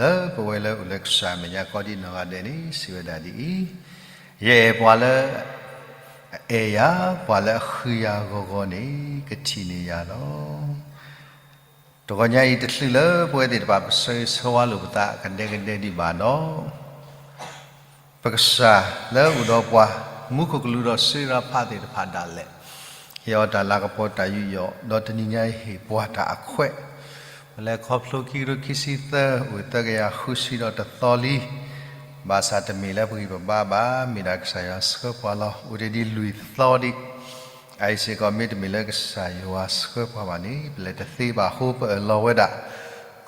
လၢပဝဲလၢအိၣ်လၢကစၢ်အမဲာ်ညါကိးဒံနီၢ်ဂၤဒဲးန့ၣ် စံးဝဲဒၣ်ဒ်အံၤ, ယအဲၣ်ပှၤလၢအအဲၣ်ယၤ, ပှၤလၢအဃုယၤဂီၤဂီၤန့ၣ် ကထံၣ်န့ၢ်ယၤလီၤ. တဂီၤညါအံၤတချုးလၢပဝဲသ့ၣ်တဖၣ် ပဆၢဂ့ၤဆၢဝါလိာ်ပသးကဒဲကဒဲဒံးဘၣ်ဒီး ပကစၢ်လၢအိၣ်ဒီးပှၤ မူခိၣ်ကလူးဒီးစံးရဖးသ့ၣ်တဖၣ်ဒၣ်လဲာ် ဟ့ၣ်အီၤတၢ်လၤကပီၤတၢ်ယူးယီၣ် ဒီးတနံၤညါအံၤဟ့ၣ်ပှၤတၢ်အခွဲး, ပလဲၤခီဖျိခံကထိခံဆံသၢ အိၣ်သၢကယၤဃုဆံဒီးတသီလံ, ဘၣ်ဆၣ်တမ့ၢ်လၢပဂံၢ်ပဘါဘၣ်, မ့ၢ်ဒၣ်ကစၢ်ယွၤဆှၢပှၤလီၤ. အိၣ်တ့ၢ်ဒံးလွံၢ်သီဒံး, အအံၤစ့ၢ်ကီးမ့တမ့ၢ်လၢကစၢ်ယွၤဆှၢပှၤဘၣ်န့ၣ် ပလဲၤတသ့ဘၣ်အဃိ ပအၢၣ်လီၤဝဲဒၣ်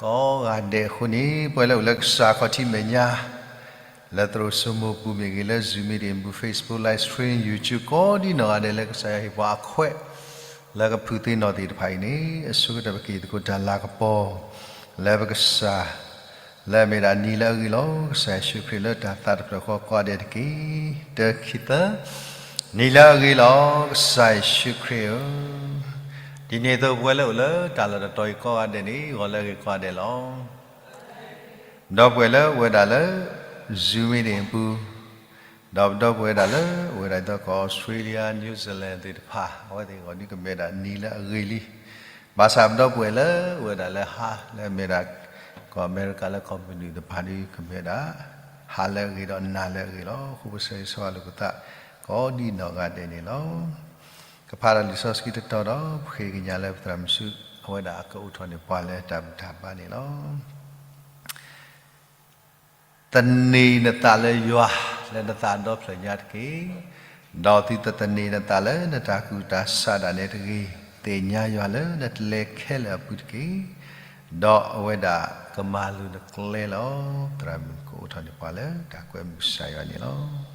ကိးဂၤဒဲးအဃိန့ၣ် ပဝဲလၢအိၣ်လၢကစၢ်ခီၣ်ထံးမဲာ်ညါ လၢသရိာ်စိမိၤပူၤမ့ၢ်ဂ့ၤ, လၢ Zoom meeting ပူၤ Facebook live stream YouTube ကိးဒံနီၢ်ဂၤဒဲးလၢကစၢ်ယွၤဟ့ၣ်ပှၤအခွဲး လၢကဖုသ့ၣ်နီၣ်သ့ၣ်တဖၣ်အံၤန့ၣ် အဆိကတၢၢ်ပက့ၤသကိးတၢ်လၤကပီၤ လၢပကစၢ် လၢအမ့ၢ်ဒၣ်နံၤလၢအဂ့ၤလီၤ. ကစၢ်ယ့ၣ်ၡူးခရံာ်လၢတၢ်သးတဖျၢၣ်ဃီကိးဂၤဒဲးတက့ၢ်. တၢ ခံ သၢ, နံၤလၢအဂ့ၤလီၤ. ကစၢ်ယ့ၣ်ၡူးခရံာ်ဧၢ, ဒ်န့ၣ်အသိးပဝဲလၢအိၣ်လၢတၢ်လီၢ်တတီၤအံၤကိးဂၤဒဲးန့ၣ် ဂီၤလၢအဂ့ၤကိးဂၤဒဲးလီၤ. ဒီပုၢ်ဝဲၢ်လၢအိၣ်ဝဲဒၣ်လၢ Zoom meeting အပူၤ, ဒီးပဒီပုၢ်ဝဲၢ်ဒၣ်လၢ အိၣ်ဝဲဒၣ်ဒ်သိးကီၢ် Australia New Zealand သ့ၣ်တဖၣ် အဝဲသ့ၣ်ဂီၤဒုးကမ့ၢ်ဒၣ်နံၤလၢအဂ့ၤလံ. ဘၣ်ဆၣ်ပဒီပုၢ်ဝဲၢ်လၢအိၣ်ဝဲဒၣ်လၢဟါ လၢအမ့ၢ်ဒၣ် ကီၢ်အမဲရကၤလၢကီၢ်မုၢ်နုာ်တဖၣ်ဒုးကမ့ၢ်ဒၣ် ဟါလၢအဂ့ၤဒီးနၤလၢအဂ့ၤလီၤ. အဃိပဆၢဂ့ၤဆၢဝါလိာ်ပသး ကိးဒံနီၢ်ဂၤဒဲးန့ၣ်လီၤ. ကဖးဒီးလံာ်စီဆှံတတီၤဒီး ပဃ့ကညးလၢပသရၣ်မုၣ်ဆူ အဝဲဒၣ်အကအိးထီၣ်န့ၢ်ပှၤလၢတၢ်ဘူၣ်တၢ်ဘါန့ၣ်လီၤ. သန့ၤနသးလၢယွၤ လၢနသးဒီဖျၢၣ်ညါတက့ၢ်. ဒီးသုတသန့ၤနသးလၢနတၢ်ကူၣ်တၢ်ဆးဒၣ်နဲတဂ့ၤ, သ့ၣ်ညါယွၤလၢနတလဲၤခဲလၢာ်အပူၤတက့ၢ်. ဒီးအဝဲဒၣ်ကမၤလိၤနကျဲလီၤ. သရၣ်မုၣ်ကအိးထီၣ်န့ၢ်ပှၤလၢတၢ်ကွဲမုာ်ကစၢ်ယွၤန့ၣ်လီၤ.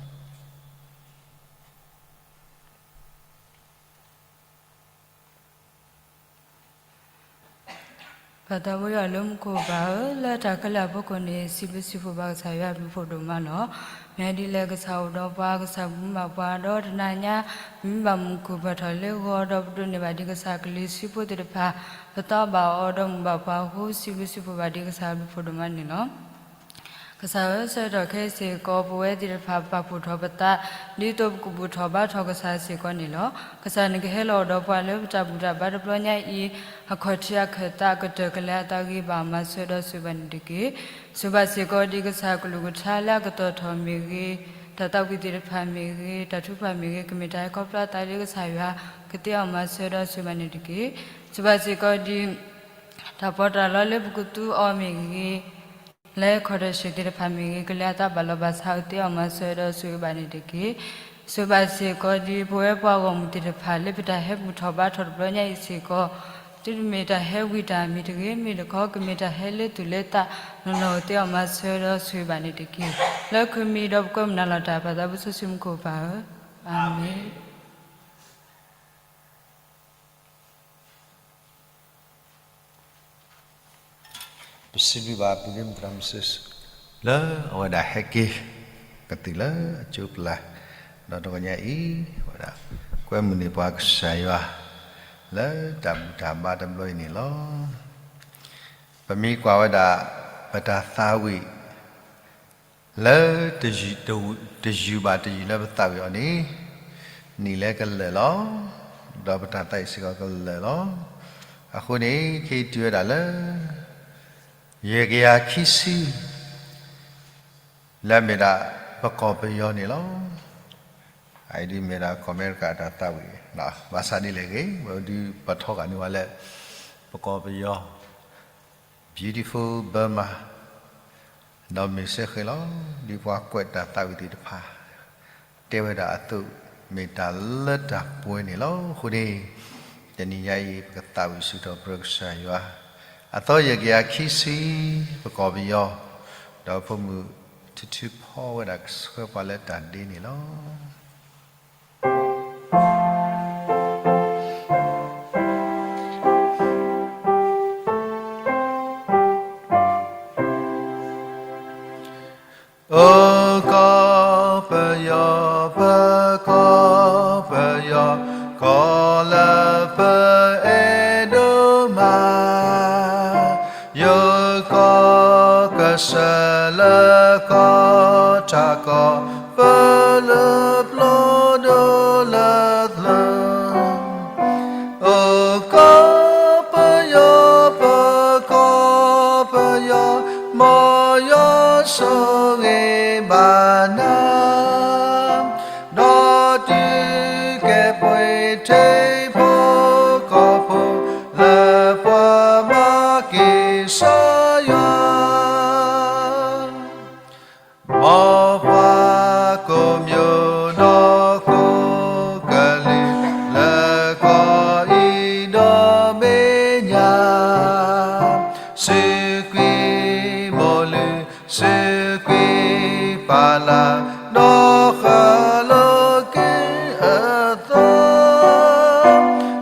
ပၢ်သးဘိယွၤလၢမူခိၣ်ဘၣ်ဧၢ, လၢတၢ်ခဲလၢာ်အဖီခိၣ်န့ၣ် စံးဘျုးစံးဖှိၣ်ဘၣ်ကစၢ်ယွၤအဘျုးဖးဒိၣ်မးလီၤ. မ့ၢ်ဒ်လဲၣ်ကစၢ်အိၣ်ဒီးပှၤ, ကစၢ်ပမူဘၣ်ပှၤ, ဒီးတနၤညါ ပမ့ၢ်ဘၣ်မုၢ်ကူၣ်ပထီၣ်လၢဂီၤဒီးပဒိးန့ၢ်ဘၣ်ဒံးကစၢ်ကလုၢ်ဆံဖိသ့ၣ်တဖၣ်, ပသီဘၣ်အီၤဒီးမုၢ်ဘၣ်ပှၤအဃိ စံးဘျုးစံးဖှိၣ်ဘၣ်ဒံးကစၢ်အဘျုးဖးဒိၣ်မးန့ၣ်လီၤ. ကစၢ်ဧၢ, ဆၢကတီၢ်ခဲအံၤစ့ၢ်ကီး ပဝဲသ့ၣ်တဖၣ်ပာ်ဖှိၣ်ထီၣ်ပသး ဒ်သိးပကဘူၣ်ထီၣ်ဘါထီၣ်ကစၢ်စ့ၢ်ကီးန့ၣ်လီၤ. ကစၢ်နကဟဲလီၤအိၣ်ဒီးပှၤလၢပတၢ်ဘူၣ်တၢ်ဘါတဘျီညါအံၤ အခီၣ်ထံးအခၢၣ်သးအကတၢၢ် ကလဲၤအသးဂ့ၤဘၣ်မၤစၢၤဒီးဆိၣ်ဂ့ၤဘၣ်န့ၣ်တက့ၢ်. ဆိၣ်ဂ့ၤဘၣ်စ့ၢ်ကီးဒံးကစၢ်ကလုၢ်ကထါလၢအကတီၢ်ထီၣ်မ့ၢ်ဂ့ၤ, တၢ်သးဝံၣ်သ့ၣ်တဖၣ်မ့ၢ်ဂ့ၤ, တၢ်ထုကဖၣ်မ့ၢ်ဂ့ၤ, ကမ့ၢ်တၢ်ဟဲခီဖျိအသးလၢကစၢ်ယွၤ ကသ့အီၤမၤစၢၤဒီးဆိၣ်ဂ့ၤဘၣ်န့ၣ်တက့ၢ်. ဆိၣ်ဂ့ၤဘၣ်စ့ၢ်ကီးဒံး တၢ်ပီးတၢ်လီလၢပကသူအီၤမ့ၢ်ဂ့ၤ လၢခီၣ်ထီၣ်ဆံးသ့ၣ်တဖၣ်မ့ၢ်ဂ့ၤ, ကလဲၤအသးဘၣ်လီၤဘၣ်ဆၣ် ကသ့အီၤမၤစၢၤဒီးဆိၣ်ဂ့ၤဘၣ်န့ၣ်တက့ၢ်. ဆိၣ်ဂ့ၤဘၣ်စ့ၢ်ကီးဒံး ပဝဲပှၤဂီၢ်မုၢ်သ့ၣ်တဖၣ် လၢပတၢ်ဟဲဘူၣ်ထီၣ်ဘါထီၣ်တဘျီညါအံၤစ့ၢ်ကီး, သုတမ့ၢ်တၢ်ဟဲဝံတၢ်မံၤတဂ့ၤ, မ့ၢ်တခီ ကမ့ၢ်တၢ်ဟဲလၢသူၣ်လၢသးနီၢ်နီၢ် ကသ့အီၤမၤစၢၤဒီးဆိၣ်ဂ့ၤဘၣ်န့ၣ်တက့ၢ်. လၢခရံာ်မံၤဒီးပကွဲမုာ်နၤလီၤတၢ် ပၢ်သးဘိစီဆှံမူခိၣ်ပၢ်ဧၢ, အၤမ့ၣ်. ပစံးဘျုးဘၣ်ပုၢ်သရၣ်မုၣ် လၢအဝဲဒၣ်ဟဲက့ၤကသံၣ်လၢအကၠိပျၢ်, ဒီးတဂီၤညါအံၤ အဝဲဒၣ်ကွဲမုာ်န့ၢ်ပှၤကစၢ်ယွၤ လၢတၢ်ဘူၣ်တၢ်ဘါတဘျီအံၤန့ၣ်လီၤ. ပမ့ၢ်ကွၢ်ဝဲဒၣ် ပတၢ်သးဝံၣ် လၢ တယုၢ်ဘၣ်တယုၢ်လၢပသးဝံၣ်အီၤန့ၣ် နံၣ်လၢကလၢာ်လီၤ. ဒီးပတၢ်သးဝံၣ်စ့ၢ်ကီးကလၢာ်လီၤ. အဃိန့ၣ် ခဲအံၤတုၤဝဲဒၣ်လၢ ယဲၢ်ကယၤခံဆံ လၢအမ့ၢ်ဒၣ်ပကီၢ်ပယီၤန့ၣ်လီၤ. အအံၤဒ်မ့ၢ်ဒၣ်ကီၢ်အမဲရကၤအတၢ်သးဝံၣ်, ဘၣ်ဆၣ်ဒ်လဲၣ်ဂ့ၤ ဝဲဒုးပထီဂာ်န့ၢ်ဝဲလၢ ပကီၢ်ပယီၤ Beautiful Burma ဒီးမ့ၢ်စ့ၢ်ကီးလီၤ. ဒ်ပှၤကွဲးတၢ်သးဝံၣ်သ့ၣ်တဖၣ် တဲဝဲဒၣ်အသိး မ့ၢ်တၢ်လၢတၢ်ပှဲၤန့ၣ်လီၤ. အဃိန့ၣ် တနံၤညါအံၤ ပကသးဝံၣ်စံးထီၣ်ပတြၢၤကစၢ်ယွၤ အသီယဲၢ်ကယၤခံဆံ ပကီၢ်ပယီၤ, ဒီးဖိမုၣ်ထုထုဖီဝဲဒၣ်ကဆှၢပှၤလၢတၢ်ဒ့န့ၣ်လီၤ. ဆၢလၢကီၢ်ထးကီၢ် ပၢလၢပျီဒိၣ်လၢသၢ, အိၣ်ကီၢ်ပယီၤ ပကီၢ်ပယီၤ မ်ယွၤဆိၣ်ဂ့ၤဘၣ်နၤ, ဒီးဒုးကဲပှ့ၤထံဖိကီၢ်ဖိ လၢပှၤမၤက့ၤကစၢ်ယွၤ မ်ပှၤကိးမံၤဒီးကိးကလုာ် လၢကီၢ်အံၤဒီဘ့ၣ်ညါ, စူးကွံာ်မိၢ်လုၢ် စူးကွံာ်ပၢ်လၢ် ဒီးဃၣ်လိာ်က့ၤအသး,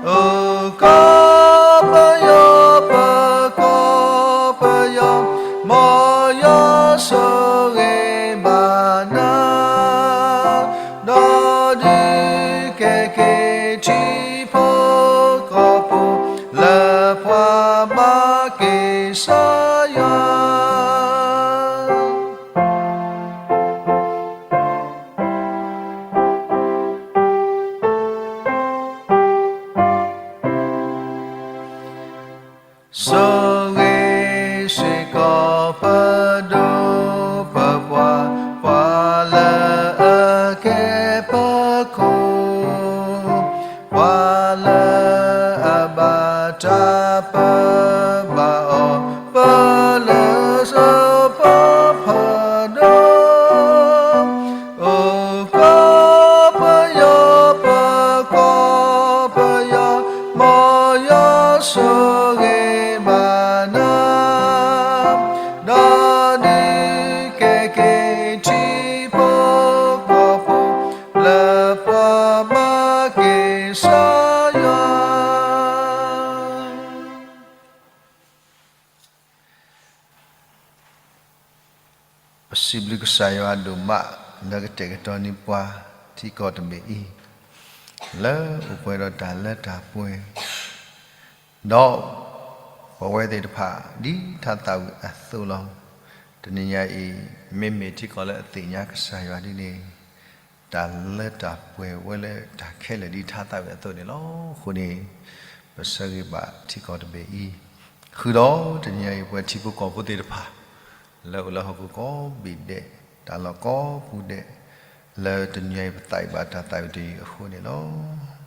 အိၣ်ကီၢ်ပယီၤ ပကီၢ်ပယီၤ မ်ယွၤဆိၣ်ဂ့ၤဘၣ်နၤ, ဒီးဒုးကဲက့ၤထံဖိကီၢ်ဖိ လၢပှၤမၤက့ၤကစၢ်ယွၤ ဆိၣ်ဂ့ၤစ့ၢ်ကီးပဒိၣ်ပပှၢ်, ပှၤလၢအကဲပခိၣ်, ပှၤလၢအဘၣ်တၢ်ပၢဘၣ်အီၤ, ပလၢစီၤပၤဖးဒိၣ် အိၣ်ကီၢ်ပယီၤ ပကီၢ်ပယီၤ မ်ယွၤဆိၣ်ဂ့ၤဘၣ်နၤ, ဒီးဒုးကဲက့ၤထံဖိကီၢ်ဖိ လၢပှၤမၤက့ၤကစၢ်ယွၤ ပစံးဘျုးကစၢ်ယွၤဒိၣ်မး လၢကတဲာ်ကတီၤန့ၢ်ပှၤထံကီၢ်တဘ့ၣ်အံၤ လၢအိၣ်ပှဲၤဒီးတၢ်လၢတၢ်ပှဲၤ, ဒီးပဝဲသ့ၣ်တဖၣ် ဒ်ထါသးဝံၣ်အသိးလီၤ. တနံၤညါအံၤ မ့မ့ၢ်ထံကီၢ်လၢအသ့ၣ်ညါကစၢ်ယွၤဒ်န့ၣ် တၢ်လၢတၢ်ပှဲၤဝဲလၢတၢ်ခဲလၢာ်ဒ်ထါသးဝံၣ်အသိးန့ၣ်လီၤ. အဃိန့ၣ် ပဆၢဂ့ၤဘၣ်ထံကီၢ်တဘ့ၣ်အံၤ, ဃုာ်ဒီးတနံၤညါအံၤ ပဝဲထံဖိကီၢ်ဖိသ့ၣ်တဖၣ် လၢအိၣ်လၢဟီၣ်ခိၣ်ကိးဘ့ၣ်ဒဲး, တၢ်လီၢ်ကိးပူၤဒဲး, လၢတနံၤညါအံၤ ပသးဝံၣ်ဘၣ်တၢ်သးဝံၣ်တယုၢ်အဃိန့ၣ်လီၤ.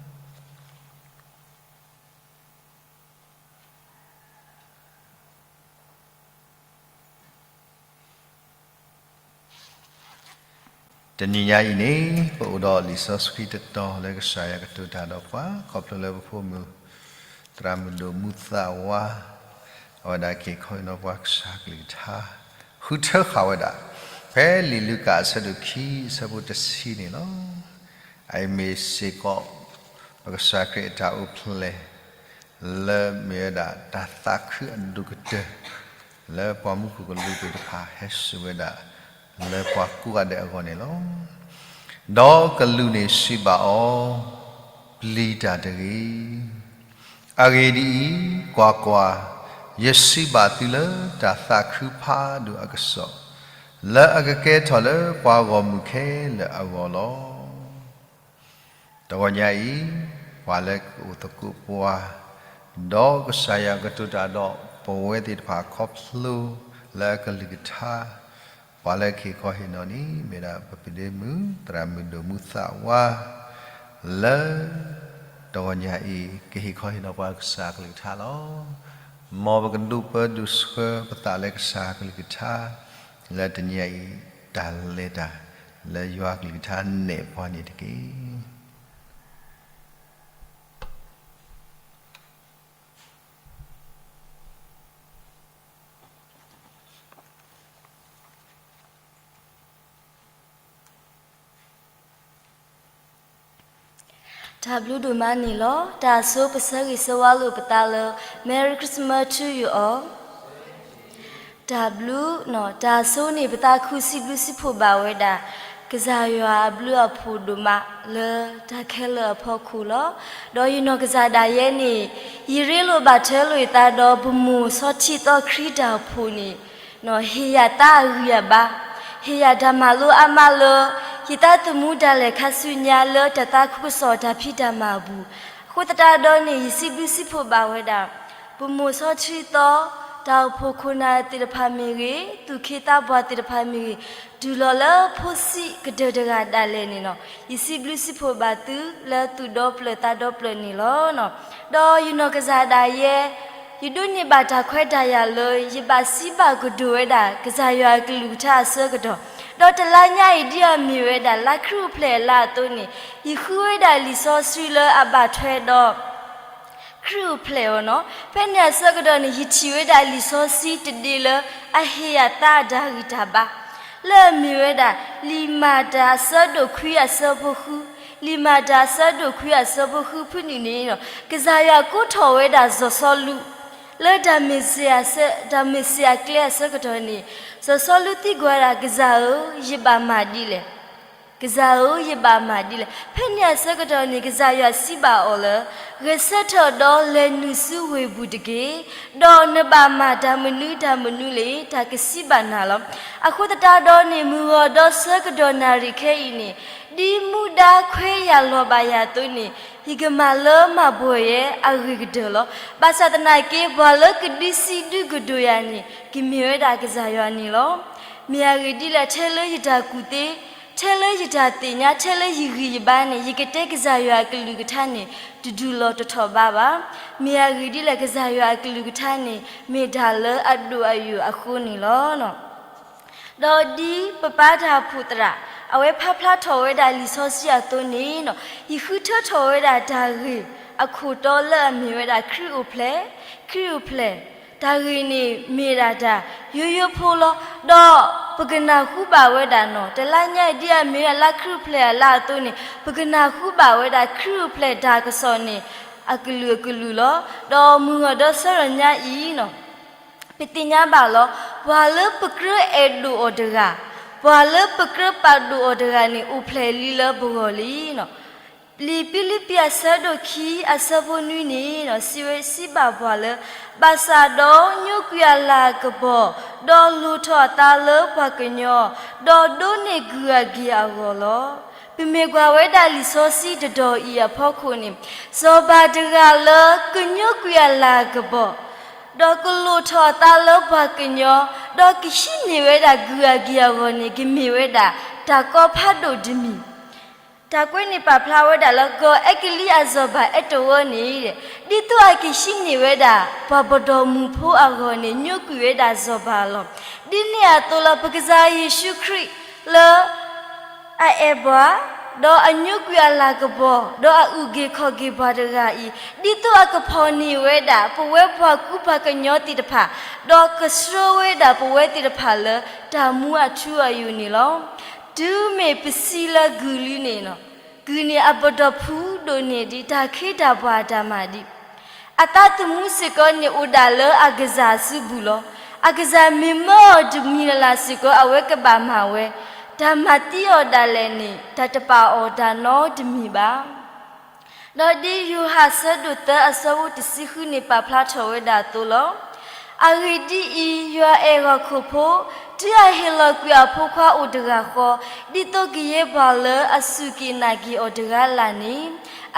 တနံၤညါအံၤန့ၣ် ပအိၣ်ဒီးလံာ်စီဆှံတတီၤလၢကစၢ်ယွၤကတိၤတၢ်ဒီးပှၤ ခီဖျိလၢပဖိမုၣ် သရၣ်မုၣ်ဒိၣ်မူသးဝါ အဝဲဒၣ်က့ၤခီအံၤနီၤပှၤကစၢ်ကလုၢ်ကထါ ဃုထၢဃာ်ဝဲဒၣ် ဖဲလံာ်လူၤကၣ်အဆၢဒိၣ်ခံ အဆၢဖိတဆံန့ၣ်လီၤ. အအံၤမ့ၢ်စ့ၢ်ကီး ပကစၢ်ခရံာ်အတၢ်အိၣ်ဖျဲၣ် လၢမ့ၢ်ဝဲဒၣ်တၢ်သးခုအဒိၣ်ကတၢၢ် လၢပှၤမူခိၣ်ကလူးသ့ၣ်တဖၣ်ဟဲစူၢ်ဝဲဒၣ် လၢပှၤကိးဂၤဒဲးအဂီၢ်န့ၣ်လီၤ. ဒီးကလူးန့ၣ်စံးဘၣ်အီၤ, ပျံၤတၢ်တဂ့ၤ. အဂ့ၢ်ဒ်အံၤ, ကွၢ်ကွၢ်, ယစံးဘၣ်သုလၢတၢ်သးခုဖးဒိၣ်အကစီၣ်, လၢအကကဲထီၣ်လၢပှၤဂီၢ်မုၢ်ခဲလၢာ်အဂီၢ်လီၤ. တဂီၤညါအံၤ, ပှၤလၢကအိၣ်သကိးပှၤ, ဒီးကစၢ်ယွၤကတိၤတၢ်ဒီးပဝဲသ့ၣ်တဖၣ်ခီဖျိလၢအကလုၢ်ကထါ, ပှၤလၢကဟ့ၣ်ခီဟ့ၣ်နီၤန့ၣ် မ့ၢ်ဒၣ်ပပဒ့မုၣ် သရၣ်မုၣ်ဒိၣ်မူသးဝါ လၢ တဂီၤညါအံၤ ကဟ့ၣ်ခီဟ့ၣ်နီၤပှၤကစၢ်ကလုၢ်ကထါလီၤ. မ်ပကဒိးပၢဒိးဆှၢပသးလၢကစၢ်ကလုၢ်ကထါ လၢတနံၤအံၤ တၢ်လဲၤတၢ် လၢယွၤကလုၢ်ကထါနဲၣ်ပှၤန့ၣ်တက့ၢ်. တၢ်ဘျုးဒိၣ်မးန့ၣ်လီၤ. တၢ်ဆိပဆၢဂ့ၤဆၢဝါလိာ်ပသးလၢ Merry Christmas to you all. တၢ်ဘျုး, တၢ်ဆိန့ၣ် ပသးခုစံးဘျုးစံးဖှိၣ်ဘၣ်ဝဲဒၣ် ကစၢ်ယွၤအဘျုးအဖှိၣ်ဒိၣ်မးလၢတၢ်ခဲလၢာ်အဖီခိၣ်လီၤ. ဒီးယနီၢ်ကစၢ်ဒၣ်ယဲန့ၣ် ယရ့လိာ်ဘၣ်ထွဲလိာ်ယသးဒီးပမိၢ်စီၤထံးသီခရံာ်တၢ်အိၣ်ဖှိၣ်န့ၣ် ဟ့ၣ်ယၤတၢ်အဂံၢ်အဘါ, ဟ့ၣ်ယၤတၢ်မၤလိအါမးလၢ ယတၢ်သမူဒၣ်လဲာ်ခါဆူညါလၢတၢ်သးခုကစီၣ်တၢ်ဖံးတၢ်မၤအပူၤ, အဃိသတးဒီးန့ၣ် ယစံးဘျုးစံးဖှိၣ်ဘၣ်ဝဲဒၣ် ပမိၢ်စီဆှံသီ, တၢ်အိၣ်ဖှိၣ်ခိၣ်နၢ်သ့ၣ်တဖၣ်မ့ၢ်ဂ့ၤ, သူၣ်က့သးပှၢ်သ့ၣ်တဖၣ်မ့ၢ်ဂ့ၤ, တုၤလီၤလၢဖိဆံးကတၢၢ်တဂၤဒၣ်လဲာ်န့ၣ်လီၤ. ယစံးဘျုးစံးဖှိၣ်ဘၣ်သုလၢသူၣ်ဒီဖျၢၣ်သးဒီဖျၢၣ်န့ၣ်လီၤ. ဒီးယနီၢ်ကစၢ်ဒၣ်ယဲ ယဒိးန့ၢ်ဘၣ်တၢ်ခွဲးတၢ်ယာ်လၢ ယဘၣ်စံးဘၣ်ကတိၤဝဲဒၣ် ကစၢ်ယွၤအကလုၢ်ကထါအဆၢကတီၢ်, ဒီးတလါညါအံၤဒ်အမ့ၢ်ဝဲဒၣ် လါခရံာ်အိၣ်ဖျဲၣ်အလါအသိးန့ၣ် ယဃုဝဲဒၣ်လံာ်စီဆှံလၢအဘၣ်ထွဲဒီး ခရံာ်အိၣ်ဖျဲၣ်အီၤန့ၣ်လီၤ. ဖဲန့ၣ်အဆၢကတီၢ်န့ၣ် ယထံၣ်ဝဲဒၣ်လံာ်စီဆှံတဒ့လၢ အဟ့ၣ်ယၤသးအတၢ်ဂံၢ်တၢ်ဘါ, လၢအမ့ၢ်ဝဲဒၣ် လံာ်မၤတၢ်အဆၢဒိၣ်ခွံအဆၢဖိဃု, လံာ်မၤတၢ်အဆၢဒိၣ်ခွံအဆၢဖိဃုဖုန့ၣ်န့ၣ်လီၤ. ကစၢ်ယွၤကိးထီၣ်ဝဲဒၣ်စီၤစီလူး လၢတၢ်မ့ၢ်စ့ၣ်အဆၢ, တၢ်မ့ၢ်စ့ၣ်အကျဲအဆၢကတီၢ်န့ၣ် စီၤစီလူးသံကွၢ်ဝဲဒၣ် ကစၢ်ဧၢ, ယဘၣ်မၤဒ်လဲၣ် ကစၢ်ဧၢ, ယဘၣ်မၤဒ်လဲၣ်. ဖဲန့ၣ်အဆၢကတီၢ်န့ၣ် ကစၢ်ယွၤစံးဘၣ်အီၤလၢ ဂဲၤဆၢထၢၣ်ဒီးလဲၤနုာ်ဆူဝ့ၢ်ပူၤတက့ၢ်. ဒီးနဘၣ်မၤတၢ်မနုၤတၢ်မနုၤလၢ တၢ်ကစံးဘၣ်နၤလီၤ. အဃိသတးဒီးန့ၣ် မုၢ်ဂီၤဒီးဆၢကတီၢ်နၣ်ရံၣ်ခဲအံၤန့ၣ် ဒ်မူဒါခွဲးယာ်လီၤဘၣ်ယၤအသိးန့ၣ် ယကမၤလၢမၤဘှီၣ်ယဲအဂ့ၢ်ကတၢၢ်လီၤ. ဘၣ်ဆၣ်သနာ်က့ ပှၤလၢကဒုးစံးဒုးကတိၤယၤန့ၣ် ကမ့ၢ်ဝဲဒၣ်ကစၢ်ယွၤန့ၣ်လီၤ. မ့ၢ်အဂ့ၢ်ဒ်လဲၣ်, ထဲလၢယတၢ်ကူၣ်သ့, ထဲလၢယတၢ်သ့ၣ်ညါ, ထဲလၢယဂံၢ်ယဘါန့ၣ် ယကတဲကစၢ်ယွၤအကလုၢ်ကထါန့ၣ် တဒုးလီၤတထီၣ်ဘးဘၣ်. မ့ၢ်အဂ့ၢ်ဒ်လဲၣ်, ကစၢ်ယွၤအကလုၢ်ကထါန့ၣ် မ့ၢ်တၢ်လၢအဒိၣ်အယိာ်အဃိန့ၣ်လီၤ. ဒီးဒ်ပပၢ်တၢ်အိၣ်ဖှိၣ်သရၣ် အဝဲဖးဖျါထီၣ်ဝဲဒၣ်လံာ်စီဆှံအသိးန့ၣ်လီၤ, ယဃုထၢထီၣ်ဝဲဒၣ်တၢ်ဂ့ၢ်အခိၣ်တီလၢအမ့ၢ်ဝဲဒၣ် ခရံာ်အိၣ်ဖျဲၣ်, ခရံာ်အိၣ်ဖျဲၣ်, တၢ်ဂ့ၢ်န့ၣ်မ့ၢ်ဒၣ်တၢ်ယိယိဖိလီၤ. ဒီးပကနၢ်ဟူဘၣ်ဝဲဒၣ်န့ၣ်လီၤ, တလါညါအံၤဒ်အမ့ၢ်ဝဲဒၣ်လါခရံာ်အိၣ်ဖျဲၣ်အလါအသိးန့ၣ် ပကနၢ်ဟူဘၣ်ဝဲဒၣ် ခရံာ်အိၣ်ဖျဲၣ်တၢ်ကစီၣ်န့ၣ် အကလုာ်အကလုာ်လီၤ. ဒီးမုၢ်ဂီၤဒီးဆၢကတီၢ်ညါအံၤန့ၣ်လီၤ ပသ့ၣ်ညါဘၣ်လီၤ. ပှၤလၢပကြၢးအဲၣ်ဒိၣ်အီၤတဂၤ, ပှၤလၢပကြၢးပာ်ဒိၣ်အီၤတဂၤန့ၣ် အိၣ်ဖျဲၣ်လံလၢပဂီၢ်လံ. လံာ်ဖံလံးပံးအဆၢဒိၣ်ခံအဆၢဖိနွံန့ၣ် စံးဝဲစံးဘၣ်ပှၤလၢ ဘၣ်ဆၣ်ဒီးညိကွံာ်အလၤကပီၤ, ဒီးလိၣ်ထီၣ်အသးလၢပှၤကညီ, ဒီးဒိးန့ၢ်ကုၢ်အဂ့ၢ်အဂီၢ်လီၤ. ပမ့ၢ်ကွၢ်ဝဲဒၣ်လံာ်စီဆှံတတီၤအံၤအဖီခိၣ်န့ၣ် စီၤပၤတဂၤလၢကညိကွံာ်အလၤကပီၤ, ဒီးကလိၣ်ထီၣ်အသးလၢပှၤကညီ, ဒီးကဟံးန့ၢ်ဝဲဒၣ်ကုၢ်အဂ့ၢ်အဂီၢ်န့ၣ် ကမ့ၢ်ဝဲဒၣ်တၢ်ကီဖးဒိၣ်တမံၤ တၢ်ကွဲးန့ၣ်ပာ်ဖျါဝဲဒၣ်လၢ ကီၢ်အဲကလံးအစီၤပၤအဲတဝၢန့ၣ် ဒ်သိးအကဟံးန့ၢ်ဝဲဒၣ် ပှၤပဒီမုၣ်ဖိအဂီၢ်န့ၣ် ညိကွံာ်ဝဲဒၣ်စီၤပၤလီၤ. ဒ်န့ၣ်အသိးလၢ ပကစၢ်ယ့ၣ်ၡူးခရံာ်လၢ အအဲၣ်ပှၤ, ဒီးအညိကွံာ်အလၤကပီၤ, ဒီးအအုၣ်က့ၤခီၣ်က့ၤပှၤတဂၤအံၤ, ဒ်သိးအကဖီၣ်န့ၢ်ဝဲဒၣ် ပဝဲပှၤကူပှၤကညီသ့ၣ်တဖၣ်, ဒီးကဆှၢဝဲဒၣ်ပဝဲသ့ၣ်တဖၣ်လၢ တၢ်မူအထူအယိာ်န့ၣ်လီၤ. တုၤမ့ၢ်ပစံးလၢကုၢ်လံန့ၣ်လီၤ, ကုၢ်န့ၣ်အပဒီၣ်ဖုဒိၣ်န့ၢ်ဒံး တၢ်ခ့တၢ်ပှၤအတၢ်မၤဒံး အသးသမူစ့ၢ်ကီးန့ၣ်အိၣ်ဒၣ်လၢအကစၢ်အစုပူၤလီၤ. အကစၢ်မ့ၢ်မၢအီၤတမံၤလၢ်လၢ်စ့ၢ်ကီး အဝဲကဘၣ်မၤဝဲ, တၢ်မၤသံအီၤဒၣ်လဲာ်န့ၣ် တၢ်တပာ်အီၤတၢ်နီတမံၤဘၣ်. ဒီးဒ်ယိၤဟၣ်ဆၢဒိၣ်သၢအဆၢဖိတဆံဃုန့ၣ် ပာ်ဖျါထီၣ်ဝဲဒၣ်အသိးလီၤ. အဂ့ၢ်ဒ်အံၤ, ယွၤအဲၣ်ဟီၣ်ခိၣ်ဖိ, တုၤအဟ့ၣ်လီၤကွံာ်အဖိခွါအိၣ်တဂၤဃီ, ဒ်သိးကယဲၢ်ပှၤလၢအစူၢ်က့ၤနာ်က့ၤအီၤတဂၤလၢ်လၢ်န့ၣ်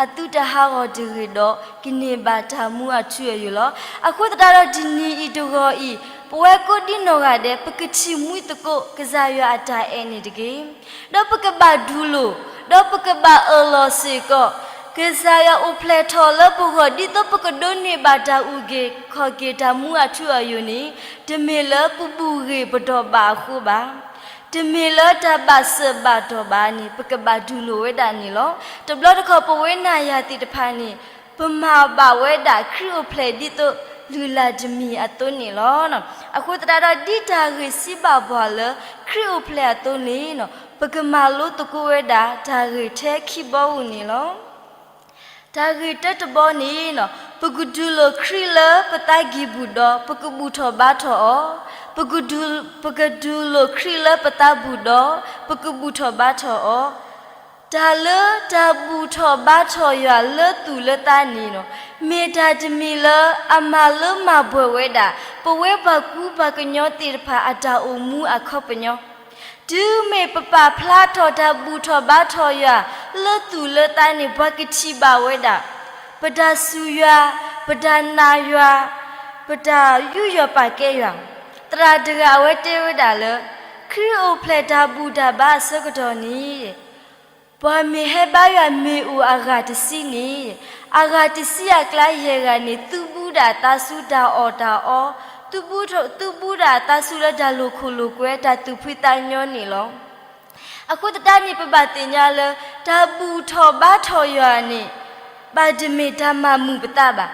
အသုတဟးဂီၤတဂ့ၤဒီး ကန့ၢ်ဘၣ်တၢ်မူအထူအယိာ်လီၤ. အဃိသတးဒီးတနံၤအံၤတဂီၤအံၤ, ပဝဲကိးဒံနီၢ်ဂၤဒဲး ပကထံၣ်မှံသကိး ကစၢ်ယွၤအတၢ်အဲၣ်န့ၣ်တက့ၢ်. ဒီးပကဘၣ်ဒုးလိာ်, ဒီးပကဘၣ်အၢၣ်လီၤစ့ၢ်ကီး, ကစၢ်ယွၤအိၣ်ဖျဲၣ်ထီၣ်လၢပဂီၢ် ဒ်သိးပကဒိးန့ၢ်ဘၣ်တၢ်အုၣ်က့ၤခီၣ်က့ၤတၢ်မူအထူအယိာ်န့ၣ်, တမ့ၢ်လၢပဘူၣ်ဂ့ၤပဒီးဘၣ်အဃိဘၣ်. တမ့ၢ်လၢတၢ်ဘၣ်စၢၤဘၣ်တီၢ်ဘၣ်န့ၣ် ပကဘၣ်ဒုးလိာ်ဝဲဒၣ်န့ၣ်လီၤ. တဘျီတခီၣ်ပဝဲနၤယၤသ့ၣ်တဖၣ်န့ၣ် ပမၤဘၣ်ဝဲဒၣ်ခရံာ်အိၣ်ဖျဲၣ်ဒ်သိးလုၢ်လၢ်တမံၤအသိးန့ၣ်လီၤ. အဃိသတးဒီးဒ်တၢ်ဂ့ၢ်စံးဘၣ်ပှၤလၢခရံာ်အိၣ်ဖျဲၣ်အသိးန့ၣ်, ပကမၤလိသကိးဝဲဒၣ်တၢ်ဂ့ၢ်ထဲခံဘီဧိၤန့ၣ်လီၤ. တၢ်ဂ့ၢ်တၢတဘီန့ၣ်, ပကဒုးလိာ်ခရံာ်လၢပသးကံၢ်ပူၤဒီး ပကဘူၣ်ထီၣ်ဘါထီၣ်အီၤ, ပကဒုး, ပကဒုးလိာ်ခရံာ်လၢပသးပူၤဒီး ပကဘူၣ်ထီၣ်ဘါထီၣ်အီၤ, ပကဒုးလိာ်ခရံာ်လၢပသးကံၢ်ပူၤဒီး ပကဘူၣ်ထီၣ်ဘါထီၣ်အီၤ, တၢ်လၢတၢ်ဘူၣ်ထီၣ်ဘါထီၣ်ယွၤလၢသူၣ်လၢသးန့ၣ်လီၤ, မ့ၢ်တၢ်တမံၤလၢအမၤလၢမၤပှဲၤဝဲဒၣ် ပဝဲပှၤကူပှၤကညီသ့ၣ်တဖၣ်အတၢ်အိၣ်မူအခီပညီ, တုၤမ့ၢ်ပပာ်ဖျါထီၣ်တၢ်ဘူၣ်ထီၣ်ဘါထီၣ်ယွၤလၢသူၣ်လၢသးန့ၣ် ပှၤကထံၣ်ဘၣ်ဝဲဒၣ် ပတၢ်စူၢ်ယွၤ, ပတၢ်နာ်ယွၤ, ပတၢ်ယူးယီၣ်ပာ်ကဲယွၤ, သရၣ်တဂၤအဝဲတဲဝဲဒၣ်လၢ ခရံာ်အိၣ်ဖျဲၣ်တၢ်ဘူၣ်တၢ်ဘါအဆၢကတီၢ်န့ၣ် ပှၤမ့ၢ်ဟဲဘါယွၤမ့ၢ်အိၣ်အဂၤတဆံန့ၣ်, အဂၤတဆံအကျါယဲၢ်ဂၤန့ၣ် သုဘူးဒၣ်အသးဆူတၢ်အီၣ်တၢ်အီ, သုဘူးထီၣ်, သုဘူးဒၣ်အသးဆူလၢတၢ်လိာ်ခိၣ်လိာ်ကွဲ တၢ်သူၣ်ဖှံသးညီန့ၣ်လီၤ. အဃိသတးန့ၣ် ပဘၣ်သ့ၣ်ညါလၢ တၢ်ဘူၣ်ထီၣ်ဘါထီၣ်ယွၤန့ၣ် ဘၣ်တမ့ၢ်တၢ်မၤမုာ်ပသးဘၣ်.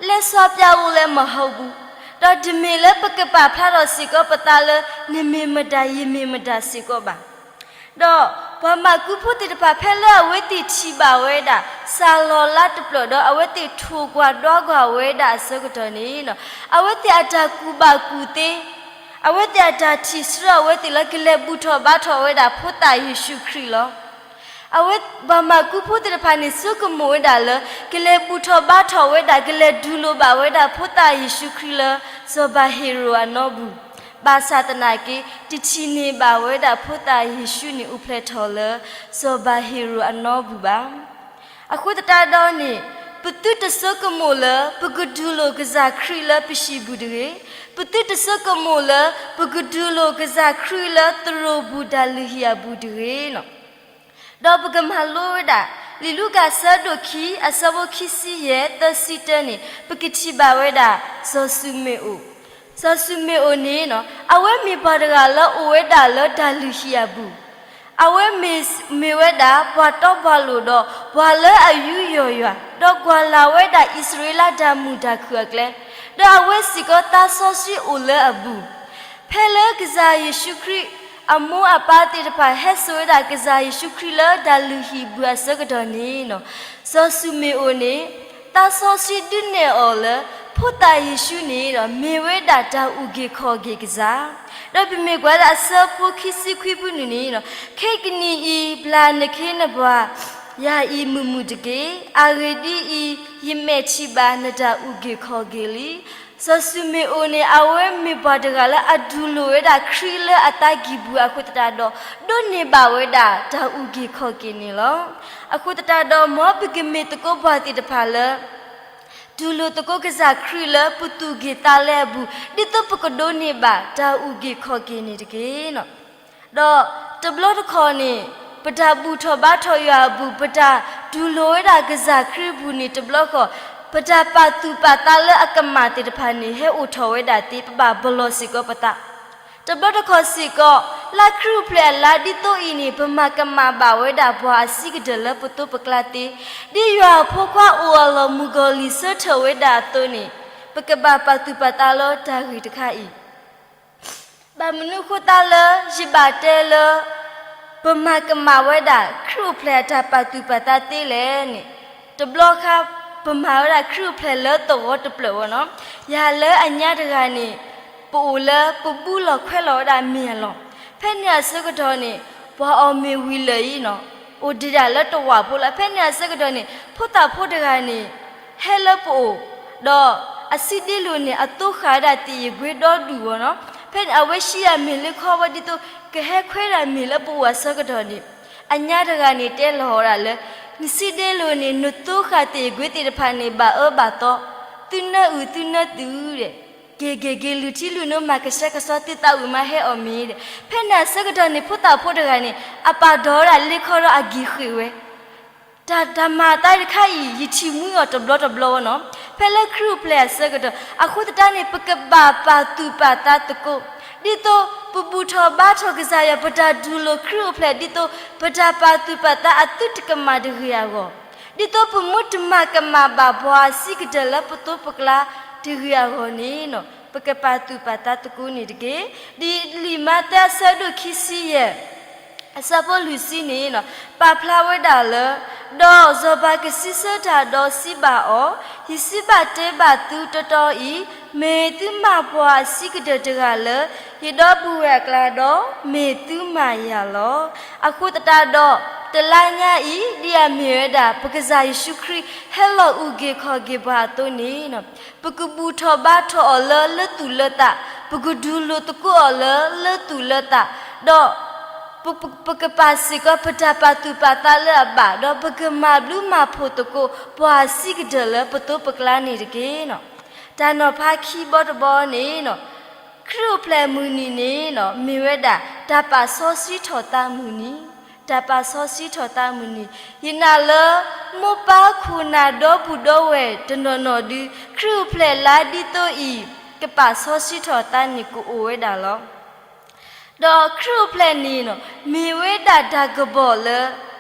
လဲၤစီၤပျၢ်အိၣ်လၢမဟီပူၤ, ဒီးတမ့ၢ်လၢပကပာ်ဖျါထီၣ်စ့ၢ်ကီးပသးလၢ နမ့ၢ်မတၤ ယမ့ၢ်မတၤစ့ၢ်ကီးဘၣ်. ဒီးပှၤမၤကူဖိသ့ၣ်တဖၣ် ဖဲလၢအဝဲသ့ၣ်ထံၣ်ဘၣ်ဝဲဒၣ် စၢ်လီၤလါတဖျၢၣ်ဒီး အဝဲသ့ၣ်ထိၣ်ကွၢ်ဒွးကွၢ်ဝဲဒၣ်အဆၢကတီၢ်န့ၣ်, အဝဲသ့ၣ်အတၢ်ကူၣ်ဘၣ်ကူၣ်သ့, အဝဲသ့ၣ်အတၢ်ထံၣ်ဆှၢအဝဲသ့ၣ်လၢ ကလဲၤဘူၣ်ထီၣ်ဘါထီၣ်ဝဲဒၣ်ဖိသၣ်ယ့ၣ်ၡူးခရံာ်လီၤ. အဝဲပှၤမၤကူဖိသ့ၣ်တဖၣ်န့ၣ် ဆိကမိၣ်ဝဲဒၣ်လၢ ကလဲၤဘူၣ်ထီၣ်ဘါထီၣ်ဝဲဒၣ် ကလဲၤဒုးလိာ်ဘၣ်ဝဲဒၣ်ဖိသၣ်ယ့ၣ်ၡူးခရံာ်လၢ စီၤပၤဟ့ၤရိာ်အနီပူၤ, ဘၣ်ဆၣ်သနာ်က့ တထံၣ်န့ၢ်ဘၣ်ဝဲဒၣ်ဖိသၣ်ယ့ၣ်ၡူးန့ၣ် အိၣ်ဖျဲၣ်ထီၣ်လၢ စီၤပၤဟ့ၤရိာ်အနီပူၤဘၣ်. အဃိသတးဒီးန့ၣ်, ပသုတဆိကမိၣ်လၢ ပကဒုးလိာ်ကစၢ်ခရံာ်လၢပဟံၣ်ပူၤတဂ့ၤ, ပသုတဆိကမိၣ်လၢ ပကဒုးလိာ်ကစၢ်ခရံာ်လၢသရိာ်ပူၤ တၢ်လုၢ်ဟံၣ်အပူၤတဂ့ၤလီၤ. ဒီးပကမၤလိဝဲဒၣ် လံာ်လူၤကၣ်အဆၢဒိၣ်ခံ အဆၢဖိခံဆံယဲၢ် သၢဆံတၢန့ၣ် ပကထံၣ်ဘၣ်ဝဲဒၣ် စီၤၡူၤမ့ၣ်အိၣ်, စီၤၡူၤမ့ၣ်အိၣ်န့ၣ် အဝဲမ့ၢ်ပှၤတဂၤလၢအိၣ်ဝဲဒၣ်လၢတၢ်လုၢ်ဟံၣ်အပူၤ, အဝဲမ့ၢ်မ့ၢ်ဝဲဒၣ်ပှၤတီပှၤလိၤဒီး ပှၤလၢအယူးယီၣ်ယွၤ, ဒီးကွၢ်လၢ်ဝဲဒၣ်အံၣ်စရ့လးတၢ်မုာ်တၢ်ခုၣ်အကျဲ, ဒီးအဝဲစ့ၢ်ကီးသးစီဆှံအိၣ်လၢအပူၤ ဖဲလၢကစၢ်ယ့ၣ်ၡူးခရံာ်အမိၢ်အပၢ်သ့ၣ်တဖၣ် ဟဲစိာ်ဝဲဒၣ်ကစၢ်ယ့ၣ်ၡူးခရံာ်လၢတၢ်လုၢ်ဟံၣ်ပူၤအဆၢကတီၢ်န့ၣ်, စီၤၡူၤမ့ၣ်အိၣ်န့ၣ် သးစီဆှံဒုးနဲၣ်အီၤလၢ ဖိသၣ်ယ့ၣ်ၡူးန့ၣ် မ့ၢ်ဝဲဒၣ်တၢ်အုၣ်က့ၤခီၣ်က့ၤကစၢ်, ဒီးပမ့ၢ်ကွၢ်လၢအဆၢဖိခံဆံခွံဖုန့ၣ်န့ၣ်, ခဲကနံၣ်အံၤ ပျၢ်နခ့နပှၤ ယၤအံၤမုာ်မုာ်တက့ၢ်. အဂ့ၢ်ဒ်အံၤ, ယမဲာ်ထံၣ်ဘၣ်နတၢ်အုၣ်က့ၤခီၣ်က့ၤလံ. စီၤၡူၤမ့ၣ်အိၣ်န့ၣ် အဝဲမ့ၢ်ပှၤတဂၤလၢအဒုးလိာ်ဝဲဒၣ်ခရံာ်လၢအသးကံၢ်ပူၤအဃိသတးဒီး ဒိးန့ၢ်ဘၣ်ဝဲဒၣ်တၢ်အုၣ်က့ၤခီၣ်က့ၤန့ၣ်လီၤ. အဃိသတးဒီး မ်ပကမ့ၢ်သကိးပှၤသ့ၣ်တဖၣ်လၢ တူၢ်လိာ်သကိးကစၢ်ခရံာ်လၢပသူၣ်ကံၢ်သးလဲအပူၤ ဒ်သိးပကဒိးန့ၢ်ဘၣ်တၢ်အုၣ်က့ၤခီၣ်က့ၤန့ၣ်တက့ၢ်. ဒီးတဘျီတခီၣ်န့ၣ် ပတၢ်ဘူၣ်ထီၣ်ဘါထီၣ်ယွၤအပူၤ ပတၢ်တူၢ်လိာ်ဝဲဒၣ်ကစၢ်ခရံာ်အပူၤန့ၣ် တဘျီတခီၣ် ပတၢ်ပာ်သူၣ်ပာ်သးလၢအကမၣ်သ့ၣ်တဖၣ်န့ၣ် ဟဲအိၣ်ထီၣ်ဝဲဒၣ်သ့ ပဘၣ်ပလီၢ်စ့ၢ်ကီးပသး တဘျီတခီၣ်စ့ၢ်ကီး လါခရံာ်အိၣ်ဖျဲၣ်အလါဒ်သိးအံၤန့ၣ် ပမၤကမၣ်ဘၣ်ဝဲဒၣ်ပှၤအဆံးကတၢၢ်လၢပသိးပကျါသ့, ဒ်ယွၤအဖိခွါအိၣ်အလီၢ်မုၢ်ဂီၤလံၤဆၢထၢၣ်ဝဲဒၣ်အသိးန့ၣ် ပကဘၣ်ပာ်သူၣ်ပာ်သးလၢတၢ်ဂ့ၢ်တခါအံၤ ဘၣ်မနုၤအဃိသတးလၢ ယဘၣ်တဲလၢ ပမၤကမၣ်ဝဲဒၣ် ခရံာ်အိၣ်ဖျဲၣ်အတၢ်ပာ်သူၣ်ပာ်သးသ့လဲၣ်န့ၣ်, တဘျီခါ ပမၤဝဲဒၣ်ခရံာ်အိၣ်ဖျဲၣ်လၢသဝီတဖျၢၣ်ဝဲနီၤ, ယၤလၢအညါတဂၤန့ၣ် ပအိၣ်လၢပဘူလီၢ်ခွဲလီၢ်ဝဲဒၣ်မ့ၢ်အလီၢ်, ဖဲန့ၣ်အဆၢကတီၢ်န့ၣ် ပှၤအီၣ်မ့ၤဝံၤလၢာ်အံၤနီၤ, အိၣ်ဒံးဒၣ်လၢတဝၢ်ဖိလီၤ. ဖဲန့ၣ်အဆၢကတီၢ်န့ၣ် ဖိသၣ်ဖိတဂၤန့ၣ် ဟဲလၢပအိၣ်, ဒီးအစံးဒ့လိာ်န့ၣ် အသိဃာ်ဝဲဒၣ်သ့ၣ်အံၤကွ့ဒီဒူၣ်ဝဲနီၤ, ဖဲန့ၣ် အဝဲဟံးအမ့ၤလၢခီဝဲဒ်သိး ကဟဲခွဲဒၣ်မ့ၤလၢပအိၣ်အဆၢကတီၢ်န့ၣ်, အညါတဂၤန့ၣ်တဲလီၤဝဲဒၣ်လၢ နစံးဒ့လိာ်န့ၣ် နသိဃာ်သ့ၣ်အံၤကွ့သ့ၣ်တဖၣ်န့ၣ် ဘၣ်အၢဘၣ်သီ, သုနၢအုၣ်သုနၢသုးဒီး က့ၤက့ၤက့ၤ လုၢ်ထံလုၢ်နိ မၤကဆှဲကဆှီ သုသးဝံၣ်မါဟဲအီၣ်မ့ၤဒီး, ဖဲန့ၣ်အဆၢကတီၢ်န့ၣ် ဖိသၣ်ဖိတဂၤန့ၣ် အပာ်ဒီးဝဲဒၣ်လ့ခီဒီးအဂံၢ်ဃ့ၢ်ဝဲ တၢ်တၢ်မၤအသးတခါအံၤ ယထံၣ်မှံအီၤတဘျီတဘျီဝဲနီၤ, ဖဲလၢခရံာ်အိၣ်ဖျဲၣ်အဆၢကတီၢ်, အဃိသတးန့ၣ် ပကဘၣ်ပာ်သူၣ်ပာ်သးသကိး, ဒ်သိးပဘူၣ်ထီၣ်ဘါထီၣ်ကစၢ်ယွၤ ပတၢ်တူၢ်လိာ်ခရံာ်အိၣ်ဖျဲၣ် ဒ်သိးပတၢ်ပာ်သူၣ်ပာ်သးအသုတကမၣ်တဂ့ၤအဂီၢ်, ဒ်သိးပမ့ၢ်တမၤကမၣ်ဘၣ်ပှၤအဆံးကတၢၢ်လၢပသိးပကျါတဂ့ၤအဂီၢ်န့ၣ်, ပကပာ်သူၣ်ပာ်သးသကိးန့ၣ်တက့ၢ်. ဒ်လံာ်မးသဲအဆၢဒိၣ်ခံဆံယဲၢ် အဆၢဖိလွံၢ်ဆံန့ၣ် ပာ်ဖျါဝဲဒၣ်လၢ, ဒီးစီၤပၤကစံးဆၢတၢ်ဒီးစံးဘၣ်အီၤ, ယစံးဘၣ်တဲဘၣ်သုတီတီအံၤ, မ့ၢ်သုမၤပှၤအဆံးကတၢၢ်တဂၤလၢ ယဒီပုၢ်ဝဲၢ်အကျါဒီး မ့ၢ်သုမၤယၤလီၤ. အဃိသတးဒီး တလါညါအံၤ ဒ်အမ့ၢ်ဝဲဒၣ် ပကစၢ်ယ့ၣ်ၡူးခရံာ်ဟဲလီၤအုၣ်က့ၤခီၣ်က့ၤပှၤအသိးန့ၣ်, ပကဘူၣ်ထီၣ်ဘါထီၣ်အီၤလၢလၢသူၣ်လၢသး, ပကဒုးလိာ်သကိးအီၤလၢလၢသူၣ်လၢသး, ဒီး ပကပာ်စ့ၢ်ကီးပတၢ်ပာ်သူၣ်ပာ်သးလၢအဘၣ်, ဒီးပကမၤဘျုးမၤဖှိၣ်သကိး ပှၤအဆံးကတၢၢ်လၢပသိးပကျါန့ၣ်တက့ၢ်. တၢ်နီၤဖးခံဘီတဘီန့ၣ်, ခရံာ်အိၣ်ဖျဲၣ်မုၢ်နံၤန့ၣ် မ့ၢ်ဝဲဒၣ် တၢ်ပာ်စီဆှံထီၣ်သးမုၢ်နံၤ, တၢ်ပာ်စီဆှံထီၣ်သးမုၢ်နံၤ, ယနာ်လၢ မိၢ်ပၢ်ခိၣ်နၢ်ဒီပုၢ်ဒီဝဲၢ်တနီၤနီၤဒုး ခရံာ်အိၣ်ဖျဲၣ်လါဒ်သိးအံၤ ကပာ်စီဆှံထီၣ်သးန့ၣ် ကအိၣ်ဝဲဒၣ်လီၤ. ဒီးခရံာ်အိၣ်ဖျဲၣ်န့ၣ် မ့ၢ်ဝဲဒၣ်တၢ်ကပီၤလၢ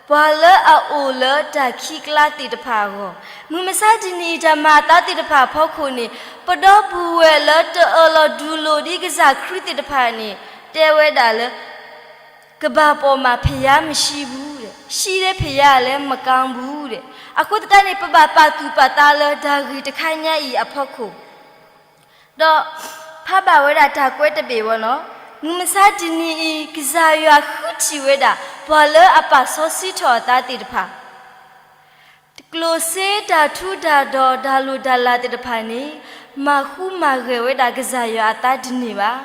ပှၤလၢအအိၣ်လၢတၢ်ခံးကျါသ့ၣ်တဖၣ်အဂီၢ်, မုၢ်မဆါတနံၤအံၤ တၢ်မၤအသးသ့ၣ်တဖၣ်အဖီခိၣ်န့ၣ် ပဒီပုၢ်ဝဲၢ်လၢတအၢၣ်လီၤဒုးလိာ်ဒ်ကစၢ်ခရံာ်သ့ၣ်တဖၣ်န့ၣ် တဲဝဲဒၣ်လၢ ကဘၣ်ပိာ်မး ဘုရားမရှိဘူး, ရှိတဲ့ဘုရားလည်း မကောင်းဘူး. အဃိသတးန့ၣ် ပဘၣ်ပာ်သူၣ်ပာ်သးလၢတၢ်ဂ့ၢ်တခါညါအံၤအဖီခိၣ် ဒီးဖးဘၣ်ဝဲဒၣ်တၢ်ကွဲးတဘ့ၣ်ဝဲန့ၣ်, မုၢ်မဆါတနံၤအံၤ ကစၢ်ယွၤဃုထံၣ်ဝဲဒၣ် ပှၤလၢအပာ်စီဆှံထီၣ်အသးသ့ၣ်တဖၣ် ကျိၣ်စ့တၢ်ထူးတၢ်တီၤ တၢ်လိၣ်တၢ်လၤသ့ၣ်တဖၣ်န့ၣ် မၤဃူမၤဂဲၤဝဲဒၣ်ကစၢ်ယွၤအသးတန့ၢ်ဘၣ်.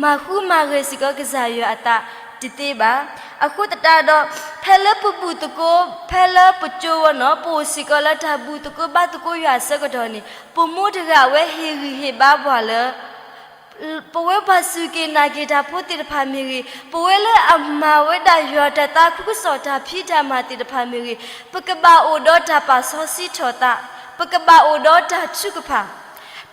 မၤဃူမၤဂဲၤစ့ၢ်ကီးကစၢ်ယွၤအသးတသ့ဘၣ်. အဃိသတးဒီး ဖဲလၢပဘူၣ်သကိး ဖဲလၢပကၠိဝဲန့ၣ် ပအိၣ်စ့ၢ်ကီးလၢတၢ်ဘူၣ်သကိးဘါသကိးယွၤအဆၢကတီၢ်န့ၣ် ပမိၢ်တဂၤဝဲဟ့ၣ်ဂံၢ်ဟ့ၣ်ဘါပှၤလၢ ပဝဲပှၤစူၢ်က့ၤနာ်က့ၤတၢ်ဖိသ့ၣ်တဖၣ်မ့ၢ်ဂ့ၤ, ပဝဲလၢအမၤဝဲဒၣ်ယွၤတၢ်သးခုကစီၣ်တၢ်ဖံးတၢ်မၤသ့ၣ်တဖၣ်မ့ၢ်ဂ့ၤ, ပကဘၣ်အိၣ်ဒီးတၢ်ပာ်စီဆှံထီၣ်သး, ပကဘၣ်အိၣ်ဒီးတၢ်ထုကဖၣ်.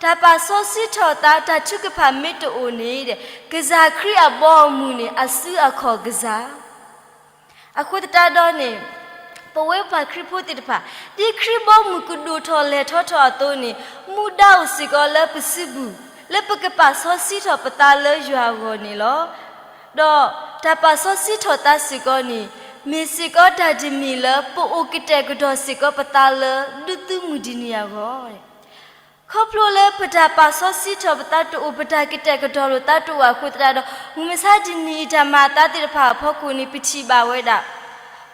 တၢ်ပာ်စီဆှံထီၣ်သး တၢ်ထုကဖၣ်မ့ၢ်တအိၣ်န့ၣ် ကစၢ်ခရံာ်အဘီအမုၢ်န့ၣ် အစုအခီၣ်ကစၢ် အဃိသတးဒီးန့ၣ် ပဝဲပှၤခရံာ်ဖိသ့ၣ်တဖၣ် ဒ်ခရံာ်ဘီမုၢ်ကဒိၣ်ထီၣ်လဲၤထီၣ်ထီၣ်အသိးန့ၣ် မူဒါအိၣ်စ့ၢ်ကီးလၢပစုပူၤ လၢပကပာ်စီဆှံထီၣ်ပသးလၢယွၤအဂီၢ်န့ၣ်လီၤ. ဒီးတၢ်ပာ်စီဆှံထီၣ်သးစ့ၢ်ကီးန့ၣ် မ့ၢ်စ့ၢ်ကီးတၢ်တမံၤလၢပအိၣ်ကတဲာ်ကတီၤစ့ၢ်ကီးပသးလၢဒုးသုးမုၢ်ဒံးနံၤအဂီၢ် ခီဖျိလၢပတၢ်ပာ်စီဆှံထီၣ်ပသးတအိၣ် ပတၢ်ကတဲာ်ကတီၤလိာ်သးတအိၣ်အဃိသတးဒီး မုၢ်မဆါတနံၤအံၤတၢ်မၤအသးသ့ၣ်တဖၣ်အဖီခိၣ်န့ၣ် ပထံၣ်ဘၣ်ဝဲဒၣ်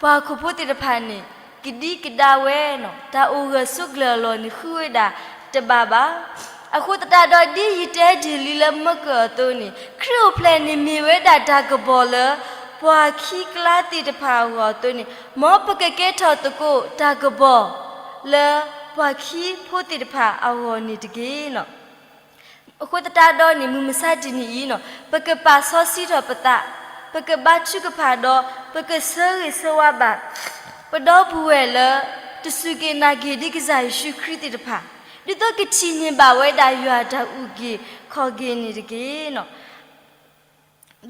ပှၤဟီၣ်ခိၣ်ဖိသ့ၣ်တဖၣ်န့ၣ် ကဒံကဒါဝဲန့ၣ် တၢ်အိၣ်ဂၢၢ်ဆိးကျၢၤအလီၢ်န့ၣ် ဃုဝဲဒၣ်တဘၣ်ဘၣ်. အဃိသတးဒီး ဒ်ယတဲတ့ၢ်လံလၢမၢကၢၢ်အသိးန့ၣ် ခရံာ်အိၣ်ဖျဲၣ်န့ၣ်မ့ၢ်ဝဲဒၣ်တၢ်ကပီၤလၢ ပှၤခံးကျါသ့ၣ်တဖၣ်အဂီၢ်အသိးန့ၣ် မ်ပကကဲထီၣ်သကိးတၢ်ကပီၤလၢ ပှၤခံးဖိသ့ၣ်တဖၣ်အဂီၢ်န့ၣ်တက့ၢ်. အဃိသတးဒီးန့ၣ် မုၢ်မဆါတနံၤအံၤန့ၣ် ပကပာ်စီဆှံထီၣ်ပသး, ပကဘါထုကဖၣ်ဒီး ပကဆၢဂ့ၤဆၢဝါဘၣ် ပဒီပုၢ်ဝဲၢ်လၢ တစူၢ်က့ၤနာ်က့ၤဒ်ကစၢ်ယ့ၣ်ၡူးခရံာ်သ့ၣ်တဖၣ် ဒ်သိးကထံၣ်န့ၢ်ဘၣ်ဝဲဒၣ်ယွၤတၢ်အုၣ်က့ၤခီၣ်က့ၤန့ၣ်တက့ၢ်.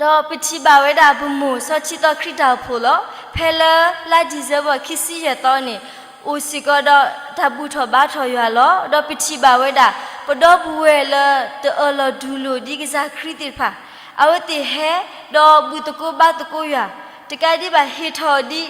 ဒီးပထံၣ်ဘၣ်ဝဲဒၣ်ပမိၢ်စီၤထံသီခရံာ်တၢ်အိၣ်ဖှိၣ်လီၤ. ဖဲလၢလါဒံၣ်စဲဘၢၣ်ခံဆံယဲၢ်သီန့ၣ် အိၣ်စ့ၢ်ကီးဒီးတၢ်ဘူၣ်ထီၣ်ဘါထီၣ်ယွၤလီၤ. ဒီးပထံၣ်ဘၣ်ဝဲဒၣ် ပဒီပုၢ်ဝဲၢ်လၢတအၢၣ်လီၤတူၢ်လိာ်ဒ်ကစၢ်ခရံာ်သ့ၣ်တဖၣ် အဝဲသ့ၣ်ဟဲ ဒီးဘူၣ်သကိးဘါသကိးယွၤ တကးဒံးဘၣ်ဟ့ၣ်ထီၣ်ဒ်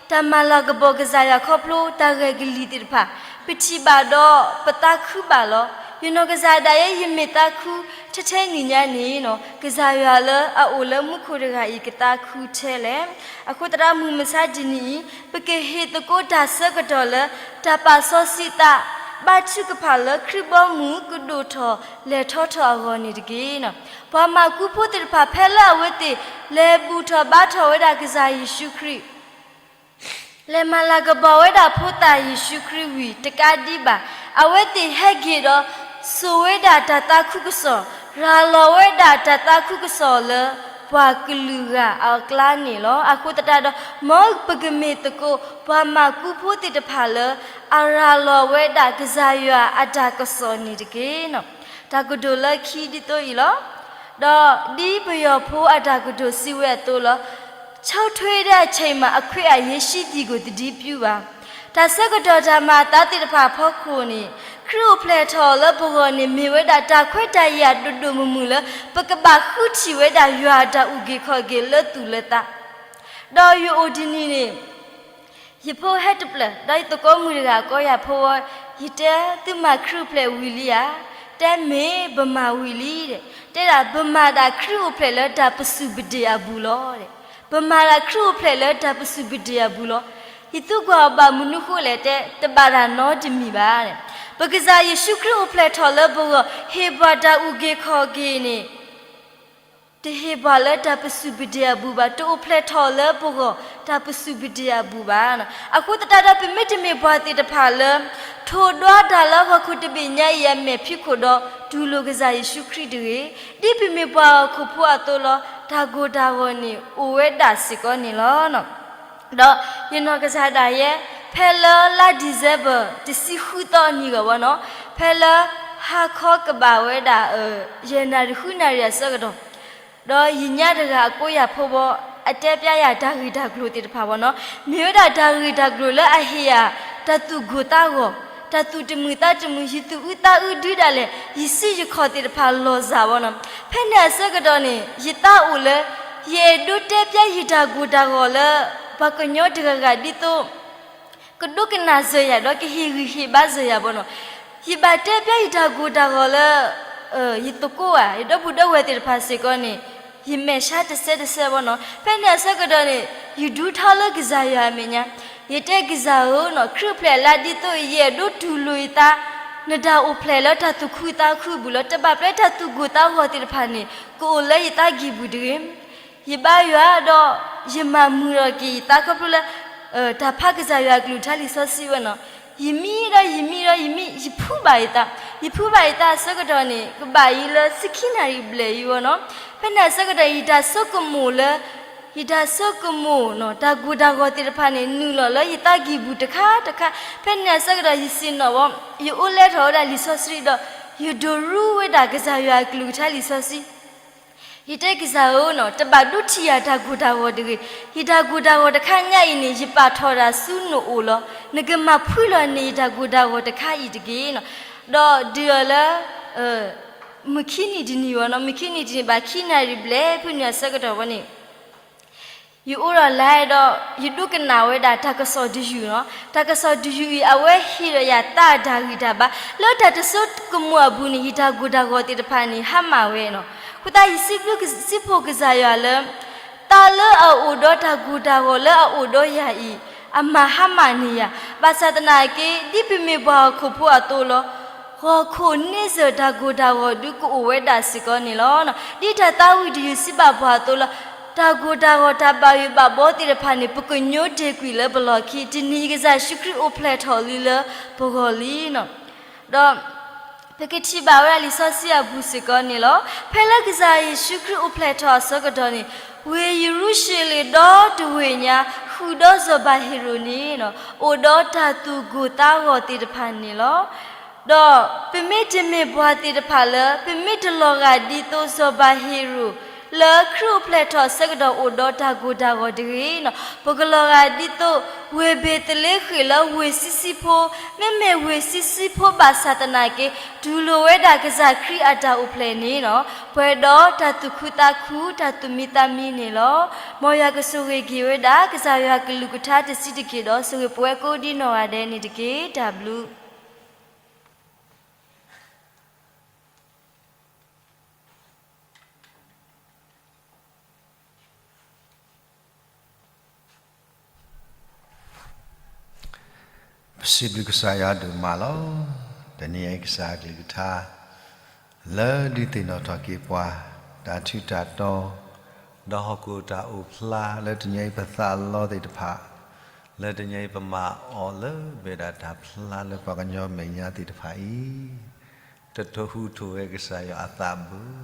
တၢ်မၤလၤကပီၤကစၢ်ယွၤခီဖျိတၢ်ဂဲၤကလံၤသ့ၣ်တဖၣ် ပထံၣ်ဘၣ်ဒီးပသးခုဘၣ်လီၤ. ယနီၢ်ကစၢ်ဒၣ်ယဲ ယမ့ၢ်သးခုထဲထဲနံၤညါန့ၣ် ကစၢ်ယွၤလၢအအိၣ်လၢမူခိၣ်တဂၤအံၤ ကသးခုထဲလဲၣ်. အဃိသတးမုၢ်မဆါတနံၤအံၤ ပကဟ့ၣ်သကိးတၢ်ဆၢကတီၢ်လၢ တၢ်ပာ်စီဆှံသး ဘါထုကဖၣ်လၢခရံာ်ဘီမုၢ်ကဒိၣ်ထီၣ်လဲၤထီၣ်ထီၣ်အဂီၢ်န့ၣ်တက့ၢ်. ပှၤမၢကူဖိသ့ၣ်တဖၣ် ဖဲလၢအဝဲသ့ၣ်လဲၤဘူၣ်ထီၣ်ဘါထီၣ်ဝဲဒၣ်ကစၢ်ယ့ၣ်ၡူးခရံာ် လဲၤမၤလၤကပီၤဝဲဒၣ်ဖိသၣ်ယ့ၣ်ၡူးခရံာ်ဝံၤတကးဒံးဘၣ် အဝဲသ့ၣ်ဟဲက့ၤဒီး စိာ်ဝဲဒၣ်တၢ်သးခုကစီၣ်, ရၤလီၤဝဲဒၣ်တၢ်သးခုကစီၣ်လၢ ပှၤကလုာ်ဂၤအကျါန့ၣ်လီၤ. အဃိသတးဒီး မ်ပကမ့ၢ်သကိး ပှၤမၢကူဖိသ့ၣ်တဖၣ်လၢ အရၤလီၤဝဲဒၣ်ကစၢ်ယွၤအတၢ်ကစီၣ်န့ၣ်တက့ၢ်. တၢ်ကတိၤလၢခံဒ်သိးအံၤလီၤ. ဒီးဒ်ပယီၤဖိအတၢ်ကတိၤစံးဝဲအသိးလီၤ. ခြောက်ထွေတဲ့အချိန်မှာ အခွင့်အရေးရှိသည်ကို သတိပြုပါ. တၢ်ဆၢကတီၢ်တၢ်မၤအသးသ့ၣ်တဖၣ်အဖီခိၣ်န့ၣ် ခရံာ်အိၣ်ဖျဲၣ်ထီၣ်လၢပဂီၢ်န့ၣ် မ့ၢ်ဝဲဒၣ်တၢ်ခွဲးတၢ်ယာ်ဒိၣ်ဒိၣ်မုၢ်မုၢ်လၢ ပကဘၣ်ဃုထံၣ်ဝဲဒၣ်ယွၤအတၢ်အုၣ်က့ၤခီၣ်က့ၤလၢသူၣ်လၢသး ဒီးယအိၣ်တနံၤန့ၣ် ယဖိဟဲတဖျၢၣ် ဒီးယသကိးမုၣ်တဂၤကိးယၤဖိဝဲ, ယတဲသုမၤခရံာ်အိၣ်ဖျဲၣ်ဝံၤလံဧါ, တဲမ့ၢ်ပမၤဝံၤလံဒီး တဲဒၣ်ပမၤဒၣ်ခရံာ်အိၣ်ဖျဲၣ်လၢတၢ်ပစူၢ်ပဒ့ၣ်အပူၤလီၤဒီး ပမၤဒၣ်ခရံာ်အိၣ်ဖျဲၣ်လၢတၢ်ပစူၢ်ပတ့ၢ်အပူၤလီၤ. ယသူကွၢ်အီၤဘၣ်မနုၤဃိလဲၣ်တဲ, တဘၣ်တၢ်နီတမံၤဘၣ်. ပကစၢ်ယ့ၣ်ၡူးခရံာ်အိၣ်ဖျဲၣ်ထီၣ်လၢပဂီၢ် ဟ့ၣ်ပှၤတၢ်အုၣ်က့ၤခီၣ်က့ၤန့ၣ် တဟ့ၣ်ပှၤလၢတၢ်ပစူၢ်ပတ့ၢ်အပူၤဘၣ်, တအိၣ်ဖျဲၣ်ထီၣ်လၢပဂီၢ်တၢ်ပစူၢ်ပတ့ၢ်အပူၤဘၣ်. အဃိသတးဒီး ပမ့တမ့ၢ်ပှၤသ့ၣ်တဖၣ်လၢ ထိၣ်ဒွးတၢ်လၢဟီၣ်ခိၣ်တဘ့ၣ်ညါအံၤအမဲာ်ဖံးခိၣ်ဒီး တူၢ်လိာ်ကစၢ်ယ့ၣ်ၡူးခရံာ်တဂ့ၤ. ဒ်ပမ့ၢ်ပှၤဟီၣ်ခိၣ်ဖိအသိးလီၤ. တၢ်ကိၢ်တၢ်ဂီၤန့ၣ် အိၣ်ဝဲဒၣ်စ့ၢ်ကီးန့ၣ်လီၤ. ဒီးယနီၢ်ကစၢ်ဒၣ်ယဲ ဖဲလၢလါ December တဆံဃုသီအနံၤဂီၢ်ဝဲနီၤ, ဖဲလၢ ဟါခီကဘၣ်ဝဲဒၣ် ယဲၢ်နၣ်ရံၣ်ဃုနၣ်ရံၣ်အဆၢကတီၢ်, ဒီးယညါတဂၤအကိးယၤဖိဘီ အတဲပျါယၤတၢ်ဂ့ၢ်တၢ်ကျိၤသ့ၣ်တဖၣ်ဘီနီၤ, မ့ၢ်ဝဲဒၣ်တၢ်ဂ့ၢ်တၢ်ကျိၤလၢအဟ့ၣ်ယၤ တၢ်သူၣ်ကိၢ်သးဂီၤ, တၢ်သူၣ်တမုာ်သးတမုာ်, ယသူၣ်အုးသးအုးဒုးဒၣ်လဲာ်, ယစုယခီၣ်သ့ၣ်တဖၣ်လီၤစၢ်ဘီနီၤ. ဖဲန့ၣ်အဆၢကတီၢ်န့ၣ် ယသးအိၣ်လၢ ယအဲၣ်ဒိးတဲပျါယတၢ်ကိၢ်တၢ်ဂီၤလၢ ပှၤကညီတဂၤဂၤဒ်သိး ကဒိကနၣ်စၢၤယၤဒီးကဟ့ၣ်ဂံၢ်ဟ့ၣ်ဘါစၢၤယၤဘီနီၤ. ယဘၣ်တဲပျါယတၢ်ကိၢ်တၢ်ဂီၤလၢ ယသကိးဧါ, ယဒီပုၢ်ဒီဝဲၢ်သ့ၣ်တဖၣ်စ့ၢ်ကီးန့ၣ် ယမဲာ်ဆှးတစဲးတစဲးဘီနီၤ. ဖဲန့ၣ်အဆၢကတီၢ်န့ၣ် ယဒူထီလၢကစၢ်ယွၤအမဲာ်ညါ, ယတဲကစၢ်ဧၢနီၤ, ခရံာ်အိၣ်ဖျဲၣ်အလါဒ်သိး ယအဲၣ်ဒိးတူၢ်လိာ်ယသး, နတၢ်အိၣ်ဖျဲၣ်လၢတၢ်သူၣ်ခုသးခုအပူၤလီၤ. တဘၣ်ပျဲတၢ်သူၣ်ကိၢ်သးဂီၤသ့ၣ်တဖၣ်န့ၣ် ကအိၣ်လၢယသးကံၢ်ပူၤတဂ့ၤ. ယဘါယွၤဒီး ယမၤမုာ်ထီၣ်က့ၤယသးခီဖျိလၢ တၢ်ဖးကစၢ်ယွၤအကလုၢ်ကထါလံာ်စီဆှံဝဲနီၤ. ယမံဒီးယမံဒီးယမံ, ယဖုးဘၣ်ယသး, ယဖုးဘၣ်ယသးအဆၢကတီၢ်န့ၣ် ကဘၣ်အံၤလၢဆံခံနၣ်ရံၣ်ဘျဲၣ်အံၤဝဲနီၤ. ဖဲန့ၣ်အဆၢကတီၢ် ယတၢ်ဆိကမိၣ်လၢ ယတၢ်ဆိကမိၣ်နီၤ, တၢ်ကိၢ်တၢ်ဂီၤသ့ၣ်တဖၣ်န့ၣ် နုာ်လီၤလၢယသးကံၢ်ပူၤတခါတခါ. ဖဲန့ၣ်အဆၢကတီၢ် ယဆ့ၣ်နီၤဝဲ, ယအိၣ်လဲထီၣ်ဝဲဒၣ်လံာ်စီဆှံဒီး ယဒိးရူဝဲဒၣ်ကစၢ်ယွၤအကလုၢ်ကထါလံာ်စီဆှံ ယတဲကစၢ်ဧၢနီၤ, တဘၣ်ဒိထံၣ်ယၤတၢ်ကိၢ်တၢ်ဂီၤတဂ့ၤ. ယတၢ်ကိၢ်တၢ်ဂီၤတခါညါအံၤန့ၣ် ယပာ်ထီၣ်ဒၣ်ဆူနအိၣ်လီၤ. နကမၤဖှံလီၤန့ၢ်ယတၢ်ကိၢ်တၢ်ဂီၤတခါအံၤတက့ၢ်နီၤ. ဒီးဒုးအီၤလၢ မုၢ်ခံနံၤတနံၤဝဲနီၤ, မုၢ်ခံနံၤတနံၤဘၣ်ခံနၣ်ရံၣ်ဘျဲၣ်ဖုနုာ်အဆၢကတီၢ်ဝဲန့ၣ် ယအိၣ်ဒီးလါဒီး ယဒိကနၣ်ဝဲဒၣ်တၢ်ကစီၣ်တယုၢ်နီၤ. တၢ်ကစီၣ်တယုၢ်အံၤ အဝဲဟ့ၣ်ဒီးယၤသးအတၢ်ဂံၢ်တၢ်ဘါ, လၢတၢ်တဆိကမိၣ်အပူၤန့ၣ် ယတၢ်ကိၢ်တၢ်ဂီၤသ့ၣ်တဖၣ်န့ၣ် ဟါမၢ်ဝဲနီၤ. အဃိသတး ယစံးဘျုးစံးဖှိၣ်ကစၢ်ယွၤလၢ သးလၢအအိၣ်ဒီးတၢ်ကိၢ်တၢ်ဂီၤလၢအအိၣ်ဒီးယၤအံၤ အမၤဟါမၢ်န့ၢ်ယၤ, ဘၣ်ဆၣ်သနာ်က့ ဒ်ပမ့ၢ်ပှၤဟီၣ်ခိၣ်ဖိအသိးလီၤ. ဂီၤခိၣ်န့ဆၢၣ်တၢ်ကိၢ်တၢ်ဂီၤဒုးကအိၣ်ဝဲဒၣ်စ့ၢ်ကီးန့ၣ်လီၤ. ဒ်တၢ်သးဝံၣ်တယုၢ်စံးဘၣ်ပှၤအသိးလီၤ. တၢ်ကိၢ်တၢ်ဂီၤတၢ်ဘၣ်ယိၣ်ဘၣ်ဘီသ့ၣ်တဖၣ်န့ၣ် ပကညိတ့ၢ်ကွံာ်လၢပလီၢ်ခံ, တနံၤကစၢ်ယ့ၣ်ၡူးခရံာ်အိၣ်ဖျဲၣ်ထီၣ်လံလၢပဂီၢ်လံနီၤ. ဒီး ပကထံၣ်ဘၣ်ဝဲဒၣ်လံာ်စီဆှံအပူၤစ့ၢ်ကီးန့ၣ်လီၤ. ဖဲလၢကစၢ်ယ့ၣ်ၡူးခရံာ်အိၣ်ဖျဲၣ်ထီၣ်အဆၢကတီၢ်န့ၣ်, ဝ့ၢ်ယရူၤၡလ့ၣ်ဒီတဝ့ၢ်ညါ ဃုာ်ဒီးစီၤပၤဟ့ၤရိာ်န့ၣ် အိၣ်ဒီးတၢ်သူၣ်ကိၢ်သးဂီၤသ့ၣ်တဖၣ်န့ၣ်လီၤ. ဒီးပမ့တမ့ၢ်ပှၤသ့ၣ်တဖၣ်လၢ ပမ့ၢ်တလီၤဂာ်ဒ်သိးစီၤပၤဟ့ၤရိာ် လၢခရံာ်အိၣ်ဖျဲၣ်ထီၣ်အဆၢကတီၢ်အိၣ်ဒီးတၢ်ကိၢ်တၢ်ဂီၤတဂ့ၤနီၤ, ပကလီၤဂာ်ဒ်သိး ဝ့ၢ်ဘ့းသလ့ဃ့ၣ်လၢဝ့ၢ်ဆံးဆံးဖိ, မ့မ့ၢ်ဝ့ၢ်ဆံးဆံးဖိဘၣ်ဆၣ်သနာ်က့ တူၢ်လိာ်ဝဲဒၣ်ကစၢ်ခရံာ်အတၢ်အိၣ်ဖျဲၣ်န့ၣ်နီၤ, ပှဲၤဒီးတၢ်သူၣ်ခုသးခု တၢ်သူၣ်မံသးမံန့ၣ်လီၤ. မ်ယွၤကဆိၣ်ဂ့ၤက့ၤဝဲဒၣ် ကစၢ်ယွၤကလုၢ်ကထါတဆံးတက့ၢ်ဒီး ဆိၣ်ဂ့ၤပဝဲကိးဒံနီၢ်ဂၤဒဲးန့ၣ်တက့ၢ်. တၢ်ဘျုး ပစံးဘျုးကစၢ်ယွၤဒိၣ်မးလီၤ. တနံၤအံၤကစၢ်အကလုၢ်ကထါ လၢဒုးသ့ၣ်နီၣ်ထီၣ်က့ၤပှၤ တၢ်ထူးတၢ်တီၤ ဒီးဟီၣ်ခိၣ်တၢ်အိၣ်ဖျါ လၢတနံၤအံၤပသးလီသ့ၣ်တဖၣ် လၢတနံၤအံၤပမၤအီၤလၢဘၣ်ဒၣ်တၢ်ဖျါလၢပှၤကညီမဲာ်ညါသ့ၣ်တဖၣ်အံၤ တထိၣ်ဟူးထိၣ်ဂဲၤကစၢ်ယွၤအသးဘၣ်.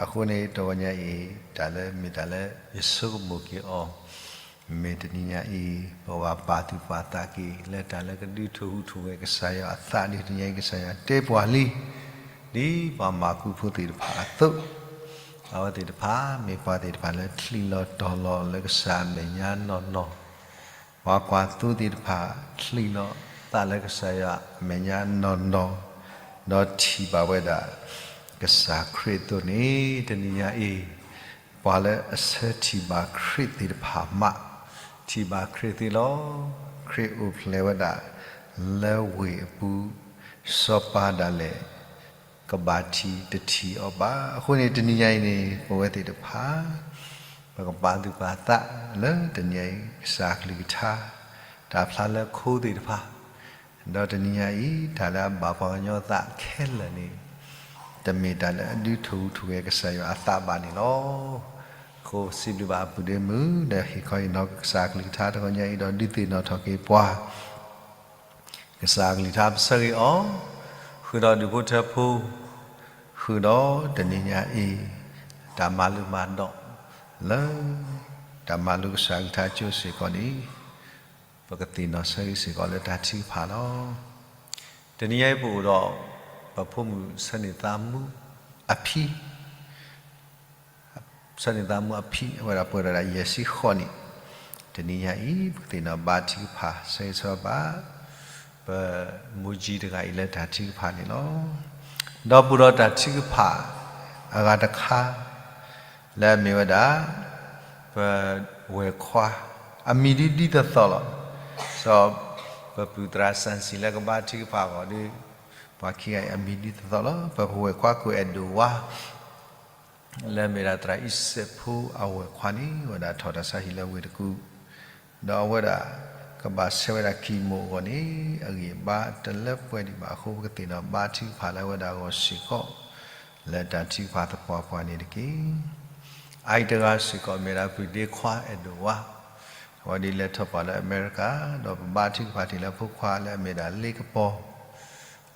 အဃိန့ၣ် တဂီၤညါအံၤ တၢ်လၢမ့ၢ်တၢ်လၢယဆိကမိၣ်က့ၤအီၤ မ့ၢ်တနံၤညါအံၤ ပဘၣ်ပာ်သူၣ်ပာ်သးက့ၤ လၢတၢ်လၢကဒုးထိၣ်ဟူးထိၣ်ဂဲၤကစၢ်ယွၤအသး ဒ်တနံၤညါအံၤ ကစၢ်ယွၤတဲပှၤလံ ဒ်ပှၤမၤကူဖိသ့ၣ်တဖၣ်အသိး, အဝဲသ့ၣ်တဖၣ်မ့ၢ်ပှၤသ့ၣ်တဖၣ်လၢချံးလီၤတီၤလီၤလၢကစၢ်အမဲာ်ညါနီၢ်နီၢ် ပှၤကွၢ်သိသ့ၣ်တဖၣ် ချံးလီၤသးလၢကစၢ်ယွၤအမဲာ်ညါနီၢ်နီၢ်, ဒီးထံၣ်ဘၣ်ဝဲဒၣ် ကစၢ်ခရံာ်အသိးန့ၣ် တနံၤညါအံၤ ပှၤလၢအဆၢထံၣ်ဘၣ်ခရံာ်သ့ၣ်တဖၣ်မး ထံၣ်ဘၣ်ခရံာ်သ့လီၤ. ခရံာ်အိၣ်ဖျဲၣ်ဝဲဒၣ် လၢဝ့ၢ်အပူၤ, စီၤပၤဒၣ်လဲာ် ကဘၣ်ထံၣ်တထံၣ်အီၤဘၣ်. အဃိန့ၣ် တနံၤညါအံၤန့ၣ် ပဝဲသ့ၣ်တဖၣ် ပကပာ်သူၣ်ပာ်သးလၢတနံၤအံၤ ကစၢ်ကလုၢ်ကထါ တၢ်ဖျါလၢခိသ့ၣ်တဖၣ်, ဒီးတနံၤညါအံၤ တၢ်လၢအဘၣ်ပှၤကညီသးခဲလၢာ်န့ၣ် တမ့ၢ်တၢ်လၢအဒုးထိၣ်ဟူးထိၣ်ဂဲၤကစၢ်ယွၤအသးဘၣ်န့ၣ်လီၤ. အဃိစံးဘျုးဘၣ်အပုၢ်ဒ့မုၣ် ဒီးဟ့ၣ်ခီဟ့ၣ်နီၤကစၢ်ကလုၢ်ကထါတဂီၤညါအံၤ ဒီးဒုးသ့ၣ်နီၣ်ထီၣ်က့ၤပှၤ ကစၢ်ကလုၢ်ကထါပဆၢဂ့ၤအီၤ, ဃုာ်ဒီးဒူၣ်ဖိထၢဖိ, ဃုာ်ဒီးတနံၤညါအံၤ တၢ်မၤလိမၤဒိး လၢ တၢ်မၤလိကစၢ်ကလုၢ်ကထါကၠိစ့ၢ်ကီးန့ၣ် ပကသ့ၣ်နီၣ်ဆၢဂ့ၤစ့ၢ်ကီးလၢတၢ်ထုကဖၣ်လီၤ. တနံၤညါအံၤပအိၣ်ဒီး ပဖိမုၣ်ဆၢန့ၢ်သးမူအဖံ ဆၢန့ၢ်သးမူအဖံ အဝဲဒၣ်ပှဲၤဒီးဒၣ်ယဲၢ်ဆံဃိးနံၣ်, တနံၤညါအံၤ ပကသ့ၣ်နီၣ်ဘါထုကဖၣ် ဆၢဂ့ၤဆၢဝါဘၣ် ပမိၢ်ကၠံတဂၤအံၤလၢတၢ်ထုကဖၣ်န့ၣ်လီၤ. ဒီးပအိၣ်ဒီးတၢ်ထုကဖၣ် အဂၤတခါ လၢအမ့ၢ်ဝဲဒၣ် ပဝဲၢ်ခွါ အမံၤဒ်ဒ်သိးသိးလီၤ. စီၤ ပပုၢ်သရၣ်စၣ်စံၣ်လၢကဘါထုကဖၣ်အဂီၢ်ဒီး ပှၤခံဂၤအံၤအမံၤဒ်သိးသိးလီၤ. ပဝဲၢ်ခွါကိးအဲၣ်ဒိးဝါ လၢအမ့ၢ်ဒၣ်သရၣ်အံၣ်စဲးဖိအဝဲၢ်ခွါန့ၣ် ဝဲဒၣ်ထီၣ်တၢ်ဆါဟံၣ်လၢဝ့ၢ်တကူၣ်, ဒီးအဝဲဒၣ် ကဘၣ်ဆဲးဝဲဒၣ်ကံၢ်မိၢ်အဂီၢ်န့ၣ် အဂံၢ်အဘါတလၢပှဲၤဒံးဘၣ်အဃိ ပကသ့ၣ်နီၣ်ဘါထုကဖၣ်လၢအဝဲဒၣ်အဂီၢ်စ့ၢ်ကီး လၢတၢ်ထုကဖၣ်သပှၢ်ပှၢ်န့ၣ်တက့ၢ်. အအံၤတဂၤစ့ၢ်ကီးမ့ၢ်ဒၣ်ပုၢ်ဒ့ခွါအဲၣ်ဒိးဝါ, အဝဲဒၣ်လဲၤထီၣ်ပှၢ်လၢအမဲရကၤ ဒီးပဘါထုကဖၣ်တ့ၢ်လၢအဖိခွါလၢအမ့ၢ်ဒၣ်လ့ကပီၤ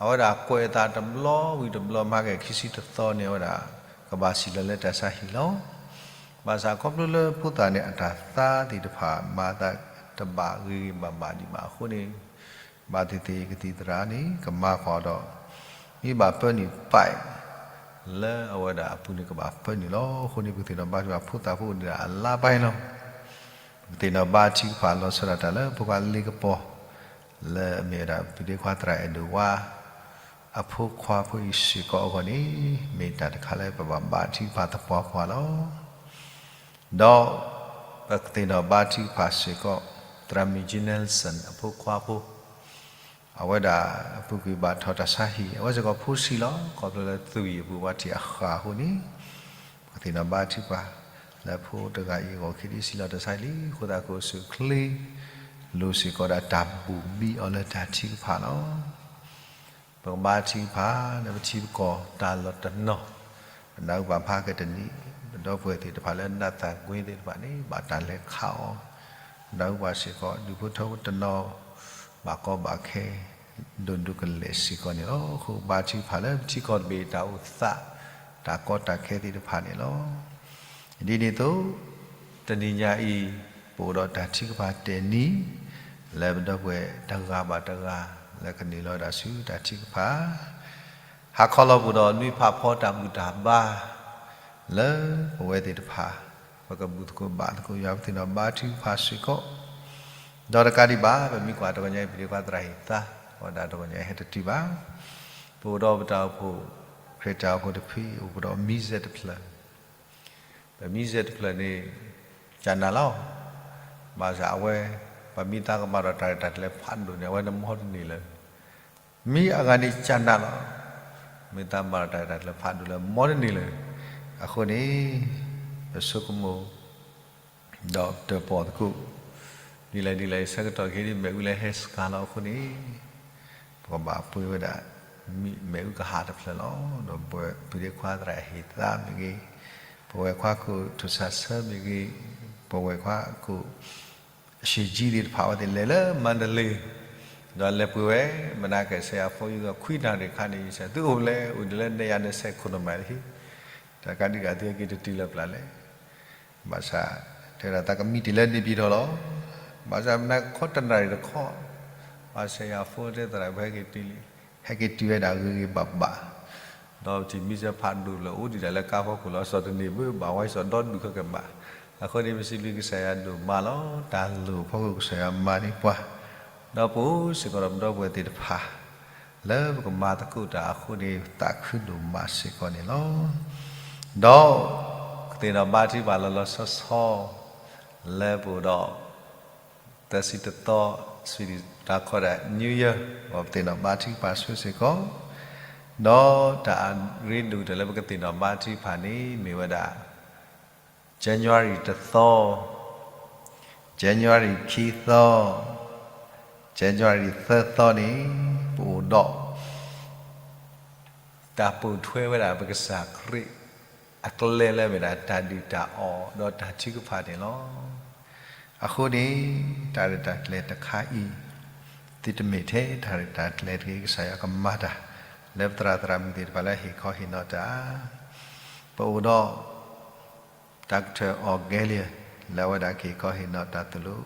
အဝဲဒၣ်ကွဲးအသးတဘျီဝံၤတဘျီ မၤက့ၤခံဆံတသီန့ၣ် အဝဲဒၣ်ကဘၣ်စံၣ်လီၤလၢတၢ်ဆါဟံၣ်လီၤ. ဘၣ်ဆၣ်ခီဖျိလၢဖိသၣ်န့ၣ် အတၢ်သါသ့ၣ်တဖၣ် မၤသးတဘၣ်ဂ့ၤဂ့ၤဘၣ်ဘၣ်ဒံးဘၣ်အဃိန့ၣ် ဘၣ်သ့ၣ်သ့ၣ်ကသံၣ်သရၣ်န့ၣ် ကမၤကွၢ်ဒီး မ့ၢ်ဘၣ်ပၢနုာ်ပာ် လၢအဝဲဒၣ်အပူၤန့ၣ်ကဘၣ်ပၢနုာ်လီၤ. အဃိန့ၣ် ပကသ့ၣ်နီၣ်ဘါထုကဖၣ်ဖိအိၣ်ဒံးဒၣ်အလါဘၣ်လီၤ. ပကသ့ၣ်နီၣ်ဘါထုကဖၣ်လီၤဆီဒၣ်တၢ်လၢဖိခွါလ့ကပီၤ လၢအမ့ၢ်ဝဲဒၣ်ပုၢ်ဒ့ခွါသရၣ်အဲၣ်ဒိးဝါ အဖိခွါဖိအံၤစ့ၢ်ကီးအဂီၢ်န့ၣ် မ့ၢ်တၢ်တခါလၢပဘၣ်ဘါထုကဖၣ်သပှၢ်ပှၢ်လီၤ. ဒီးပကသ့ၣ်နီၣ်ဘါထုကဖၣ်စ့ၢ်ကီး သရၣ်မုၣ်ကၠံ Nelson အဖိခွါဖိ အဝဲဒၣ်အပူၤကွံာ်ဘၣ်ထီၣ်တၢ်ဆါဟံၣ် အဝဲစ့ၢ်ကီးဖိဆံးလီၤ. ခီဖျိလၢသူၣ်အံၤအပူၤဝဲထံၣ်အဃၣ်အဃိန့ၣ် ပကသ့ၣ်နီၣ်ဘါထုကဖၣ် လၢဖိတဂၤအံၤအဂီၢ် ခံဒ့ဆံးလီၤတၢ်ဆါဟံၣ်လံ. အဃိသတး ကအိၣ်ဆူၣ်အိၣ်ချ့ လိၣ်စ့ၢ်ကီးဒၣ်တၢ်ဘူးဘံအီၤလၢတၢ်ထုကဖၣ်လီၤ. ပကဘါထုကဖၣ်လၢပထံပကီၢ်တၢ်လီၢ်တနီၤ, ပနၢ်ဟူဘၣ်ဖးကတနံၣ် ပဒီပုၢ်ဝဲၢ်သ့ၣ်တဖၣ်လၢနးသးကွ့သ့ၣ်တဖၣ်န့ၣ် ဘၣ်တၢ်လဲၤခးအီၤ, ပနၢ်ဟူဘၣ်စ့ၢ်ကီး ဒူၣ်ဖိထၢဖိတနီၤ ဘၣ်ကီဘၣ်ခဲ ဒိၣ်ဒိၣ်ကလဲာ်စ့ၢ်ကီးန့ၣ်လီၤ. အဃိဘါထုကဖၣ်လၢပထံကီၢ်တဘ့ၣ်တၢ်အိၣ်သး တၢ်ကီတၢ်ခဲသ့ၣ်တဖၣ်န့ၣ်လီၤ. ဒ်န့ၣ်အသိး တနံၤညါအံၤ ပအိၣ်ဒီးတၢ်ထုကဖၣ်တ့ၢ်နံၤ လၢပဒီပုၢ်ဝဲၢ်တဂၤဘၣ်တဂၤ လၢကနုာ်လီၤဝဲဒၣ်ဆူတၢ်ထုကဖၣ် ဟါခီလီၤပအိၣ်ဒီးနွံဖးဖီတၢ်ဘူၣ်တၢ်ဘါ လၢပဝဲသ့ၣ်တဖၣ် ပကဘူၣ်သကိးဘါသကိးယွၤ ပသ့ၣ်နီၣ်ဘါထုကဖၣ်စ့ၢ်ကီး, ဒီးတကးဒံးဘၣ် ပမ့ၢ်ကွၢ်တဂီၤညါအံၤ ပဒ့ခွါသရၣ်ဟ့ၣ်သါ အဝဲဒၣ်တဂီၤညါအံၤဟဲတတုၤဘၣ်. ပအိၣ်ဒီးပတၢ်အိၣ်ဖှိၣ် ခရံာ်တၢ်အိၣ်ဖှိၣ်တဖု အိၣ်ဒီးမံစဲတဖျၢၣ် ပမံစဲတဖျၢၣ်န့ၣ် ကနၣ်လီၤ. ဘၣ်ဆၣ်အဝဲ ပမ့ၢ်သးကမၤဒီးတၢ်ရဲၣ်တၢ်ကျဲၤဖးဒိၣ်န့ၣ် အဝဲန့ၣ်မ်တန့ၢ်လၢၤ. မ့ၢ်အဂၤန့ၣ်ကနၣ်လီၤ. မ့ၢ်သးမၤဒီးတၢ်ရဲၣ်တၢ်ကျဲၤဖးဒိၣ်လၢၤ မ်တန့ၢ်လၢၤ. အဃိန့ၣ် ပဆိကမိၣ် ဒီးတၢၣ်ပီၣ်သကိး ဒ်လဲၣ်ဒ်လဲၣ် ဆၢကတီၢ်ခဲအံၤမ့ၣ်အူလၢဟဲစှၤလီၤအဃိန့ၣ် ပကဘၣ်ပှ့ၤဝဲဒၣ် မ့ၣ်အူကဟၣ်တဖျၢၣ်လီၤ. ဒီးပဝဲပုၢ်ဒ့ခွါသရၣ်ဟ့ၣ်သါမ့ၢ်ဂ့ၤ, ပဝဲၢ်ခွါခိၣ်ထူၣ်စၢ်ဆၢမ့ၢ်ဂ့ၤ, ပဝဲၢ်ခွါခိၣ် ရှ့ၣ်ကၠံသ့ၣ်တဖၣ် အဝဲသ့ၣ်လဲၤလၢမၤတလ့ၤ ဒီးလဲၤပှ့ၤဝဲ မနၤကဲး စဲးယၤဖိ ယုၢ်ဂီၤခွံနၣ်ရံၣ်အခါန့ၣ် ယစံး သုအိၣ်ဖဲလဲၣ်, အိၣ်ဒ်လၢနယၤနဆဲးခိၣ်နမၤလံ တၢ်ကးဒံးဂၤသုဟဲက့ၤတတုၤလၢပျၢ်လဲၣ်. ဘၣ်ဆၣ် တဲဒၣ်သးကမံတ့ၢ်လၢန့ၣ်ပံၤထီၣ်လီၤ. ဘၣ်ဆၣ်မနၤခီတနၣ်ရံၣ်တခီ, ဘၣ်ဆၣ်ယၤဖိတဲသရၣ် ပဟဲက့ၤတုၤလံ, ဟဲက့ၤတုၤဝဲဒၣ်ဂ့ၤဂ့ၤဘၣ်ဘၣ်, ဒီးပထံၣ်မံစဲဖးဒိၣ်လၢအိၣ်ဒံးဒၣ်လၢကါဖီခိၣ်လီၤ. စီၤတန့ၢ်ဘၣ်ဘၣ်ဝဲ စီၤဒီဒူၣ်ခဲကဘၣ်, အဃိန့ၣ် ပစံးဘျုးကစၢ်ယွၤဒိၣ်မးလီၤ. တၢ်လိၣ်ဖီခိၣ်ကစၢ်ယွၤမၤန့ၢ်ပှၤ, ဒီးပအိၣ်စ့ၢ်ကီးဒီးပဒီပုၢ်ဝဲၢ်သ့ၣ်တဖၣ် လၢပကမၤသကိးတၢ်အဃိန့ၣ် သးခုဒိၣ်မးစ့ၢ်ကီးန့ၣ်လီၤ. ဒီး ကသ့ၣ်နီၣ်ဘါထုကဖၣ်လီၤလီၤဆီဆီ လၢပအိၣ်ဒီး သၢဆံတသီ စံးတၢ်ခီဒၣ် New Year ပသ့ၣ်နီၣ်ဘါထုကဖၣ်ဆိစ့ၢ်ကီး, ဒီးတၢ်အရ့ဒိၣ်ကတၢၢ်လၢပကသ့ၣ်နီၣ်ဘါထုကဖၣ်န့ၣ် မ့ၢ်ဝဲဒၣ် January တသီ, January ခံသီ, January သၢသီန့ၣ် ပအိၣ်ဒီး တၢ်ပိာ်ထွဲဝဲဒၣ်ပကစၢ်ခရံာ် အကျဲလၢမ့ၢ်ဒၣ်တၢ်ဒုၣ်တၢ်အီၣ်ဒီးတၢ်ထုကဖၣ်န့ၣ်လီၤ. အဃိန့ၣ် တၢ်ရဲၣ်တၢ်ကျဲၤတခါအံၤ သုတမ့ၢ်ထဲတၢ်ရဲၣ်တၢ်ကျဲၤတဂ့ၤ, ကစၢ်ယွၤကမၤတၢ် လၢပသရၣ်သရၣ်မုၣ်သ့ၣ်တဖၣ်လၢဟ့ၣ်ခီဟ့ၣ်နီၤတၢ်, ပအိၣ်ဒီး Doctor Augelius လၢအဝဲဒၣ်ကဟ့ၣ်ခီဟ့ၣ်နီၤတၢ်သိၣ်လိ,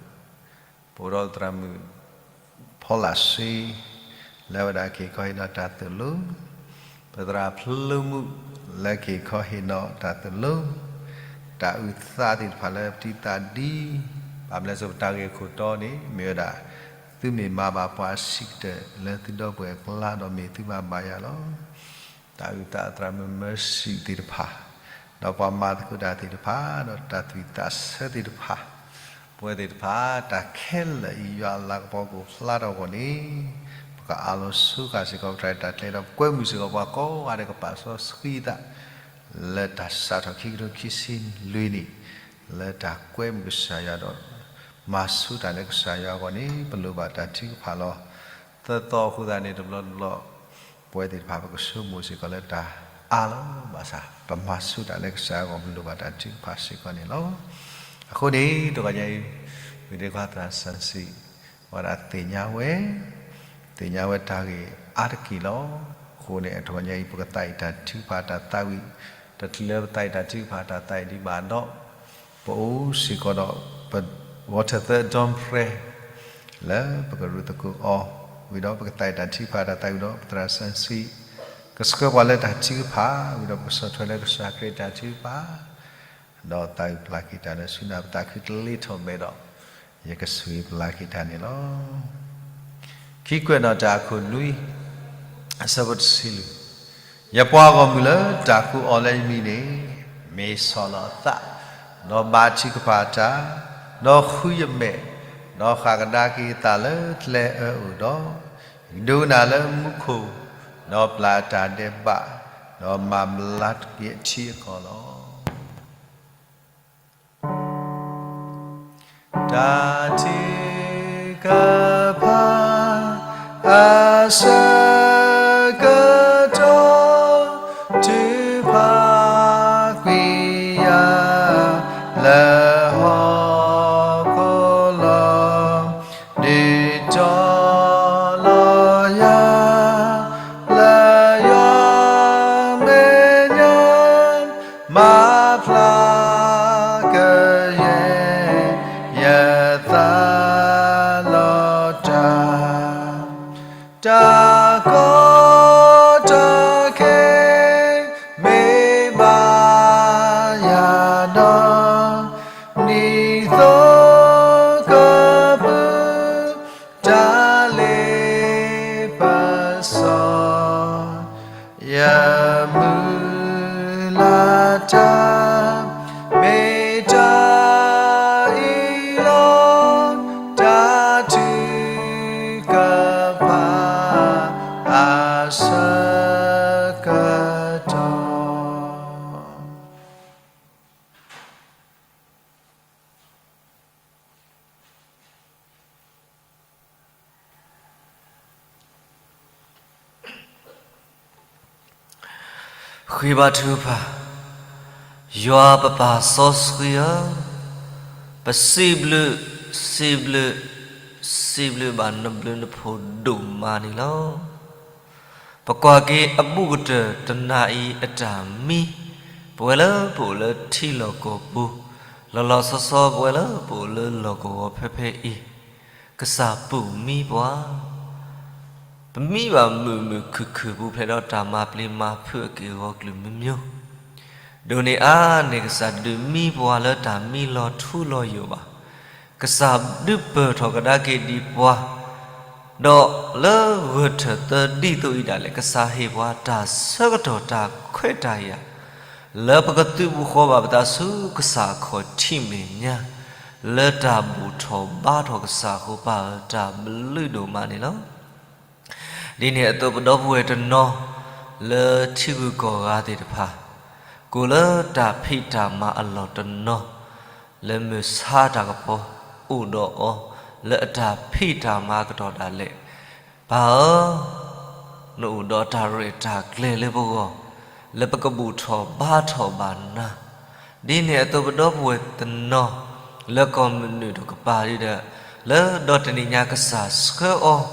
ပအိၣ်ဒီးသရၣ်မုၣ် ဖီလၣ်စ့ လၢအဝဲဒၣ်ကဟ့ၣ်ခီဟ့ၣ်နီၤတၢ်သိၣ်လိ, ပသရၣ်ဖျိမုၣ် လၢကဟ့ၣ်ခီဟ့ၣ်နီၤတၢ်သိၣ်လိ, တၢ်အုၣ်သးသ့ၣ်တဖၣ်လၢပတံၤသးဒံ, ဘၣ်မနုၤလဲၣ် ပတၢ်ဂ့ၢ်ခိၣ်တီန့ၣ် မ့ၢ်ဝဲဒၣ် သုမ့ၢ်မၤဘၣ်ပှၤအဆံးကတၢၢ်လၢသုဒီပုၢ်ဝဲၢ်အကျါဒီးမ့ၢ်သုဘၣ်ဘၣ်ယၤလီၤ. တၢ်အုၣ်သးသရၣ်မုၣ် Mercy သ့ၣ်တဖၣ်, ဒီးပှၤမၤသကိးတၢ်သ့ၣ်တဖၣ်, ဒီးတၢ်သူၣ်ဝံၣ်သးဆၢသ့ၣ်တဖၣ်, ပဝဲသ့ၣ်တဖၣ် တၢ်ခဲလၢာ်အံၤ ယွၤအလၤကပီၤကအိၣ်ဖျါထီၣ်အဂီၢ်န့ၣ် ပကအးလီၤဆိဃာ်စ့ၢ်ကီး ပတၢ်ရဲၣ်တၢ်ကျဲၤဒီး ပကွဲမုာ်စ့ၢ်ကီးပှၤကိးဂၤဒဲး ကပာ်စီဆှံသး လၢတၢ်စးထီၣ်ခံကထိခံဆံလွံၢ်နံၣ် လၢတၢ်ကွဲမုာ်ကစၢ်ယွၤဒီး မၤဆူၣ်တၢ်လၢကစၢ်ယွၤအဂီၢ်န့ၣ် ပလိၣ်ဘၣ်တၢ်ထုကဖၣ်လီၤ. သၢသီအဃိသတးန့ၣ် တဘျီတဘျီ ပဝဲသ့ၣ်တဖၣ် ပကဆိကမိၣ်စ့ၢ်ကီးလၢတၢ်အါလီၤ. ဘၣ်ဆၣ် ပမၤဆူၣ်တၢ်လၢကစၢ်အဂီၢ် ပလိၣ်ဘၣ်တၢ်ထုကဖၣ်စ့ၢ်ကီးန့ၣ်လီၤ. အဃိန့ၣ် တဂီၤညါအံၤ မုၢ်ဒ့ခွါသရၣ်စီဆှံ ဝဲဒၣ်သ့ၣ်ညါဝဲ, သ့ၣ်ညါဝဲတၢ်ဂ့ၢ်အါတက့ၢ်လီၤ. အဃိန့ၣ် တဂီၤညါအံၤ ပကသးအံၤတၢ်ထုကဖၣ်တၢ်သးဝံၣ်, တချုးလၢပသးအံၤတၢ်ထုကဖၣ်တၢ်သးဝံၣ်ဒံးဘၣ်ဒီး ပအိၣ်စ့ၢ်ကီးဒီး ပ Water Third Dawn Prayer လၢပကရူၢ်သကိးအီၤ, ဝံၤဒီးပကသးအံၤတၢ်ထုကဖၣ်တၢ်သးဝံၣ်ဒီး ပသရၣ်စီဆှံ ကဆှၢပှၤလၢတၢ်ထုကဖၣ်, ဝံၤဒီးပကဆီၣ်ထွဲလၢကစၢ်ခရံာ်တၢ်ထုကဖၣ် ဒီးသးဝံၣ်ပျၢ်က့ၤတၢ်လၢဆူနၢ်ပသးခုတလ့ထီၣ်ဘဲဒီး ယကဆိၣ်ဂ့ၤပျၢ်က့ၤတၢ်န့ၣ်လီၤ. ခံကွဲးနီၣ်တၢ်အခိၣ်နွံ အဆၢဖိတဆံလွံၢ်, ယပှၤဂီၢ်မုၢ်လၢတၢ်ကိးအီၤလၢယမံၤန့ၣ် မ့ၢ်ဆီၣ်လီၤအသး, ဒီးဘါထုကဖၣ်တၢ်, ဒီးဃုယမဲာ်, ဒီးဃၣ်ကဒါက့ၤအသးလၢကျဲအၢအိၣ်ဒီး, ယကဒိကနၣ်လၢမူခိၣ်, ဒီးပျၢ်အတၢ်ဒဲးဘး, ဒီးမၤဘျါက့ၤအထံအကီၢ်လီၤ. တၢ်ထုကဖၣ် အဆၢကတီၢ် ထုကဖၣ်ကွံာ်ယၤ လၢဟီၣ်ခိၣ်လီၤ. ဒုးတီၤလီၤယၤ လၢယွၤမဲာ်ညါ မၤဖျါကယဲၢ် ယသးလီၤတၢ်, တၢ်ကီတၢ်ခဲ မ့ၢ်ဘၣ်ယၤဒီး နံၣ်သိကပုၢ် တၢ်လ့ပစီ ယမုၢ်လၢ်တၢ် မ့ၢ်တၢ်အံၤလီၤ. တၢ်ထုကဖၣ် အဆၢကတီၢ် ဃ့ဘါထုကဖၣ်, ယွၤပပၢ်စီဆှံဧၢ, ပစံးဘျုး, စံးဘျုး, စံးဘျုးဘၣ်နဘျုးနဖှိၣ်ဒိၣ်မးန့ၣ်လီၤ. ပကွၢ်က့ၤအဘူးကတၢၢ်တနၤအံၤအတၢ်မံ, ပဝဲလၢပအိၣ်လၢထံလီၢ်ကီၢ်ပူၤ, လီၤလီၤဆီဆီပဝဲလၢပအိၣ်လၢလီၢ်ကဝီၤဖဲဖဲအံၤ, ကစၢ်ပူၢ်မံပှၤ ပမံဘၣ်မုာ်မုာ်ခုၣ်ခုၣ်ပူၤဖျဲးဒီးတၢ်မၤပျံၤမၤဖုးအက့ၢ်အဂီၤကလုာ်မံၤမံၤ, ဒိၣ်န့ၢ်အါန့ၢ်ကစၢ်ဒုးမံပှၤလၢတၢ်မံလီၤထူလီၤယိာ်ဘၣ်. ကစၢ်ဒုးပၢၢ်ထီၣ်ကဒါက့ၤဒံးပှၤ, ဒီးလၢဂၢၢ်ထၢၣ်သၢဒ်သိးအံၤဒၣ်လဲာ် ကစၢ်ဟ့ၣ်ပှၤတၢ်ဆၢကတီၢ်တၢ်ခွဲးတၢ်ယာ် လၢပကသုးဘူးဃီၤဘၣ်ပသးဆူကစၢ်အခီၣ်ထံးမဲာ်ညါ, လၢတၢ်ဘူၣ်ထီၣ်ဘါထီၣ်ကစၢ်အဃိ ပၢ်ဧၢ တၢ်ဘျုးဒိၣ်မးန့ၣ်လီၤ. ဒ်န့ၣ်အသိးပဒီပုၢ်ဝဲၢ်တနီၤ လၢထံဂုၤကီၢ်ဂၤသ့ၣ်တဖၣ် ကိၣ်လၢတၢ်ဖံးတၢ်မၤအလီၢ်တနီၤ, လၢမုၢ်ဆါတၢ်ကပီၤအိၣ်ဒီးအီၤ, လၢအတၢ်ဖံးတၢ်မၤကတီၢ်ဒၣ်လဲာ်, ပၢ်ဧၢ, နအိၣ်ဒီးတၢ်ရဲၣ်တၢ်ကျဲၤလၢပဂီၢ်, လၢပကဘူၣ်ထီၣ်ဘါထီၣ်ဘၣ်နၤ, ဒ်န့ၣ်အသိးပဒီပုၢ်ဝဲၢ်တနီၤ, လၢကီၢ်မုၢ်နုာ်တကပၤဒ်ဒီး, လၢဒီတနံၤညါကစၢ်ဆှၢအီၤ,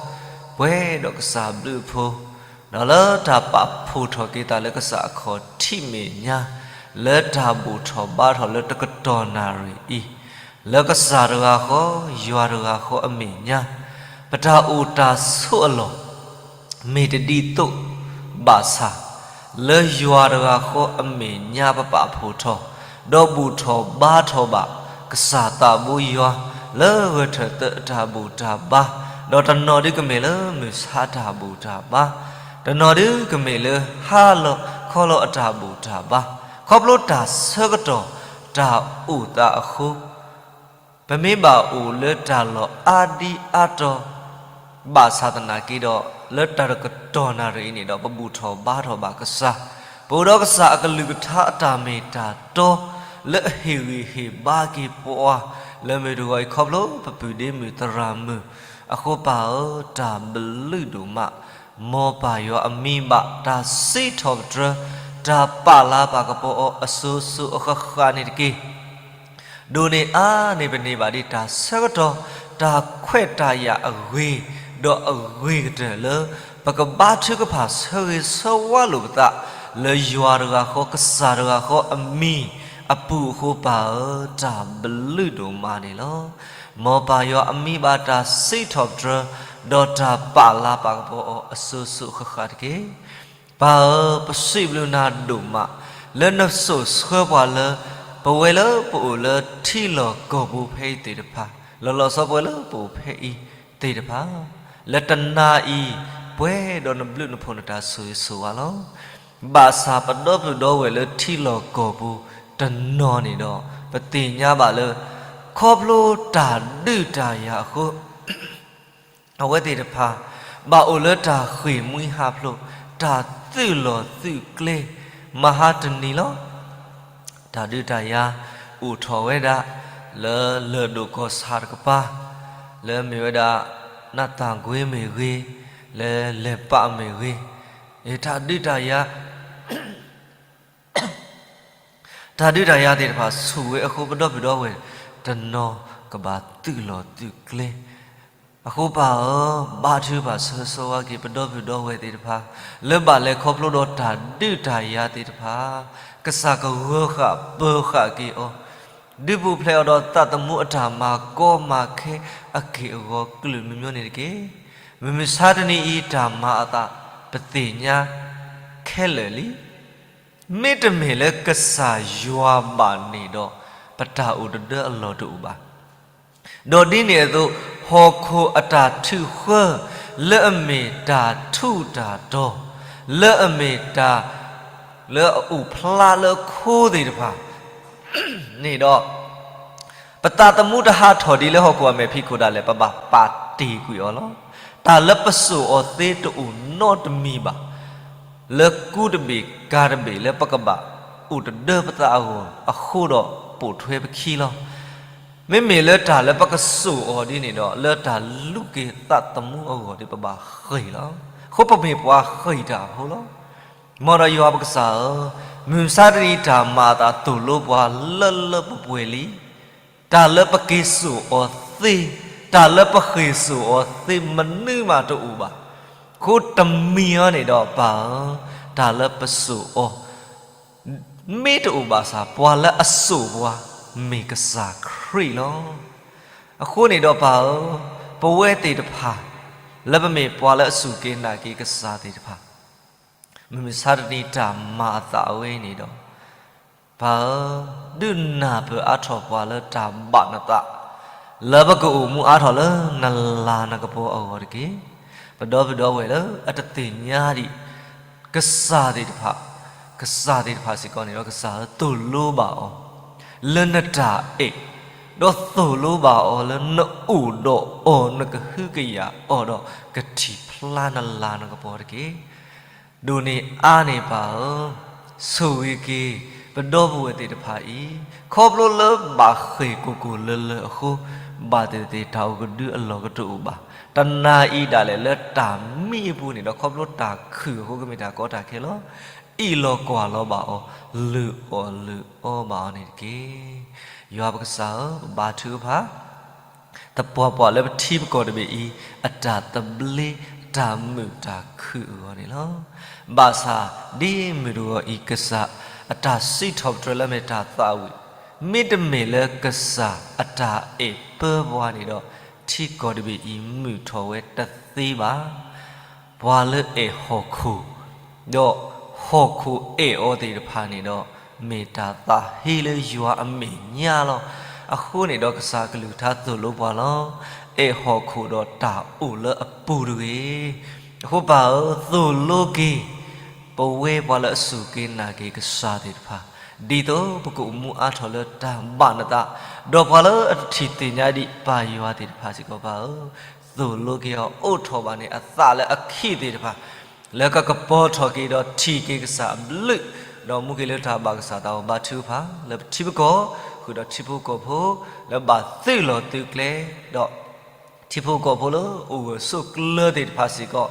ပှဲၤဒီးကစၢ်ဘျုးအဖိ ဒီးလၢတၢ်ပာ်ဖှိၣ်ထီၣ်က့ၤသးလၢကစၢ်အခီၣ်ထံးမဲာ်ညါ, လၢတၢ်ဘူၣ်ထီၣ်ဘါထီၣ်လၢတကတီၢ်နၣ်ရံၣ်အံၤ, လၢကစၢ်တဂၤဃီ, ယွၤတဂၤဃီအမဲာ်ညါ, ပတၢ်အိၣ်တၢ်ဆိးအလီၢ်, မ့ၢ်တဒ်သိးဘၣ်ဆၣ်, လၢယွၤတဂၤဃီအမဲာ်ညါပပာ်ဖှိၣ်ထီၣ်, ဒီးဘူၣ်ထီၣ်ဘါထီၣ်ဘၣ်, ကစၢ်သးဘိယွၤ, လၢဂဲၤထၢၣ်သၢအတၢ်ဘူၣ်တၢ်ဘါ, ဒီးတနီၤဒုကမ့ၢ်လၢမုၢ်ဆါတၢ်ဘူၣ်တၢ်ဘါ, တနီၤဒုကမ့ၢ်လၢဟါလီၤခီလီၤအတၢ်ဘူၣ်တၢ်ဘါ, ခီဖျိတၢ်ဆၢကတီၢ်တၢ်အိၣ်သးအဃိ ပမ့ၢ်ဘၣ်အိၣ်လၢတၢ်လီၢ်အါဒံအါတီၤ, ဘၣ်ဆၣ်သနာ်က့ဒီး လၢတၢ်တကတီၢ်နၣ်ရံၣ်အံၤန့ၣ်ဒီး ပဘူၣ်ထီၣ်ဘါထီၣ်ဘၣ်ကစၢ်, ပအိၣ်ဒီးကစၢ်အကလုၢ်ကထါအတၢ်မ့ၢ်တၢ်တီ, လၢအဟ့ၣ်ဂံၢ်ဟ့ၣ်ဘါက့ၤပှၤ, လၢမုၢ်တဂီၤအံၤခီဖျိပပုၢ်ဒ့မုၣ်သရၣ်မုၣ်, အဃိပၢ်ဧၢ, တၢ်ဘျုးဒိၣ်မး, မ်ပၢ်ယွၤအမံၤဘၣ်တၢ်စံးထီၣ်ပတြၢၤ, တၢ်ပာ်လၤပာ်ကပီၤအီၤအစိၤစိၤအဃၣ်ဃၣ်န့ၣ်တက့ၢ်. ဒိၣ်န့ၢ်အါန့ၢ်ပန့ၢ်ဘၣ်ဒ်တၢ်ဆၢကတီၢ်, တၢ်ခွဲးတၢ်ယာ်အဂ့ၤ, ဒီးအဂ့ၤကတၢၢ်လၢ ပကဘါထုကဖၣ်ဆၢဂ့ၤဆၢဝါလိာ်ပသး, လၢယွၤတဂၤဃီ ကစၢ်တဂၤဃီအမံၤအပူၤအဃိပၢ်ဧၢ, တၢ်ဘျုးဒိၣ်မးန့ၣ်လီၤ. မ်ပၢ်ယွၤအမံၤဘၣ်တၢ်စံးထီၣ်ပတြၢၤ, ဒီးတၢ်ပာ်လၤပာ်ကပီၤအီၤအစိၤစိၤအဃၣ်ဃၣ်တက့ၢ်. ပၢ်ဧၢ, ပစံးဘျုးနၤဒိၣ်မး, လၢနစိာ်ဆှၢပှၤလၢ ပဝဲလၢပအိၣ်လၢထံလီၢ်ကီၢ်ပူၤဖဲအံၤသ့ၣ်တဖၣ်, လီၤလီၤဆီဆီပဝဲလၢပအိၣ်ဖဲအံၤသ့ၣ်တဖၣ်, လၢတနၤအံၤ ပှဲၤဒီးနဘျုးနဖှိၣ်နတၢ်ဆိၣ်ဂ့ၤဆိၣ်ဝါလီၤ. ဘၣ်ဆၣ်ပဒီပုၢ်ဒီဝဲၢ်လၢထံလီၢ်ကီၢ်ပူၤတနီၤန့ၣ်ဒီး ပသ့ၣ်ညါဘၣ်လၢ ခီဖျိတၢ်ဒုးတၢ်ယၤအဃိ အဝဲသ့ၣ်တဖၣ် ဘၣ်အိၣ်လၢတၢ်ဃ့ၢ်မှံဟးဖျိး, တၢ်သုးလီၢ်သုးကျဲ မဟါတနံၤလီၤ. တၢ်ဒုးတၢ်ယၤအိၣ်ထီၣ်ဝဲဒၣ် လၢလၢၢ်ဒိၣ်ကီၢ်ဆၣ်တကပၤ, လၢမ့ၢ်ဝဲဒၣ် နးသၣ်ကွ့မ့ၢ်ဂ့ၤ, လၢလဲၤပာ်မ့ၢ်ဂ့ၤ, တၢ်ဒုးတၢ်ယၤ တၢ်ဒုးတၢ်ယၤသ့ၣ်တဖၣ်ဆူၣ်ဝဲအဃိ ပဒီပုၢ်ဒီဝဲၢ် တနီၤကဘၣ်သုးလီၢ်သုးကျဲ, အဃိပၢ်ဧၢ, ဘါထုကဖၣ်ဆၢဂ့ၤဆၢဝါက့ၤ ပဒီပုၢ်ဒီဝဲၢ်သ့ၣ်တဖၣ် လၢဘၣ်လဲၤခီဖျိဒီးတၢ်ဒုးတၢ်ယၤသ့ၣ်တဖၣ်, ကစၢ်ကဂၢၤဃာ်ပၢၤဃာ်က့ၤအီၤ, ဒုးပူၤဖျဲးအီၤဒီးသးသမူအတၢ်မၤကီမၤခဲအက့ၢ်အဂီၤ ကလုာ်မံၤမံၤန့ၣ်တက့ၢ်. မုၢ်မဆါတနံၤအံၤ တၢ်မၤအသး ပသ့ၣ်ညါခဲလၢာ်လံ. မ့တမ့ၢ်လၢကစၢ်ယွၤဘၣ်န့ၣ်ဒီး ပတၢ်အိၣ်တဒၢအလီၢ်တအိၣ်ဘၣ်. ဒီးဒ်န့ၣ်အသိး ဟီၣ်ခိၣ်အတၢ်ထုးဃၢ လၢအမ့ၢ်တၢ်ထူးတၢ်တီၤ, လၢအမ့ၢ်တၢ် လၢအအိၣ်ဖျါလၢအခိသ့ၣ်တဖၣ် န့ၣ်ဒီး ပသးသမူတဟးထီၣ်ဒ်လၢဟီၣ်ခိၣ်အမဲာ်ဖံးခိၣ်ဒၣ်လဲာ် ပဘၣ်ပာ်တ့ၢ်ကွံာ်အီၤလီၤ. တၢ်လၢပစိာ်အီၤသ့တအိၣ်နီတမံၤဘၣ်. လၢကူတဘ့ၣ်ကၤတဘ့ၣ်လၢပကဘၣ်အိၣ်တဒၢပသးအဂီၢ်အဃိဒီးပိာ်ထွဲပခံလီၤ. မ့မ့ၢ်လၢတၢ်လၢပကစိာ်အီၤဒ်န့ၣ်ဒီး လၢတၢ်လူၤက့ၤသးသမူအဂီၢ်ဒီးပဘၣ်ဃ့ၢ်လီၤ. အဃိပမ့ၢ်ပှၤဃ့ၢ်တၢ်ဖိလီၤ. မ်ဒီးယွၤပကစၢ်ဧၢ, မုၢ်မဆါတနံၤတၢ်မၤအသးသိၣ်လိပှၤလၢလၢပှဲၤပှဲၤလံ. တၢ်လၢပက့ၤစိာ်အီၤသ့, တၢ်လၢပဃ့ၢ်စိာ်အီၤသ့ မနုၤမးတအိၣ်ဘၣ်. အဃိတမံၤအံၤန့ၣ်ဒီးပၢ်ဧၢ, တၢ်လၢပစိာ်အီၤ မ့ၢ်တအိၣ်ဘၣ်ဆၣ် ပှၤလၢအစိာ်ပှၤ မ့ၢ်ကစၢ်ခရံာ်လီၤ. အဃိန့ၣ်ဒီးပၢ်ဧၢ, ပဝဲသ့ၣ်တဖၣ် လၢပမ့ၢ်ပှၤလၢအစူၢ်က့ၤနာ်က့ၤကစၢ်သ့ၣ်တဖၣ် မုၢ်မဆါတနံၤတၢ်မၤအသးအဝဲန့ၣ်ဒီး ပၢ်ဧၢ, ဒုးနၢ်ပၢၢ်အါထီၣ်ပှၤလၢတၢ်ဘၣ်နသး, လၢပကအိၣ်မူအါထီၣ်လၢနလၤနကပီၤအဂီၢ်တက့ၢ်. ပဒီပုၢ်ဒီဝဲၢ်လၢအတသ့ၣ်ညါဒံး ကစၢ်သ့ၣ်တဖၣ်, ကစၢ်သ့ၣ်တဖၣ်စ့ၢ်ကီးန့ၣ်ဒီး ကစၢ်ဧၢ သိၣ်လိဘၣ်အီၤ လၢနတၢ်အဲၣ်, ဒီးသိၣ်လိဘၣ်အီၤလၢနအိၣ်ဒီးအီၤ နကဟုကယာ်အီၤဒီး ကထံၣ်ဖျါနလၤနကပီၤတက့ၢ်. ဒိၣ်န့ၢ်အါန့ၢ်ပၢ်ဧၢ, ဆိၣ်ဂ့ၤက့ၤ ပဒီပုၢ်ဝဲၢ်သ့ၣ်တဖၣ်အံၤ ခီဖျိလၢဘၣ်ဃ့ၢ်ကိၢ်ကိၢ်လၢၤလၢၤအဃိ, ဘၣ်သ့ၣ်သ့ၣ်တၢ်အိၣ်ကဒုအလီၢ်ကတအိၣ်ဘၣ်. တနၤအံၤဒၣ်လဲာ်လၢတၢ်မံအပူၤန့ၣ်ဒီး ခီဖျိတၢ်ခုၣ်အဃိ ကမ့ၢ်တၢ်ကီတၢ်ခဲလီၤ. အ့ၣ်လိာ်ကွၢ်လီၤဘၣ်အီၤ, လုၢ်အီၣ်လုၢ်အီဘၣ်အီၤန့ၣ်တက့ၢ်. ယွၤပကစၢ်ဧၢ, ပဘါထုကဖၣ် သပှၢ်ပှၢ်လၢပထံပကီၢ်တဘ့ၣ်အံၤ အတၢ်သဘျ့ တၢ်မုာ်တၢ်ခုၣ်အဂီၢ်န့ၣ်လီၤ. ဘၣ်ဆၣ်ဒ်မုၢ်တဂီၤအံၤ ကစၢ်အတၢ်စံးထီၣ်ပတြၢၤလၢအမ့ၢ်တၢ်သးဝံၣ်, မ့တမ့ၢ်လၢကစၢ်အတၢ်အဲၣ်ပၢပှၤန့ၣ်ဒီး ထံကီၢ်တဘ့ၣ်အံၤမုာ်ထီၣ်ဝဲတသ့ဘၣ်. ပှၤလၢအဲၣ်ဟီၣ်ခိၣ် ဒီးဟီၣ်ခိၣ်အဲၣ်အီၤသ့ၣ်တဖၣ်န့ၣ်ဒီး မ့ၢ်တၢ်သးဟ့လၢယွၤအမဲာ်ညါလီၤ. အဃိန့ၣ်ဒီး ကစၢ်အကလုၢ်ကထါသိၣ်လိပှၤလီၤ. အဲၣ်ဟီၣ်ခိၣ်ဒီးတၢ်အိၣ်လၢအပူၤတဂ့ၤ. အဃိပၢ်ဧၢ, သိၣ်လိက့ၤ ပဝဲပှၤလၢအစူၢ်က့ၤနာ်က့ၤကစၢ်သ့ၣ်တဖၣ်, ဒ်သိးပကအိၣ်မူအါထီၣ်လၢတၢ်ဘၣ်နသး, ဒီးပှၤလၢအတထံၣ်သ့ၣ်ညါဒံးပၢ်ယွၤသ့ၣ်တဖၣ်စ့ၢ်ကီးပၢ်ဧၢ, သိၣ်လိက့ၤအီၤ အိးထီၣ်ဘၣ်န့ၢ်အသးလၢအခံသ့ၣ်တဖၣ် လၢကကပီၤထီၣ်က့ၤဒီးထံၣ်က့ၤကစၢ်အဘျုး, ဒီးမူက့ၤလၢတၢ်ဘၣ်ကစၢ်သးအဂီၢ် ဘါထုကဖၣ် လၢပထံပကီၢ် ဃုာ်ဒီးထံဖိကီၢ်ဖိ လၢဘၣ်သုးလီၢ်သုးကျဲ, ဒီးထံဖိကီၢ်ဖိလၢအိၣ်ဂၢၢ်ဆိးကျၢၤသ့ၣ်တဖၣ်စ့ၢ်ကီး,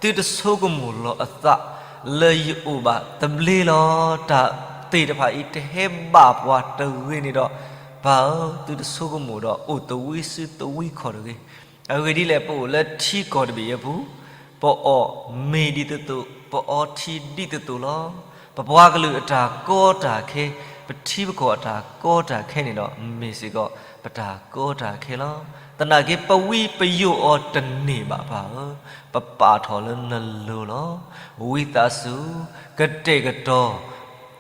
သုတဆိကမိၣ်လီၤအသး လၢယအိၣ်ဘၣ်သဘျ့လီၤ. တၢ်သ့ၣ်တဖၣ်အံၤတဟဲဘၣ်ပှၤတဂ့ၤန့ၣ်ဒီး, ပၢ်ဧၢ, သုတဆိကမိၣ်ဒီးအိၣ်သဝံစုသဝံခီၣ်တဂ့ၤ. အဂ့ၢ်ဒ်လဲၣ်, ပအိၣ်လၢထံကီၢ်တဘ့ၣ်အံၤအပူၤ, ပအီၣ်မ့ၤဒ်သိးသိး, ပအီထံဒ်သိးသိးလီၤ. ပပှၤကလုာ်အတၢ်ကီတၢ်ခဲ, ပထံပကီၢ်အတၢ်ကီတၢ်ခဲန့ၣ်ဒီး မ့ၢ်စ့ၢ်ကီး ပတၢ်ကီတၢ်ခဲလီၤ. သနာ်က့ ပဝံပယိၣ်အီၤတန့ၢ်ဘၣ်ပၢ်ဧၢ, ပပာ်ထီၣ်လၢနလိၤလီၤ. ဝံသးစူၤ ကတဲာ်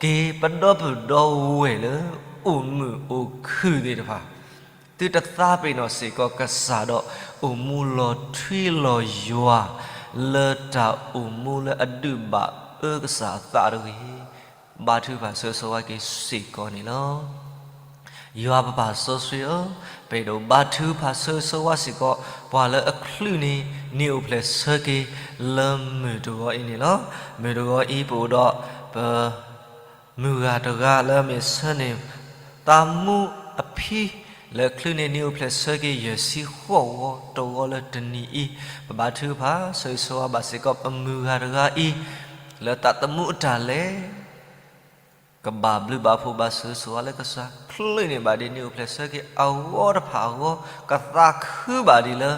ကတီၤက့ၤ ပဒီပုၢ်ဒီဝဲၢ်လၢ အိၣ်မုာ်အိၣ်ခုၣ်သ့ၣ်တဖၣ် သုတသးပ့ၤနီၣ်စ့ၢ်ကီးကစၢ်ဒီး အိၣ်မူလီၤထွံလီၤယွၤ လၢတၢ်အိၣ်မူလၢအဒုးဘၣ်အၢကစၢ်အသးတဂ့ၤ, ဘါထုကဖၣ်ဆၢဂ့ၤဆၢဝါက့ၤစ့ၢ်ကီးန့ၣ်လီၤ. ယွၤပပၢ်စီဆှံဧၢ, ပအဲၣ်ဒိးဘါထုကဖၣ်ဆၢဂ့ၤဆၢဝါစ့ၢ်ကီး ပှၤလၢအချုးန့ၢ် နံၣ်အိၣ်ဖျဲၣ်ဆၢက့ၤ လၢမုၢ်တဂီၤအံၤန့ၣ်လီၤ. မုၢ်တဂီၤအံၤ ပအိၣ်ဒီးပ မုၢ်ဂၤတဂၤလၢအမ့ၢ်ဆၢန့ၢ် သးမူအဖံ လၢချုးန့ၢ်နံၣ်အိၣ်ဖျဲၣ်ဆၢက့ၤ ယဲၢ်ဆံဃိးဝီတဝီလၢတနံၤအံၤ, ပဘါထုကဖၣ်ဆၢဂ့ၤဆၢဝါဘၣ်စ့ၢ်ကီး ပမုၢ်ဂၤတဂၤအံၤ လၢသးသမူအတၢ်လဲၤ ကဘၣ်ဘျုးဘၣ်ဖှိၣ်ဘၣ်ဆၢဂ့ၤဆၢဝါလၢကစၢ် ချုးန့ၢ်ဘၣ်ဒ်နံၣ်အိၣ်ဖျဲၣ်ဆၢက့ၤအဂီၢ်တဖၣ်အဂီၢ်, ကသးခုဘၣ်ဒ်လၢ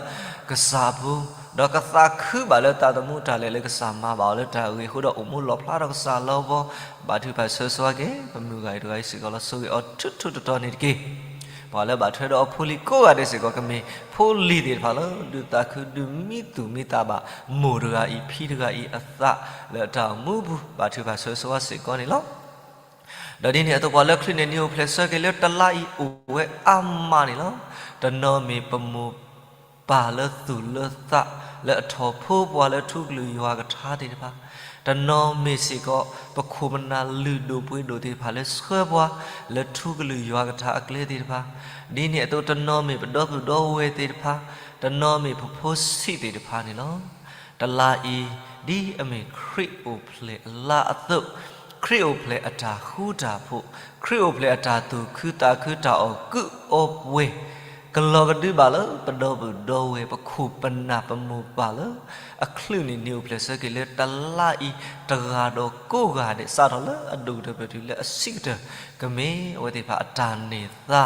ကစၢ်အပူၤ, ဒီးကသးခုဘၣ်လၢသးသမူတၢ်လဲၤလၢကစၢ်မၤဘၣ်အီၤလၢတၢ်ဂ့ၤအဃိဒီး အိၣ်မူလီၣ်ဖျါထီၣ်ကစၢ်လီၤဘီ, ဘါထုကဖၣ်ဆၢဂ့ၤဆၢဝါက့ၤ ပမုၢ်ဂၤအံၤတဂၤအံၤစ့ၢ်ကီးလီၤ. ဆိၣ်ဂ့ၤအီၤထူထူတီတီန့ၣ်တက့ၢ်. ပှၤလၢဘၣ်ထွဲဒီးအဖိလံၤကိးဂၤဒဲးစ့ၢ်ကီး ကမ့ၢ်ဖိလံၤသ့ၣ်တဖၣ်လၢ ဒုးသးခုဒုးမံသူၣ်မံသးဘၣ် မိၢ်တဂၤအံၤ ဖံတဂၤအံၤအသး လၢတၢ်အိၣ်မူပူၤ ဘါထုကဖၣ်ဆၢဂ့ၤဆၢဝါစ့ၢ်ကီးန့ၣ်လီၤ. ဒီးဒ်န့ၣ်အသိး ပှၤလၢချုးန့ၢ်နံၣ်အိၣ်ဖျဲၣ်ဆၢက့ၤလၢတလါအံၤအိၣ်ဝဲအါမးန့ၣ်လီၤ. တနီၤမ့ၢ်ပမိၢ်ပၢ်လၢသူၣ်လၢသး လၢအထီၣ်ဖိပှၤလၢထူကလုၢ်ယွၤကထါသ့ၣ်တဖၣ်, တနီၤမ့ၢ်စ့ၢ်ကီး ပခိၣ်ပနၢ်လုၢ်ဒိၣ်ပှ့ၤဒိၣ်သ့ၣ်တဖၣ်လၢဆှၢပှၤ လၢထူကလုၢ်ယွၤကထါအကျဲသ့ၣ်တဖၣ်, ဒ်န့ၣ်အသိး တနီၤမ့ၢ်ပဒီပုၢ်ဒီဝဲၢ်သ့ၣ်တဖၣ်, တနီၤမ့ၢ်ပဖိဆံးသ့ၣ်တဖၣ်န့ၣ်လီၤ. တလါအံၤ ဒ်အမ့ၢ်ခရံာ်အိၣ်ဖျဲၣ်အလါအသိး, ခရံာ်အိၣ်ဖျဲၣ်အတၢ်ဃူတၢ်ဖိး, ခရံာ်အိၣ်ဖျဲၣ်အတၢ်သူၣ်ခုသးခု တၢ်အီၣ်ကုးအီပှဲၤ ကလီၤကဒုဘၣ်လၢပဒီပုၢ်ဒီဝဲၢ် ပခိၣ်ပနၢ်ပမိၢ်ပၢ်လၢ အချုးန့ၢ်နံၣ်အိၣ်ဖျဲၣ်ဆၢက့ၤလၢတလါအံၤ တဂၤဒီးကိးဂၤဒဲး စးထီၣ်လၢအဒိၣ်ကတၢၢ်ပတုၤလၢအဆံးကတၢၢ် ကမ့ၢ်အဝဲသ့ၣ်တဖၣ်အတၢ်န့ၢ်သါ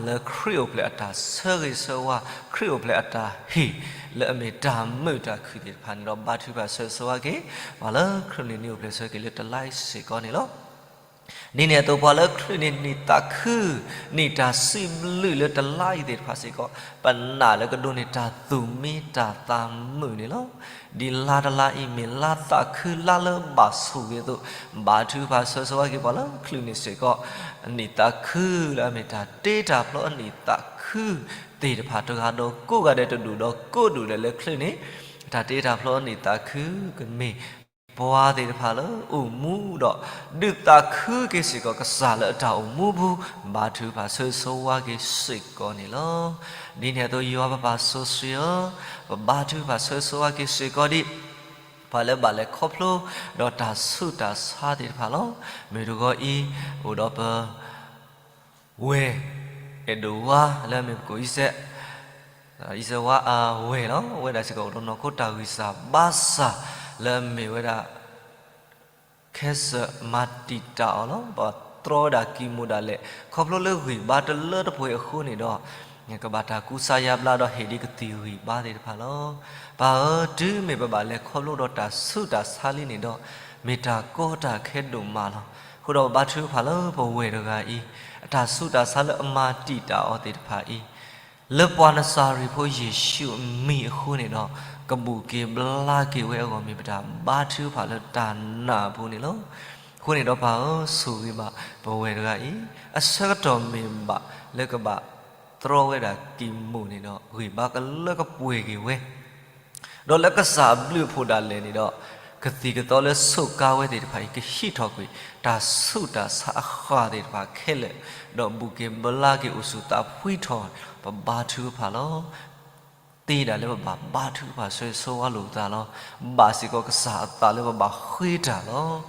လၢခရံာ်အိၣ်ဖျဲၣ်အတၢ်ဆၢဂ့ၤဆၢဝါ, ခရံာ်အိၣ်ဖျဲၣ်အတၢ်ဟ့ၣ် လၢအမ့ၢ်တၢ်မုာ်တၢ်ခုၣ်သ့ၣ်တဖၣ်န့ၣ်ဒီး ဘါထုကဖၣ်ဆၢဂ့ၤဆၢဝါက့ၤ ပှၤလၢချုးန့ၢ်နံၣ်အိၣ်ဖျဲၣ်ဆၢက့ၤလၢတလါအံၤစ့ၢ်ကီးန့ၣ်လီၤ. ဒ်န့ၣ်အသိး ပှၤလၢချုးန့ၢ်နံၣ်သးခု နံၣ်တၢ်စံးဘျုးလၢတလါအံၤသ့ၣ်တဖၣ်စ့ၢ်ကီး ပနာ်လၢကဒိးန့ၢ်တၢ်သူၣ်မံတၢ်သးမုာ်န့ၣ်လီၤ. ဒ်လါတလါအံၤ မ့ၢ်လါသးခုလါလၢဘၣ်ဆိၣ်ဂ့ၤအသိး ဘါထုကဖၣ်ဆၢဂ့ၤဆၢဝါက့ၤ ပှၤလၢချုးန့ၢ်စ့ၢ်ကီး နံၣ်သးခုလၢအမ့ၢ်တၢ်တ့တၢ်ဖျီအနံၣ်သးခုသ့ၣ်တဖၣ် တဂၤဒီးကိးဂၤဒဲး တဒူၣ်ဒီးကိးဒူၣ်ဒဲးလၢချုးန့ၢ် တၢ်တ့တၢ်ဖျီအနံၣ်သးခု ကမ့ၢ်ပှၤသ့ၣ်တဖၣ်လၢအိၣ်မူဒီး ဒုးသးခုက့ၤစ့ၢ်ကီးကစၢ်လၢအတၢ်အိၣ်မူပူၤ ဘါထုကဖၣ်ဆၢဂ့ၤဆၢဝါက့ၤစ့ၢ်ကီးန့ၣ်လီၤ. ဒ်န့ၣ်အသိး ယွၤပပၢ်စီဆှံဧၢ, ပဘါထုကဖၣ်ဆၢဂ့ၤဆၢဝါက့ၤစ့ၢ်ကီးဒ် ပှၤလၢဘၣ်လဲၤခီဖျိဒီးတၢ်ဆူးတၢ်ဆါသ့ၣ်တဖၣ်လီၤ. မ့ၢ်တဂီၤအံၤ အိၣ်ဒီးပ ဝဲၢ် အဲၣ်ဒိးဝါလၢအမ့ၢ်ပကိးအံၤစဲး, အံၤစဲးဝါအဝဲၢ်လီၤ. အဝဲဒၣ်စ့ၢ်ကီးအိၣ်ဒီးနီၢ်ခိတၢ်ဂံၢ်စၢ်ဘါစၢ်လၢအမ့ၢ်ဝဲဒၣ် ခဲစၢၣ်မၤတံာ်တာ်အီၤလီၤ. ပှၤတြီဝဲဒၣ်ကံၢ်မိၢ်ဒၣ်လဲာ် ခီဖျိလၢဂံၢ်ဘါတလၢတပှဲၤအဃိန့ၣ်ဒီး ကဘၣ်တၢ်ကူစါယါဘျါဒီးဟ့ၣ်ဒံးကသံၣ်ဂံၢ်ဘါသ့ၣ်တဖၣ်လီၤ. ပၢ်ဧၢ, တုၤမ့ၢ်ပဘၣ်လဲၤခီဖျိဒီးတၢ်ဆူးတၢ်ဆါလံန့ၣ်ဒီး မ့ၢ်တၢ်ကီတၢ်ခဲဒိၣ်မးလီၤ. အဃိဒီးပဘါထုကဖၣ်လၢပဝဲၢ်တဂၤအံၤ အတၢ်ဆူးတၢ်ဆါလၢအမၤတံာ်တာ်အီၤသ့ၣ်တဖၣ်အံၤ လၢပှၤနစၤရ့းဖိယ့ၣ်ၡူးအမံၤအဃိန့ၣ်ဒီး ကဘူၣ်က့ၤဘျါက့ၤဝဲအဂီၢ် မ့ၢ်ပတၢ်ဘါထုကဖၣ်လၢတၢ်နာ်အပူၤန့ၣ်လီၤ. အဃိန့ၣ်ဒီးပၢ်ဧၢ, ဆိၣ်ဂ့ၤဘၣ်ပဝဲၢ်တဂၤအံၤ အဆၢကတီၢ်မ့ၢ်ဘၣ်လၢကဘၣ်တြီဝဲဒၣ်ကံၢ်မိၢ်န့ၣ်ဒီး ဂံၢ်ဘါကလၢကပှဲၤက့ၤဝဲ ဒီးလၢကစၢ်အဘျုးအဖှိၣ်ဒၣ်လဲာ်န့ၣ်ဒီး ကသံၣ်ကသီလၢဆိးကါဝဲသ့ၣ်တဖၣ်အံၤ ကဟံးထီၣ်ကွံာ် တၢ်ဆူးတၢ်ဆါအဃၢ်သ့ၣ်တဖၣ်ခဲလၢာ်, ဒီးဘူၣ်က့ၤဘျါက့ၤအိၣ်ဆူၣ်သးဖှံထီၣ် ပဘါထုကဖၣ်လီၤ. သ့ဒၣ်လၢပဘၣ်ဘါထုကဖၣ်ဆၢဂ့ၤဆၢဝါလိာ်ပသးလီၤ. ဘၣ်စ့ၢ်ကီးကစၢ်အသးလၢပဘၣ်ဃ့တၢ်လီၤ.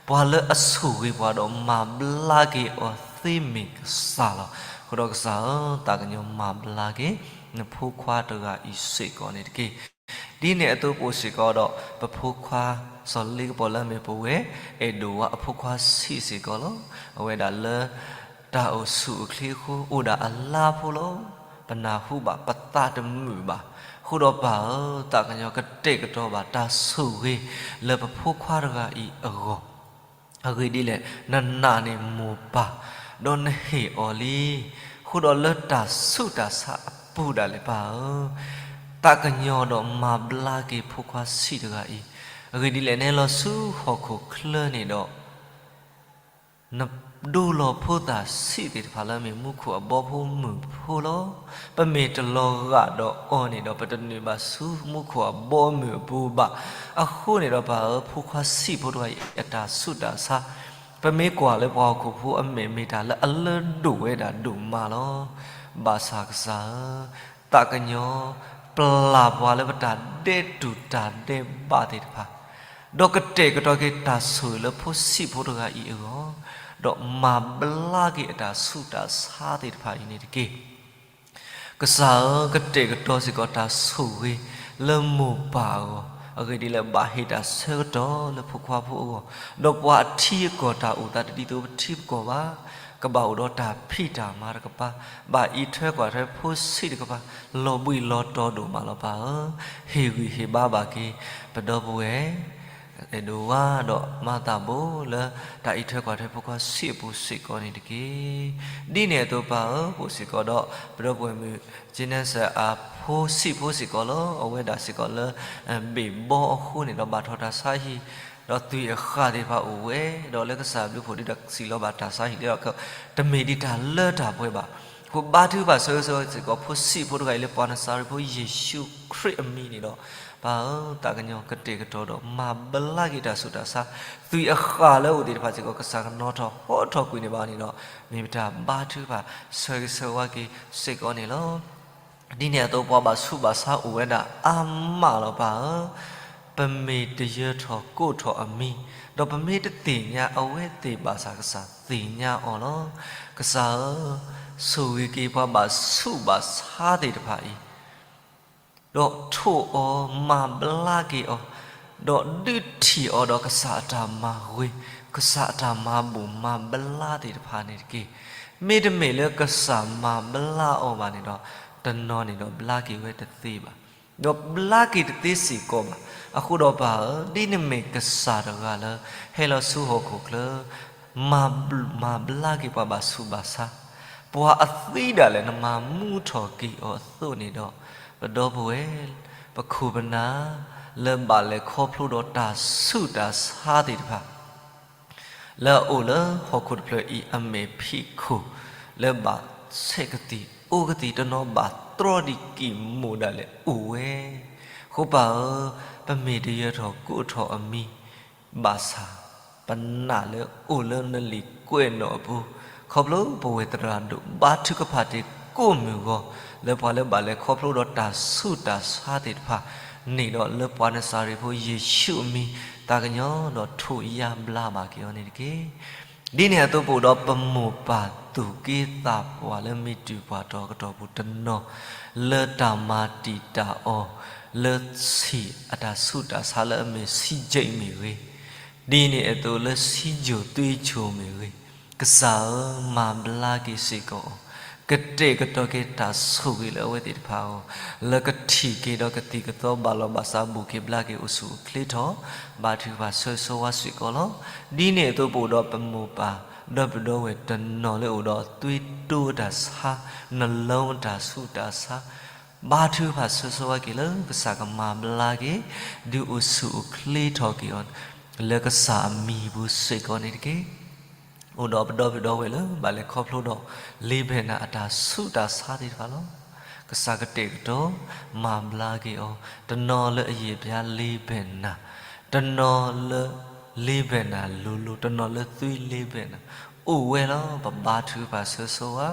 ပှၤလၢအဆိၣ်ဂ့ၤပှၤဒီးမၤဘျါက့ၤအီၤသ့မ့ၢ်ကစၢ်လီၤ. အဃိဒီးကစၢ်ဧၢ, သးကညီၤမၤဘျါက့ၤ နဖိခွါတဂၤအံၤစ့ၢ်ကီးန့ၣ်တက့ၢ်. ဒ်န့ၣ်အသိးပအိၣ်စ့ၢ်ကီးဒီး ပဖိခွါ စီၤလ့ကပီၤလၢအမ့ၢ်ပဝဲၢ် အဲၣ်ဒိးဝါအဖိခွါဆံးစ့ၢ်ကီးလီၤ. အဝဲဒၣ်လၢ တၢ်အိၣ်ဆူၣ်အိၣ်ချ့အဃိ အိၣ်ဒၣ်အလါဖိလီၤ. ပနၢ်ဟူဘၣ်ပသးတမုာ်ဘၣ်. အဃိဒီးပၢ်ဧၢ, သးကညီၤကတဲာ်ကတီၤဘၣ်တၢ်ဆိၣ်ဂ့ၤလၢပဖိခွါတဂၤအံၤအဂီၢ် အဂ့ၢ်ဒ်လဲၣ်, နနာ်န့ၢ်မိၢ်ပၢ်, ဒီးနဟ့ၣ်အီၤလံ. အဃိဒီးလၢတၢ်ဆူးတၢ်ဆါအပူၤဒၣ်လဲာ်ပၢ်ဧၢ, သးကညီၤဒီးမၤဘျါက့ၤဖိခွါဆံးတဂၤအံၤ, အဂ့ၢ်ဒ်လဲၣ် နဟဲလီၤဆူဟီၣ်ခိၣ်ချၢန့ၣ်ဒီး နဒိလီၤဖိသၣ်ဆံးသ့ၣ်တဖၣ်လၢအမ့ၢ်မူခိၣ်အဘီဖိမုၢ်ဖိလီၤ. ပမ့ၢ်တလီၤဂာ်ဒီးအီၤန့ၣ်ဒီး ပတနုာ်ဘၣ်ဆူမူခိၣ်အဘီအမုၢ်အပူၤဘၣ်. အဃိန့ၣ်ဒီးပၢ်ဧၢ, ဖိခွါဆံးဖိတဂၤအံၤအတၢ်ဆူးတၢ်ဆါ, ပမ့ၢ်ကွၢ်လၢပှၤဟီၣ်ခိၣ်ဖိအမဲာ် မ့ၢ်တၢ်လၢအလၢဒိၣ်ဝဲဒၣ်ဒိၣ်မးလီၤ. ဘၣ်ဆၣ်ကစၢ်ဧၢ, သးကညီၤ ပျၢ်ပှၤလၢပတၢ်ဒဲးတူၢ်တၢ်ဒဲးဘးသ့ၣ်တဖၣ်, ဒီးကတဲာ်ကတီၤက့ၤတၢ်ဆိၣ်ဂ့ၤလၢဖိဆံးဖိတဂၤအံၤအဂီၢ်, ဒီးမၤဘျါက့ၤအတၢ်ဆူးတၢ်ဆါသ့ၣ်တဖၣ်အံၤန့ၣ်တက့ၢ်. ကစၢ်ဧၢ, ကတဲာ်ကတီၤစ့ၢ်ကီးတၢ်ဆိၣ်ဂ့ၤလၢမိၢ်ပၢ်အဂီၢ်, အဂ့ၢ်ဒ်လဲၣ် ဘၣ်ဟ့ၣ်တၢ်ဆၢကတီၢ်လၢဖိခွါဖိအဂီၢ်, ဒီးပှၤအထံအကီၢ်တၢ်အိၣ်သးတဒ်သိးပထံပကီၢ်ဘၣ်, ကဘၣ်အိၣ်ဒီးတၢ်ဖံးတၢ်မၤတကပၤ, ဘၣ်အံးထွဲကွၢ်ထွဲဖိဆံးတကပၤ, လီၤဘှံးလီၤတီၤဒိၣ်မးလီၤပၢ်ဧၢ, ဟ့ၣ်ဂံၢ်ဟ့ၣ်ဘါဘၣ်က့ၤ ပဒီပုၢ်ဝဲၢ် အဲၣ်ဒိးဝါဒီးမၤသးဘိလၢ တၢ်အံးထွဲကွၢ်ထွဲဖိခွါဆံးအပူၤစ့ၢ်ကီးန့ၣ်တက့ၢ်. ဒ်န့ၣ်အသိးပၢ်ဧၢ, အိၣ်စ့ၢ်ကီးဒီး ပဒီပုၢ်ဝဲၢ်မုၣ် ကၠ့နဲစၢၣ် အဖိဆံးဖိစ့ၢ်ကီးလီၤ. အဝဲဒၣ်စ့ၢ်ကီးလၢ ဘ့ၣ်ဘီအဃိန့ၣ်ဒီး ဘၣ်ထီၣ်တၢ်ဆါဟံၣ်, ဒီးသွံၣ်အဃၢ်သ့ၣ်တဖၣ်အိၣ်ဝဲ, ဒီးလၢကစၢ်ဘျုးဖှိၣ်ဒ်ဒီးစံးလီၤဘၣ်တၢ်ဆါဟံၣ်လံဒီး တမ့ၢ်ဒံးတၢ်လၢတၢ်ပှဲၤဘၣ်. ဃိဘါထုကဖၣ်ဆၢဂ့ၤဆၢဝါစ့ၢ်ကီး ဖိဆံးဖိတဂၤအံၤလၢပှၤနစၤရ့းဖိယ့ၣ်ၡူးခရံာ်အမံၤန့ၣ်ဒီး ပၢ်ဧၢ, သးကညီၤကတဲာ်ကတီၤဒီး မၤဘျါက့ၤတၢ်ဆူးတၢ်ဆါ, သွံၣ်အဃၢ်လၢအအိၣ်သ့ၣ်တဖၣ်စ့ၢ်ကီး ကစၢ်ကနီၤထီၣ်ဟီထီၣ်ကွံာ်န့ၢ်ဘၣ်န့ၣ်ဒီး မ့ၢ်ပတၢ်ဘါထုကဖၣ်ဆၢဂ့ၤဆၢဝါက့ၤစ့ၢ်ကီးန့ၣ်လီၤ. ဒ်န့ၣ်အသိးပှၤဘၣ်ဆူးဘၣ်ဆါအိၣ်ဝဲဒၣ်အါမးလီၤပၢ်ဧၢ, ပမ့ၢ်တယၢၤထီၣ်ကိးထီၣ်အမံၤ, ဒီးပမ့ၢ်တသ့ၣ်ညါအဝဲသ့ၣ်ဘၣ်ဆၣ်ကစၢ်သ့ၣ်ညါအီၤလီၤ. ကစၢ်ဧၢ, ဆိၣ်ဂ့ၤက့ၤပှၤဘၣ်ဆူးဘၣ်ဆါသ့ၣ်တဖၣ်အံၤ ဒီးထိၣ်အီၤမၤဘျါက့ၤအီၤ, ဒီးဒုးထံၣ်အီၤဒီးကစၢ်အတၢ်မၤဂ့ၤ, ကစၢ်အတၢ်မၤဘူၣ်မၤဘျါသ့ၣ်တဖၣ်န့ၣ်တက့ၢ်. မ့တမ့ၢ်လၢကစၢ်မၤဘျါအီၤဘၣ်န့ၣ်ဒီး တနီၤန့ၣ်ဒီးဘျါက့ၤဝဲတသ့ဘၣ်, ဒီးဘျါက့ၤတသ့စ့ၢ်ကီးဘၣ်. အဃိဒီးပၢ်ဧၢ, ဒ်နမ့ၢ်ကစၢ်တဂၤလၢ ဟဲလီၤဆူဟီၣ်ခိၣ်ချၢ မၤဘျါက့ၤပှၤဘၣ်ဆူးဘၣ်ဆါ, ပှၤအသံဒၣ်လဲာ်နမၤမူထီၣ်က့ၤအီၤအသိးန့ၣ်ဒီး, ပဒီပုၢ်ဝဲၢ် ပခိၣ်ပနၢ် လၢဘၣ်လဲၤခီဖျိဒီးတၢ်ဆူးတၢ်ဆါသ့ၣ်တဖၣ် လၢအအိၣ်လၢဟီၣ်ခိၣ်တဖျၢၣ်အံၤအမဲာ်ဖံးခိၣ်, လၢဘၣ်ဆဲးကသံၣ်အိၣ်ကသံၣ် တနီၤဘၣ်တြီဒံးကံၢ်မိၢ်ဒၣ်လဲာ်အိၣ်ဝဲ. အဃိပၢ်ဧၢ, ပမ့ၢ်တယၢၤထီၣ်ကိးထီၣ်အမံၤ ဘၣ်ဆၣ် ပနာ်လၢအိၣ်လၢနလံာ်ကွဲးနီၣ်အပူၤ, ခီဖျိပဝဲၢ်သရၣ်ဒိၣ်ဘါထုကဖၣ်တ့ၢ်ကိးမုၢ်ဂီၤ လၢပှၤလၢဘၣ်လဲၤခီဖျိဒီးတၢ်ဆူးတၢ်ဆါသ့ၣ်တဖၣ် န့ၣ်ဒီးလၢပှၤနစၤရ့းဖိယ့ၣ်ၡူးအမံၤ သးကညီၤဒီးထိၣ်ယါဘျါဘၣ်က့ၤအီၤန့ၣ်တက့ၢ်. ဒ်န့ၣ်အသိးပအိၣ်ဒီးပမိၢ်ပၢ် သူၣ်က့သးပှၢ်လၢမ့ၢ်တုၤပှၤတီၤကတီၢ်ပူၤတနီၤ လၢတၢ်မၤတံာ်တာ်အီၤ လၢဆံးအတၢ်ဆူးတၢ်ဆါလၢအမ့ၢ်ဆံးကၠံးမ့ၢ်ဂ့ၤ, ဒ်န့ၣ်အသိးလၢဆံးကိၤသွံကိၤမ့ၢ်ဂ့ၤ, ကစၢ်ဧၢ, မၤဘျါက့ၤစ့ၢ်ကီးအီၤ, ကတဲာ်ကတီၤက့ၤတၢ်ဆိၣ်ဂ့ၤလၢအဝဲသ့ၣ်တဖၣ်အဂီၢ်, လၢကထံၣ်က့ၤဒီးကသံၣ်ကသီဘၣ်လီၤဘၣ်စး ဘူးက့ၤဘျါက့ၤ အိၣ်ဆူၣ်အိၣ်ချ့ထီၣ်, ဘါထုကဖၣ်ဆၢဂ့ၤဆၢဝါစ့ၢ်ကီးလီၤ. ဒ်န့ၣ်အသိးပအိၣ်ဒီးပမိၢ်ပၢ် ဒီပုၢ်ဒီဝဲၢ်တနီၤလၢအိၣ်ဒီးသွံတိ တၢ်ဆါ, နလီတၢ်ဆူးတၢ်ဆါ, ဘါထုကဖၣ်ဆၢဂ့ၤဆၢဝါက့ၤလၢကစၢ်ကမၤဘျါက့ၤ, ဒုးအိၣ်ဆူၣ်အိၣ်ချ့ထီၣ်က့ၤအီၤ လၢကစၢ်အမံၤပူၤစ့ၢ်ကီးန့ၣ်တက့ၢ်. အိၣ်ဒီးပဒီပုၢ်ဒီဝဲၢ်လၢဘၣ်လဲၤခီဖျိဒီး လ့ဘဲၣ်နၤအတၢ်ဆူးတၢ်ဆါသ့ၣ်တဖၣ်လီၤ. ကစၢ်ကတဲာ်ကတီၤ မၤဘျါက့ၤအီၤ, တနီၤလၢအယံာ်ပျါလ့ဘဲၣ်နၤ, တနီၤလၢလ့ဘဲၣ်နၤလိၤလိၤ, တနီၤလၢသွံလ့ဘဲၣ်နၤ, အိၣ်ဝဲလီၤ. ပဘါထုကဖၣ်ဆၢဂ့ၤဆၢဝါ,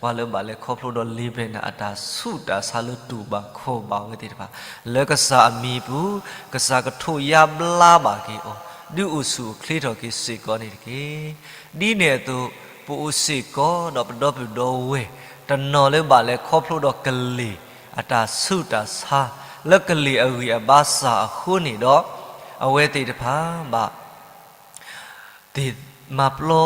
ပှၤလၢဘၣ်လဲၤခီဖျိဒီးလ့ဘဲၣ်နၤအတၢ်ဆူးတၢ်ဆါလၢတူၢ်ဘၣ်ခီၣ်ဘၣ်ဝဲသ့ၣ်တဖၣ်, လၢကစၢ်အမံၤပူၤ, ကစၢ်ကထိၣ်ယါဘျါဘၣ်က့ၤအီၤ, ဒုးအိၣ်ဆူၣ်အိၣ်ချ့ထီၣ်က့ၤစ့ၢ်ကီးန့ၣ်တက့ၢ်. ဒ်န့ၣ်အသိး, ပအိၣ်စ့ၢ်ကီးဒီးပဒီပုၢ်ဒီဝဲၢ် တနီၤလၢဘၣ်လဲၤခီဖျိဒီးကလ့ၢ်အတၢ်ဆူးတၢ်ဆါ, လၢကလ့ၢ်အဂံၢ်အဘါစၢ်အဃိန့ၣ်ဒီး, အဝဲသ့ၣ်တဖၣ်ဘၣ် သ့ၣ်မၤပျီ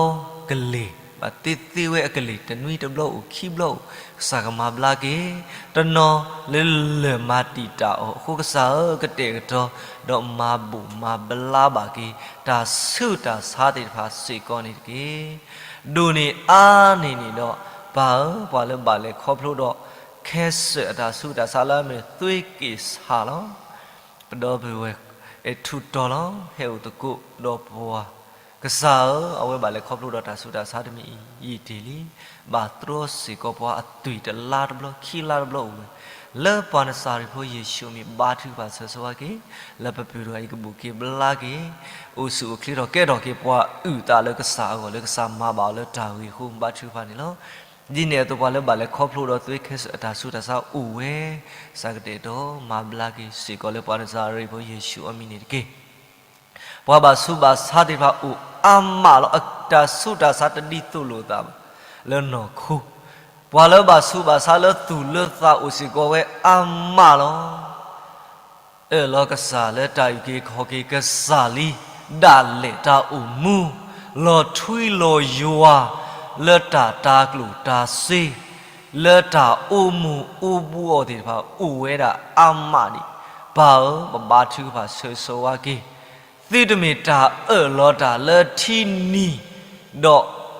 ကလ့ၢ်, ဘၣ်သ့သ့ဝဲအကလ့ၢ်တနွံတဘျီအိၣ်ခံဘျီအိၣ်, ကစၢ်ကမၤဘျါက့ၤ, တနီၤလၢလၢၢ်မၤတံာ်တာ်အီၤအဃိ ကစၢ်ဧၢ, ကတဲာ်ကတီၤ ဒီးမၤဘူၣ်မၤဘျါဘၣ်က့ၤ တၢ်ဆူးတၢ်ဆါသ့ၣ်တဖၣ်စ့ၢ်ကီးန့ၣ်တက့ၢ်. ဒိၣ်န့ၢ်အါန့ၢ်န့ၣ်ဒီး, ပၢ်ဧၢ, ပှၤလၢဘၣ်လဲၤခီဖျိဒီး ခဲစၢၣ်အတၢ်ဆူးတၢ်ဆါလၢအမ့ၢ်သွ့က့ၣ်ဆၣ်လီၤ. ပဒီပုၢ်ဝဲၢ် အဲၣ်ထူးတီၤလီၤ, ဟဲအိၣ်သကိးဒီးပှၤ, ကစၢ်ဧၢ, အဝဲဘၣ်လဲၤခီဖျိဒီးတၢ်ဆူးတၢ်ဆါတမံၤအံၤ ယံာ်တ့ၢ်လံ, ဘၣ်တြီစ့ၢ်ကီးပှၤအသွံၣ်တလါတဘျီ ခံလါတဘျီအိၣ်ဝဲ, လၢပှၤနစၤရ့းဖိယ့ၣ်ၡူးအမံၤ ဘါထုကဖၣ်ဆၢဂ့ၤဆၢဝါက့ၤ, လၢပပၢၤတဂၤအံၤကဘူးက့ၤဘျါက့ၤ, အိၣ်ဆူၣ်အိၣ်ချ့ထီၣ်ကဲထီၣ်က့ၤပှၤအုၣ်သးလၢကစၢ်အဂီၢ် လၢကစၢ်မၤဘၣ်အီၤလၢတၢ်ဂ့ၤအဃိ ဘါထုကဖၣ်န့ၣ်လီၤ. ဒ်န့ၣ်အသိးပှၤလၢဘၣ်လဲၤခီဖျိဒီးသွ့ခဲစၢၣ်အတၢ်ဆူးတၢ်ဆါအိၣ်ဝဲ, ကစၢ်ကတဲာ်ကတီၤမၤဘျါက့ၤစ့ၢ်ကီးလၢပှၤနစၤရ့းဖိယ့ၣ်ၡူးအမံၤန့ၣ်တက့ၢ်. ပှၤဘၣ်ဆူးဘၣ်ဆါသ့ၣ်တဖၣ်အိၣ်အါမးလီၤ. အတၢ်ဆူးတၢ်ဆါတဒ်သိးလိာ်သးဘၣ် လၢနီၢ်ခိ, ပှၤလၢဘၣ်ဆူးဘၣ်ဆါလၢသူၣ်လၢသးအိၣ်စ့ၢ်ကီးဝဲအါမးလီၤ. အၢၣ်လီၤကစၢ်လၢတၢ်အုၣ်က့ၤခီၣ်က့ၤကစၢ်လံ, ဒၣ်လဲာ်တၢ်အိၣ်မူ, လီၤထွံလီၤယွၤ, လၢတၢ်တၤကျိၣ်တၤစ့, လၢတၢ်အိၣ်မူအိၣ်ဘူးအီၤသ့ၣ်တဖၣ် အိၣ်ဝဲဒၣ်အါမးဒံး, ပၢ်ဧၢ, ပဘါထုကဖၣ်ဆၢဂ့ၤဆၢဝါက့ၤ, သုတမ့ၢ်တၢ်အၢၣ်လီၤတၢ်လၢထံနံၤ, ဒီး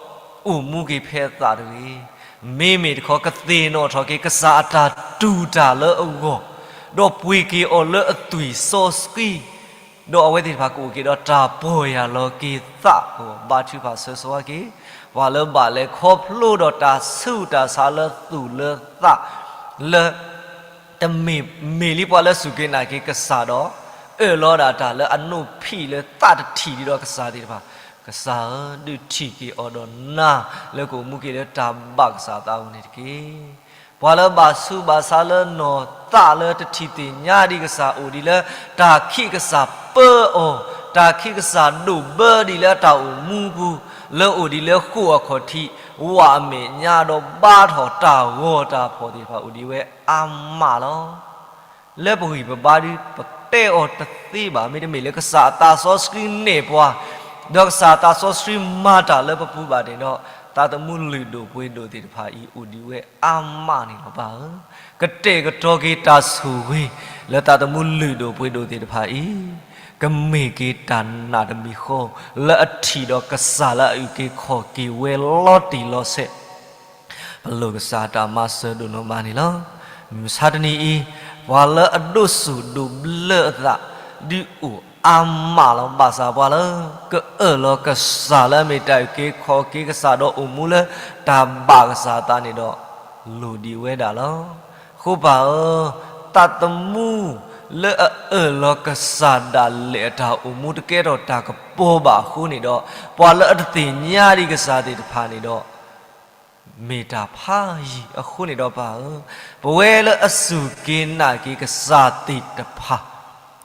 အိၣ်မူက့ၤဖဲအသးတဂ့ၤ. မ့မ့ၢ်တခီကသ့ၣ်နီၣ်ထီၣ်က့ၤကစၢ်အတၢ်တူၢ်တၢ်လၢအဂီၢ်, ဒီးပှ့ၤက့ၤအီၤလၢအသွံၣ်စီဆှံ, ဒီးအဝဲသ့ၣ်တဖၣ်ကအိၣ်က့ၤဒီးတၢ်ပီၢ်ယၢ်လီၤက့ၤသးအဂီၢ် ဘါထုကဖၣ်ဆၢဂ့ၤဆၢဝါက့ၤ, ပှၤလၢဘၣ်လဲၤခီဖျိဒီးတၢ်ဆူးတၢ်ဆါလၢသူၣ်လၢသး, လၢ တမ့ၢ်မ့ၢ်လံပှၤလၢစူၢ်က့ၤနာ်က့ၤကစၢ်ဒီး အၢၣ်လီၤဒၣ်တၢ်လၢအနိးဖံးလၢသးတထံၣ်ဒံးဒီးကစၢ်သ့ၣ်တဖၣ်, ကစၢ်ဧၢ, ဒုးထံၣ်က့ၤအီၤဒီးနၤ လၢကအိၣ်မူက့ၤလၢတၢ်ဘၣ်ကစၢ်အသးအဂီၢ်န့ၣ်တက့ၢ်. ပှၤလၢဘၣ်ဆူးဘၣ်ဆါလၢနီၢ်သးလၢတထံၣ်သ့ၣ်ညါဒံးကစၢ်အိၣ်ဒံးလၢ တၢ်ခံးကစၢ်ပၢအီၤ, တၢ်ခံးကစၢ်ဒိၣ်ဘၢဒံးလၢတၢ်အိၣ်မူပူၤ, လၢအိၣ်ဒံးလၢဃိာ်အခီၣ်ထံး, ဝၣ်အမဲာ်ညါဒီးဘါထီၣ်တၢ်ဂီၤတၢ်ဖီၣ်သ့ၣ်တဖၣ်အိၣ်ဒံးဝဲအါမးလီၤ. လၢပဂံၢ်ပဘါဒုး ပတဲအီၤတသ့ဘၣ်. မ့တမ့ၢ်လၢကစၢ်အသးစီဆှံနဲၣ်ပှၤ, ဒီးကစၢ်အသးစီဆှံမၤတၢ်လၢပပူၤဘၣ်န့ၣ်ဒီး, သးသမူလုၢ်ဒိၣ်ပှ့ၤဒိၣ်သ့ၣ်တဖၣ်အံၤ အိၣ်ဒံးဝဲအါမးန့ၣ်လီၤပၢ်ဧၢ. ကတဲာ်ကတီၤက့ၤတၢ်ဆိၣ်ဂ့ၤ လၢသးသမူလုၢ်ဒိၣ်ပှ့ၤဒိၣ်သ့ၣ်တဖၣ်အံၤ, ကမ့ၢ်က့ၤတၢ်နာ်တမံၤဃီ လၢအထံၣ်ဒီးကစၢ်လၢအအုၣ်က့ၤခီၣ်က့ၤဝဲလီၤတံၢ်လီၤဆဲး ပလိၣ်ကစၢ်တၢ်မၤစၢၤဒိၣ်နီၢ်မးန့ၣ်လီၤ. မုၢ်မဆါတနံၤအံၤ, ပှၤလၢအဒိးစူၣ်ဒိးဘျၢအသး ဒုးအိၣ်အါမးလီၤ. ဘၣ်ဆၣ်ပှၤလၢ ကအၢၣ်လီၤကစၢ်လၢအမ့ၢ်တၢ်အုၣ်က့ၤခီၣ်က့ၤကစၢ်ဒီးအိၣ်မူလၢတၢ်ဘၣ်ကစၢ်အသးန့ၣ်ဒီး လိၣ်ဒံးဝဲဒၣ်လီၤ. အဃိပၢ်ဧၢ, သးသမူ လၢအအၢၣ်လီၤကစၢ်ဒၣ်လဲာ်အတၢ်အိၣ်မူ တကဲထီၣ်တၢ်ကပီၤဘၣ်အဃိန့ၣ်ဒီး, ပှၤလၢအတသ့ၣ်ညါဒံးကစၢ်သ့ၣ်တဖၣ်န့ၣ်ဒီး မ့ၢ်တၢ်ဖးယံၤအဃိန့ၣ်ဒီးပၢ်ဧၢ, ပဝဲလၢအစူၢ်က့ၤနာ်က့ၤကစၢ်သ့ၣ်တဖၣ်,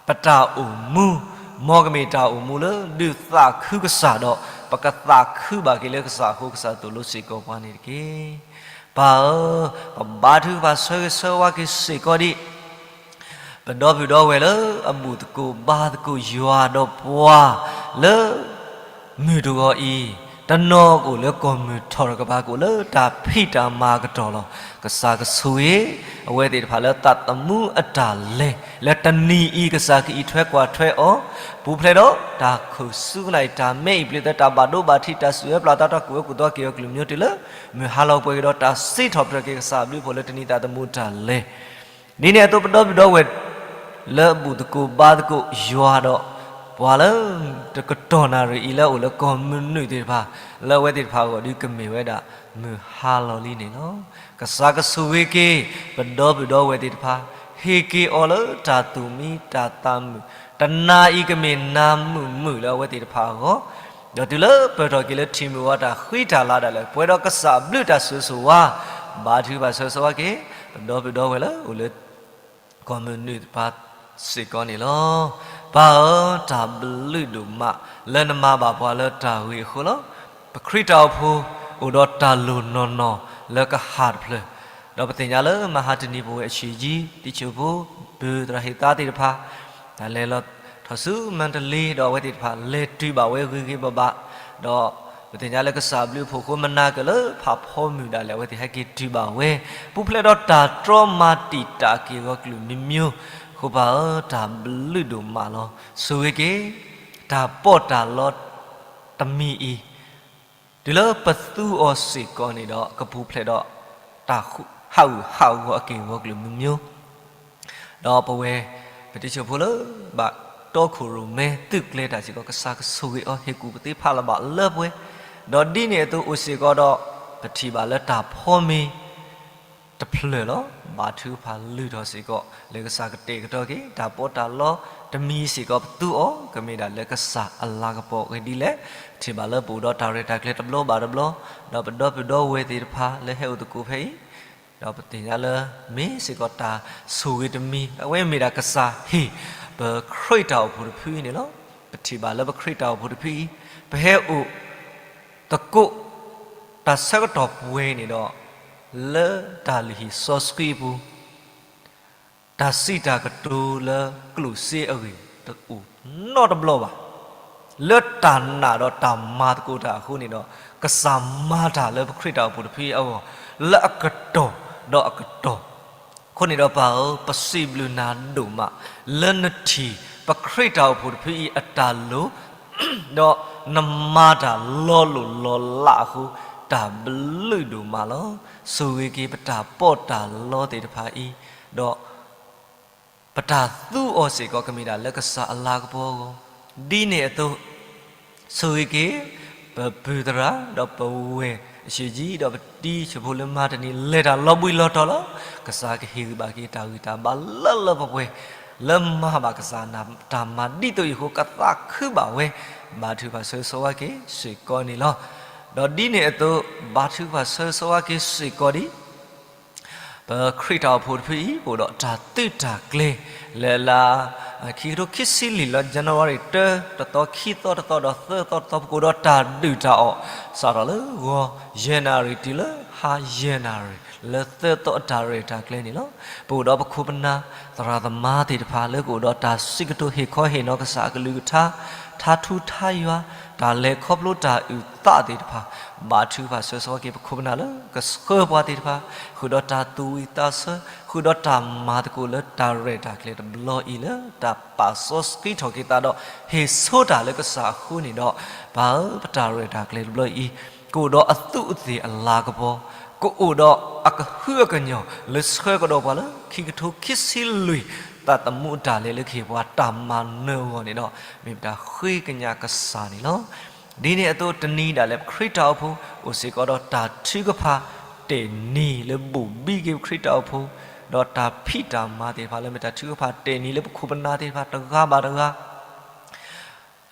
ပတၢ်အိၣ်မူ, မ်ကမ့ၢ်တၢ်အိၣ်မူလၢဒုးသးခုကစၢ်ဒီး ပကသးခုဘၣ်က့ၤလၢကစၢ်အဃိ ကစၢ်သိၣ်လိစ့ၢ်ကီးပှၤန့ၣ်တက့ၢ်. ပၢ်ဧၢ, ပဘါထုကဖၣ်ဆၢဂ့ၤဆၢဝါက့ၤစ့ၢ်ကီးဒံး ပဒီပုၢ်ဒီဝဲၢ်လၢအဘူၣ်သကိးဘါသကိးယွၤဒီးပှၤလၢ မုၢ်တဂီၤအံၤ, တနီၤကအိၣ်လၢကီၢ်မုၢ်ထီၣ်တကပၤ ကအိၣ်လၢတၢ်ဖံးတၢ်မၤအကတီၢ်လီၤ. ကစၢ်ကဆိၣ်ဂ့ၤ အဝဲသ့ၣ်တဖၣ်လၢသးသမူအတၢ်လဲၤ လၢတနံၤအံၤ ကစၢ်ကအံးထွဲကွၢ်ထွဲအီၤ, ပူၤဖျဲးဒီးတၢ်ခိၣ်ဆူကနၣ်အံၤ တၢ်မဲအံၤပျ့ၤသၢ တၢ်ဘၣ်ဒိဘၣ်ထံး တၢ်စူၣ်ဝဲပျၢ်တၢ်တီ ကူၣ်ဝဲကူၣ်သီက့ၤအီၤကလုာ်မံၤ တုၤလၢမုၢ်ဟါလီၤပှဲၤက့ၤဒီး တၢ်စံးထီၣ်ပတြၢၤက့ၤကစၢ်အဘျုးအဖှိၣ်လၢတနံၤသးသမူအတၢ်လဲၤ ဒ်န့ၣ်အသိး ပဒီပုၢ်ဒီဝဲၢ် လၢအဘူၣ်သကိးဘါသကိးယွၤဒီး ပှၤလၢတကတီၢ်နၣ်ရံၣ်အံၤလၢအအိၣ်လၢကီၢ်မုၢ်နုာ်သ့ၣ်တဖၣ်, လၢအဝဲသ့ၣ်တဖၣ်အဂီၢ်ဒုးကမ့ၢ်ဝဲဒၣ် မုၢ်ဟါလီၤလံန့ၣ်လီၤ. ကစၢ်ကဆိၣ်ဂ့ၤက့ၤ ပဒီပုၢ်ဒီဝဲၢ်သ့ၣ်တဖၣ်, ဟ့ၣ်က့ၤအီၤလၢတၢ်သူၣ်မံတၢ်သးမုာ်, တနၤအံၤကမ့ၢ်နၤမုာ်မုာ်လၢအဝဲသ့ၣ်တဖၣ်အဂီၢ်, ဒီးတုၤလၢပၢၢ်ထီၣ်က့ၤလၢထံၣ်မုၢ်ဝါတၢ်ဃံတၢ်လၤဒၣ်လဲာ် ပှဲၤဒီးကစၢ်အဘျုးတၢ်ဆိၣ်ဂ့ၤဆိၣ်ဝါ, ဘါထုကဖၣ်ဆၢဂ့ၤဆၢဝါက့ၤ ပဒီပုၢ်ဒီဝဲၢ်လၢအိၣ်လၢ ကီၢ်မုၢ်နုာ်တဖၣ်စ့ၢ်ကီးန့ၣ်လီၤ. ပၢ်ဧၢ, တၢ်ဘျုးဒိၣ်မး လၢနမၤဘၣ်ပှၤလၢတၢ်ဂ့ၤအဃိလီၤ. ပခရံာ်တၢ်အိၣ်ဖှိၣ် အိၣ်ဒီးတၢ်လိၣ်နီၢ်နီၢ်လၢကဟးတဖျၢၣ်, ဒီးပသ့ၣ်ညါလၢမဟါတနံၤပဝဲအဆံးကၠံ တံၤဆၣ်ဖိ ပုၢ်သရၣ်ဟ့ၣ်သါသ့ၣ်တဖၣ် တၢ်လဲၤလီၤထီၣ်ဆူမါတလ့ ဒီးအဝဲသ့ၣ်တဖၣ်လဲၤတုၤဘၣ်ဝဲဂ့ၤဂ့ၤဘၣ်ဘၣ်, ဒီးပသ့ၣ်ညါလၢကစၢ်အဘျုးအဖှိၣ်အဃိ မနၤကၢၢ်လၢဖးဖီမုၢ်ဒၣ်လဲာ် အဝဲသ့ၣ်ဟဲက့ၤတုၤဘၣ်ဝဲ, ပူၤဖျဲးဒီးတၢ်တြီမၤတံာ်တာ်က့ၤဂီၤကလုာ်မံၤမံၤ, အဃိပၢ်ဧၢ တၢ်ဘျုးဒိၣ်မးလီၤ. ဆိၣ်ဂ့ၤက့ၤ တၢ်ပီးတၢ်လီတမံၤအံၤ တုၤလၢပသူအီၤစ့ၢ်ကီးန့ၣ်ဒီး ကပူၤဖျဲးဒီးတၢ်ဟးဂူာ်ဟးဂီၤအက့ၢ်အဂီၤကလုာ်မံၤမံၤ, ဒီးပဝဲ ပတံၤဆၣ်ဖိလၢ ဘၣ်တီခိၣ်ရိၣ်မဲသုးကျဲၤတၢ်စ့ၢ်ကီး ကစၢ်ကဆိၣ်ဂ့ၤအီၤ ဟ့ၣ်ကူၣ်ကသ့ဖးလၢဘၣ်လၢပှဲၤ, ဒီးဒ်န့ၣ်အသိးအိၣ်စ့ၢ်ကီးဒီး ပထံၣ်ဘၣ်လၢတၢ်ဖီမ့ၤ တဖျၢၣ်လီၤ. ဘါထုကဖၣ်လုၢ်ထီၣ်စ့ၢ်ကီး လၢကစၢ်ကတဲာ်ကတီၤက့ၤ တၢ်ပီးတၢ်လီတမံၤစ့ၢ်ကီး ပသူအီၤ ကမ့ၢ်ဒၣ်လၢကစၢ်အလၤကပီၤအဂ့ၢ်ဒ်လဲၣ်, ထံၣ်ဘၣ်လၢပအိၣ်ဒီးတၢ်ရဲၣ်တၢ်ကျဲၤတဘျီဘၣ်တဘျီ, ဒီးပဒီပုၢ်ဒီဝဲၢ်သ့ၣ်တဖၣ်လၢဟဲအိၣ်သကိးဖဲအံၤ, ဒီးပသ့ၣ်ညါလၢ မ့ၢ်စ့ၢ်ကီးတၢ်ဆိၣ်ဂ့ၤတမံၤ အဝဲမ့ၢ်ဒၣ်ကစၢ်ဟ့ၣ် ပခရံာ်တၢ်အိၣ်ဖှိၣ်တဖုအံၤန့ၣ်လီၤ. ပထံၣ်ဘၣ်လၢပခရံာ်တၢ်အိၣ်ဖှိၣ်တဖုအံၤ ပဟဲအိၣ်သကိး တၢ်ဆၢကတီၢ်ပှဲၤန့ၣ်ဒီး လၢတၢ်လုၢ်ဟံၣ်စီဆှံအပူၤ တၢ်စံးတၢ်ကတိၤလၢကျိၣ်စ့အဂ့ၢ်တအိၣ်နီတဘျီဘၣ်. လၢတၢ်နာ်ဒီးတၢ်မၤသကိးတၢ်အဃိန့ၣ်ဒီး ကစၢ်မၤတၢ်လၢပခရံာ်တၢ်အိၣ်ဖှိၣ်တဖုအံၤအဂီၢ် လၢအကတီၢ်ဒီးအကတီၢ်, အဃိန့ၣ်ဒီးပၢ်ဧၢ ပစံးဘျုးနၤဒိၣ်မး လၢနထံၣ်ပခရံာ်တၢ်အိၣ်ဖှိၣ်တဖုအံၤအတၢ်လိၤ ဒီးနမၤတၢ်လီၤလိၢ်လီၤလးအဃိ တၢ်ဘျုးဒိၣ်မးလီၤ. ဆိၣ်ဂ့ၤက့ၤပတၢ်ပီးတၢ်လီသ့ၣ်တဖၣ်အံၤ, ဒီးပတၢ်သူအီၤစ့ၢ်ကီးကမ့ၢ်ဒၣ်လၢကစၢ်အလၤကပီၤအဂီၢ်, ဒ်န့ၣ်အသိး ဆိၣ်ဂ့ၤက့ၤ ပပုၢ်သရၣ် ဒီးပဝဲၢ်အဆံးကၠံ ဒီးပတံၤဆၣ်ဖိလၢမၤတနံၤ လဲၤတၢ်လီၤဘှံးလီၤတီၤလီၤ. ကစၢ်ကဟ့ၣ်ဂံၢ်ဘါက့ၤတၢ်ဂံၢ်တၢ်ဘါလၢလၢပှဲၤပှဲၤ လၢမၤဘၣ်ကစၢ်နတၢ်မၤဒ်သိးအံၤအဃိ ကသးခုဘၣ်ဝဲ, ဘါထုကဖၣ်ဆၢဂ့ၤဆၢဝါက့ၤစ့ၢ်ကီးန့ၣ်လီၤ. ဒီးဒ်န့ၣ်အသိး ဘါထုကဖၣ်ဆၢဂ့ၤဆၢဝါက့ၤစ့ၢ်ကီးဒံး ပခရံာ်တၢ်အိၣ်ဖှိၣ်တဖုအံၤ ပအိၣ်ဒီးတၢ်သုးတၢ်ကျဲၤ လၢလါ ခံကထိခံဆံလွံၢ်လီၤ January တၢ တသီ ခံသီတသီ ဒီးသၢသီတသီ ပကအိၣ်ဒီးတၢ်ဒုၣ်တၢ်အီၣ် စးထီၣ်လၢဂီၤ ယဲၢ်နၣ်ရံၣ် တုၤလၢဟါယဲၢ်နၣ်ရံၣ် လၢသၢသီအတၢ်ရဲၣ်တၢ်ကျဲၤန့ၣ်လီၤ. ပအိၣ်ဒီးပခိၣ်ပနၢ် သရၣ်သမါသ့ၣ်တဖၣ် လၢကအိၣ်ဒီးတၢ်စံးကတိၤဟ့ၣ်ခီဟ့ၣ်နီၤကစၢ်အကလုၢ်ကထါ ထါထူထါယွၤ တၢ်လဲၤခီဖျိတၢ်အုၣ်သးသ့ၣ်တဖၣ် ဘါထုကဖၣ်ဆၢဂ့ၤဆၢဝါက့ၤ ပခိၣ်ပနၢ်လၢကဆှၢပှၤသ့ၣ်တဖၣ် ဃုာ်ဒီးတၢ်သူၣ်ဝံၣ်သးဆၢ ဃုာ်ဒီးတၢ်မၤသကိးလၢတၢ်ရဲၣ်တၢ်ကျဲၤတဘျီအံၤ လၢတၢ်ပာ်စီဆှံထီၣ်က့ၤသးဒီး ဟ့ၣ်ဆိတၢ်လၢကစၢ်အဃိန့ၣ်ဒီး ပၢ်ဧၢ ပတၢ်ရဲၣ်တၢ်ကျဲၤတဘျီအံၤ ကအိၣ်ဒီးအသူးအသ့ၣ်အလၤကပီၤ, ကအိၣ်ဒီးအကဟုအကညီၤ လၢဆှၢကဒီးပှၤလၢ ခံကထိခံဆံလွံၢ် သးသမူအတၢ်လဲၤလၢကဟ့ၣ်ပှၤတၢ်မၤနၢၤအဂီၢ်န့ၣ်ဒီး မ့ၢ်ပတၢ်ဃ့ကညးကစၢ်န့ၣ်လီၤ. ဒ်န့ၣ်အသိး တနံၤဒၣ်လဲာ် ပခရံာ်တၢ်အိၣ်ဖှိၣ် အိၣ်စ့ၢ်ကီးဒီးတၢ်ထုကဖၣ်တ့ၢ်နံၤလၢဘိၣ်ဘံက့ၤပခရံာ်တၢ်အိၣ်ဖှိၣ်, ဒီးတၢ်ဖံးတၢ်မၤသ့ၣ်တဖၣ်လၢမ့ၢ်တၢ်ထုကဖၣ်တ့ၢ်နံၤလၢပခိၣ်ပနၢ်သ့ၣ်တဖၣ်တဂၤဘၣ်တဂၤ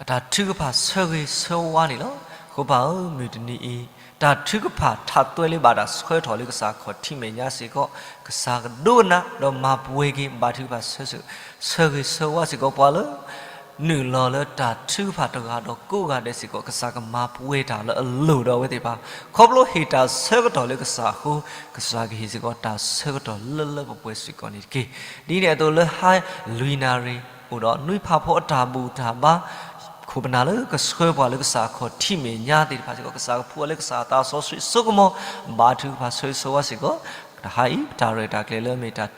အတၢ်ထုကဖၣ်ဆၢဂ့ၤဆၢဝါန့ၣ်လီၤ. ဖိခွါဧၢ, မုၢ်တနံၤအံၤ တၢ်ထုကဖၣ်ထးသွဲလၢဘၣ်တၢ်ဆှၢထီၣ်လၢကစၢ်ခီၣ်ထံးမဲာ်ညါစ့ၢ်ကီး, ကစၢ်ကဒိကနၣ်ဒီးမၤပှဲၤက့ၤ ဘါထုကဖၣ်ဆၢ, ဆၢဂ့ၤဆၢဝါစ့ၢ်ကီးပှၤလၢ နုာ်လီၤလၢတၢ်ထုကဖၣ်တဂၤဒီးကိးဂၤဒဲးစ့ၢ်ကီး, ကစၢ်ကမၤပှဲၤတၢ်လၢအလိၣ်ဒီးအဝဲသ့ၣ်တဖၣ်, ခီဖျိဟ့ၣ်တၢ်ဆၢကတီၢ်လၢကစၢ်အဃိ, ကစၢ်ကဟ့ၣ်စ့ၢ်ကီးတၢ်ဆၢကတီၢ်လၢလၢပှဲၤပှဲၤစ့ၢ်ကီးန့ၣ်တက့ၢ်. ဒ်န့ၣ်အသိးလၢဟါလွံၢ်နၣ်ရံၣ် အိၣ်ဒီးနွံဖးဖီအတၢ်ဘူၣ်တၢ်ဘါ ခိၣ်ပနၢ်လၢကဆှၢပှၤလၢကစၢ်ခီၣ်ထံးမဲာ်ညါသ့ၣ်တဖၣ်စ့ၢ်ကီး, ကစၢ်ကဖှူအီၤလၢကစၢ်အသးစီဆှံစိကမီၤ, ဘါထုကဖၣ်ဆၢဂ့ၤဆၢဝါစ့ၢ်ကီး, တဟါအံၤ တၢ်ရဲၣ်တၢ်ကျဲၤလၢအမ့ၢ်တၢ်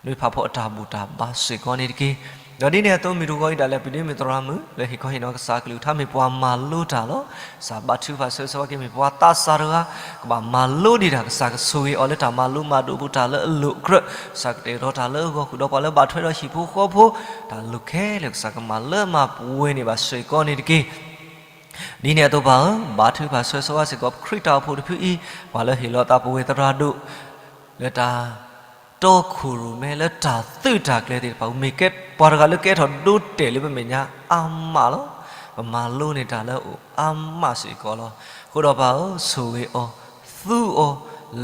နွံဖးဖီအတၢ်ဘူၣ်တၢ်ဘါစ့ၢ်ကီးန့ၣ်တက့ၢ်. ဒီးဒ်န့ၣ်အသိး မုၢ်တဂီၤအံၤဒၣ်လဲာ် ပဒိၣ်မုၣ်သရၣ်မုၣ် လၢဟ့ၣ်ခီဟ့ၣ်နီၤကစၢ်ကလုၢ်ကထါမ့ၢ်ပှၤမၤလိတၢ်လီၤ. ကစၢ်ဘါထုကဖၣ်ဆၢဂ့ၤဆၢဝါက့ၤ မ့ၢ်ပှၤသးစၢ်တဂၤ ကဘၣ်မၤလိဒံးတၢ်, ကစၢ်ကဆိၣ်ဂ့ၤအီၤလၢတၢ်မၤလိမၤဒိးပူၤတၢ်လၢအလိၣ်အကြၢး, ကစၢ်ကတဲာ်ကတီၤတၢ်လၢအဂီၢ် ဃုာ်ဒီးပှၤလၢဘၣ်ထွဲဒီးဟံၣ်ဖိဃီဖိ, တၢ်လိၣ်ခဲလၢာ်ကစၢ်ကမၤလၢမၤပှဲၤန့ၢ်ဘၣ်စ့ၢ်ကီးန့ၣ်တက့ၢ်. ဒ်န့ၣ်အသိးပၢ်ဧၢ, ဘါထုကဖၣ်ဆၢဂ့ၤဆၢဝါစ့ၢ်ကီး ပခရံာ်တၢ်အိၣ်ဖှိၣ်တဖုအံၤ, ပှၤလၢဟ့ၣ်လီၤသးပဝဲသရၣ်ဒိၣ် လၢတၢ်တီခိၣ်ရိၣ်မဲ လၢတၢ်သုးတၢ်ကျဲၤသ့ၣ်တဖၣ် မ့ၢ်ပှၤတဂၤလၢကဲထီၣ်ဒိတဲာ်လၢပမဲာ်ညါအါမးလီၤ. ပမၤလိန့ၢ်တၢ်လၢအအိၣ်အါမးစ့ၢ်ကီးလီၤ. အဃိဒီးပၢ်ဧၢ, ဆိၣ်ဂ့ၤအီၤ, သူအီၤ,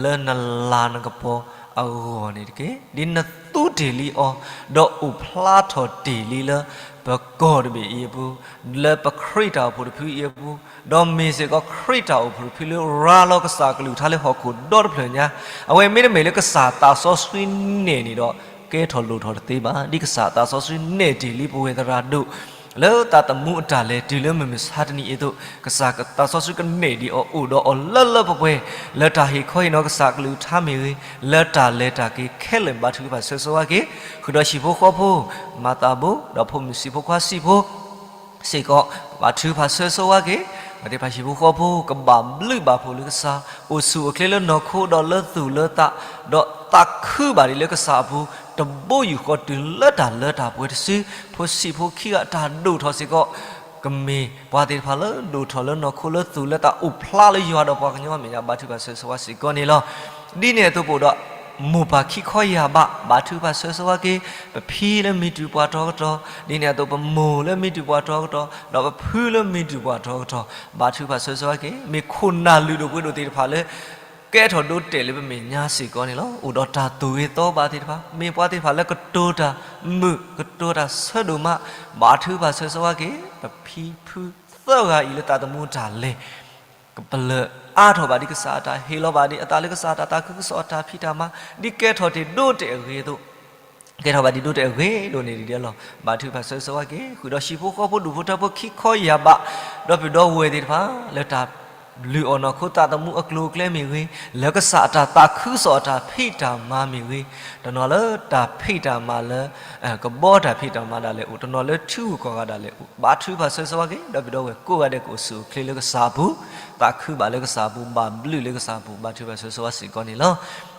လၢနလၤနကပီၤအဂီၢ်န့ၣ်တက့ၢ်. ဒ်နသူတ့ၢ်လံအီၤ, ဒီးအိၣ်ဖျါထီၣ်တ့ၢ်လံလၢ ပကီၢ်တဘ့ၣ်အံၤအပူၤ, လၢပခရံာ်တၢ်အိၣ်ဖှိၣ်တဖုအံၤအပူၤ, ဒီးမ့ၢ်စ့ၢ်ကီးခရံာ်တၢ်အိၣ်ဖှိၣ်တဖုလၢရၤလီၤကစၢ်ကလုၢ်ကထါလၢဟီၣ်ခိၣ်ဒီတဖျၢၣ်ညါ, အဝဲမ့တမ့ၢ်လၢကစၢ်သးစီဆှံနဲၣ်န့ၣ်ဒီး ကဲထီၣ်လိၣ်ထီၣ်တသ့ဘၣ်. ဒ်ကစၢ်သးစီဆှံနဲၣ်တ့ၢ်လံပဝဲသရၣ်ဒိၣ် လၢသးသမူအတၢ်လဲၤတုၤလၢမုၢ်မဆါတနံၤအံၤအသိး, ကစၢ်သးစီဆှံကနဲၣ်ဒံးအီၤအိၣ်ဒီးအီၤလၢလၢပှဲၤပှဲၤ, လၢတၢ်ဟ့ၣ်ခီဟ့ၣ်နီၤကစၢ်ကလုၢ်ကထါမ့ၢ်ဂ့ၤ, လၢတၢ်လဲၤတၢ်က့ၤခဲလၢာ် ဘါထုကဖၣ်ဆၢဂ့ၤဆၢဝါက့ၤ, ဃုာ်ဒီးဟံၣ်ဖိဃီဖိ, မၤသးဘိ, ဒီးဖိမုၣ်ဆံးဖိခွါဆံးဖိ စ့ၢ်ကီး, ဘါထုကဖၣ်ဆၢဂ့ၤဆၢဝါက့ၤ, ပှၤသ့ၣ်တဖၣ်ဟံၣ်ဖိဃီဖိ ကဘၣ်ဘျုးဘၣ်ဖှိၣ်လၢကစၢ်, အိၣ်ဆူၣ်အိၣ်ချ့လၢနီၢ်ခိဒီးလၢသူၣ်လၢသး, ဒီးသးခုဘၣ်ဒံးလၢကစၢ်အပူၤ, တဘိယူၢ်ဃီတုၤလၢတၢ်လၢတၢ်ပှဲၤတစု, ဖိဆံးဖိခံဂၤအတၢ်ဒိၣ်ထီၣ်စ့ၢ်ကီး, ကမ့ၢ်ပှၤသ့ၣ်တဖၣ်လၢဒိၣ်ထီၣ်လၢနီၢ်ခိလၢသူၣ်လၢသးအိၣ်ဖျါလၢယွၤဒီးပှၤကညီအမဲာ်ညါ ဘါထုကဖၣ်ဆၢဂ့ၤဆၢဝါစ့ၢ်ကီးန့ၣ်လီၤ. ဒ်န့ၣ်အသိးပအိၣ်ဒီး မိၢ်ပၢ်ခံခီယၢ်ဘး ဘါထုကဖၣ်ဆၢဂ့ၤဆၢဝါက့ၤ, ပဖံလၢမံတူၢ်ပှၤတီၤကတီၤ, ဒ်န့ၣ်အသိးပမိၢ်လၢမံတူၢ်ပှၤတီၤကတီၤ, ဒီးပဖုလၢမံတူၢ်ပှၤတီၤကတီၤ, ဘါထုကဖၣ်ဆၢဂ့ၤဆၢဝါက့ၤ, မ့ၢ်ခိၣ်နၢ်လုၢ်ဒိၣ်ပှ့ၤဒိၣ်သ့ၣ်တဖၣ်လၢ ကဲထီၣ်ဒိတဲာ်လၢပမဲာ်ညါစ့ၢ်ကီးန့ၣ်လီၤ. အိၣ်ဒီးတၢ်သူၣ်ဂ့ၤသီဘးသ့ၣ်တဖၣ်, မ့ၢ်ပှၤသ့ၣ်တဖၣ်လၢကတိၤတၢ်မုာ် ကတိၤတၢ်ဆၢဒိၣ်မး, ဘါထုကဖၣ်ဆၢဂ့ၤဆၢဝါက့ၤ, ပဖံဖုသၢဂၤအံၤလၢသးသမူတၢ်လဲၤ ကပလၢၢ်အါထီၣ်ဘၣ်ဒံးကစၢ်အတၢ်ဟ့ၣ်လီၤဘၣ်ဒံးအသးလၢကစၢ်အတၢ် သးခုကစီၣ်အတၢ်ဖံးတၢ်မၤ ဒ်ကဲထီၣ်တ့ၢ်ဒိတဲာ်အဂ့ၤအသိး, ကဲထီၣ်ဘၣ်ဒံးဒိတဲာ်အဂ့ၤဒိၣ်န့ၣ်ဒ်အလီၢ်, ဘါထုကဖၣ်ဆၢဂ့ၤဆၢဝါက့ၤ, ဃုာ်ဒီးဟံၣ်ဖိဃီဖိဒူၣ်ဖိထၢဖိခံခီယၢ်ဘး, ဒီပုၢ်ဒီဝဲၢ်သ့ၣ်တဖၣ် လၢတၢ်လုၢ်အီၣ်နီၢ်ခိသးသမူအကျိၤအကျဲမ့ၢ်ဂ့ၤ, လၢကစၢ်အတၢ်သးခုကစီၣ်အတၢ်ဖံးတၢ်မၤမ့ၢ်ဂ့ၤ, တနီၤလၢတၢ်ဖံးတၢ်မၤလၢ ကဘီတၢ်ဖံးတၢ်မၤဒၣ်လဲာ်အိၣ်, တနီၤလၢထံဂုၤကီၢ်ဂၤဒၣ်လဲာ်အိၣ်, ဘါထုကဖၣ်ဆၢဂ့ၤဆၢဝါက့ၤ, ဒီပုၢ်ဒီဝဲၢ်ကိးဂၤဒဲးကအိၣ်ဆူၣ်အိၣ်ချ့လၢကစၢ်အပူၤ, သးခုဘၣ်လၢကစၢ်အပူၤ, ဘၣ်ဘျုးလၢကစၢ်အပူၤ, ဘါထုကဖၣ်ဆၢဂ့ၤဆၢဝါစ့ၢ်ကီးန့ၣ်လီၤ.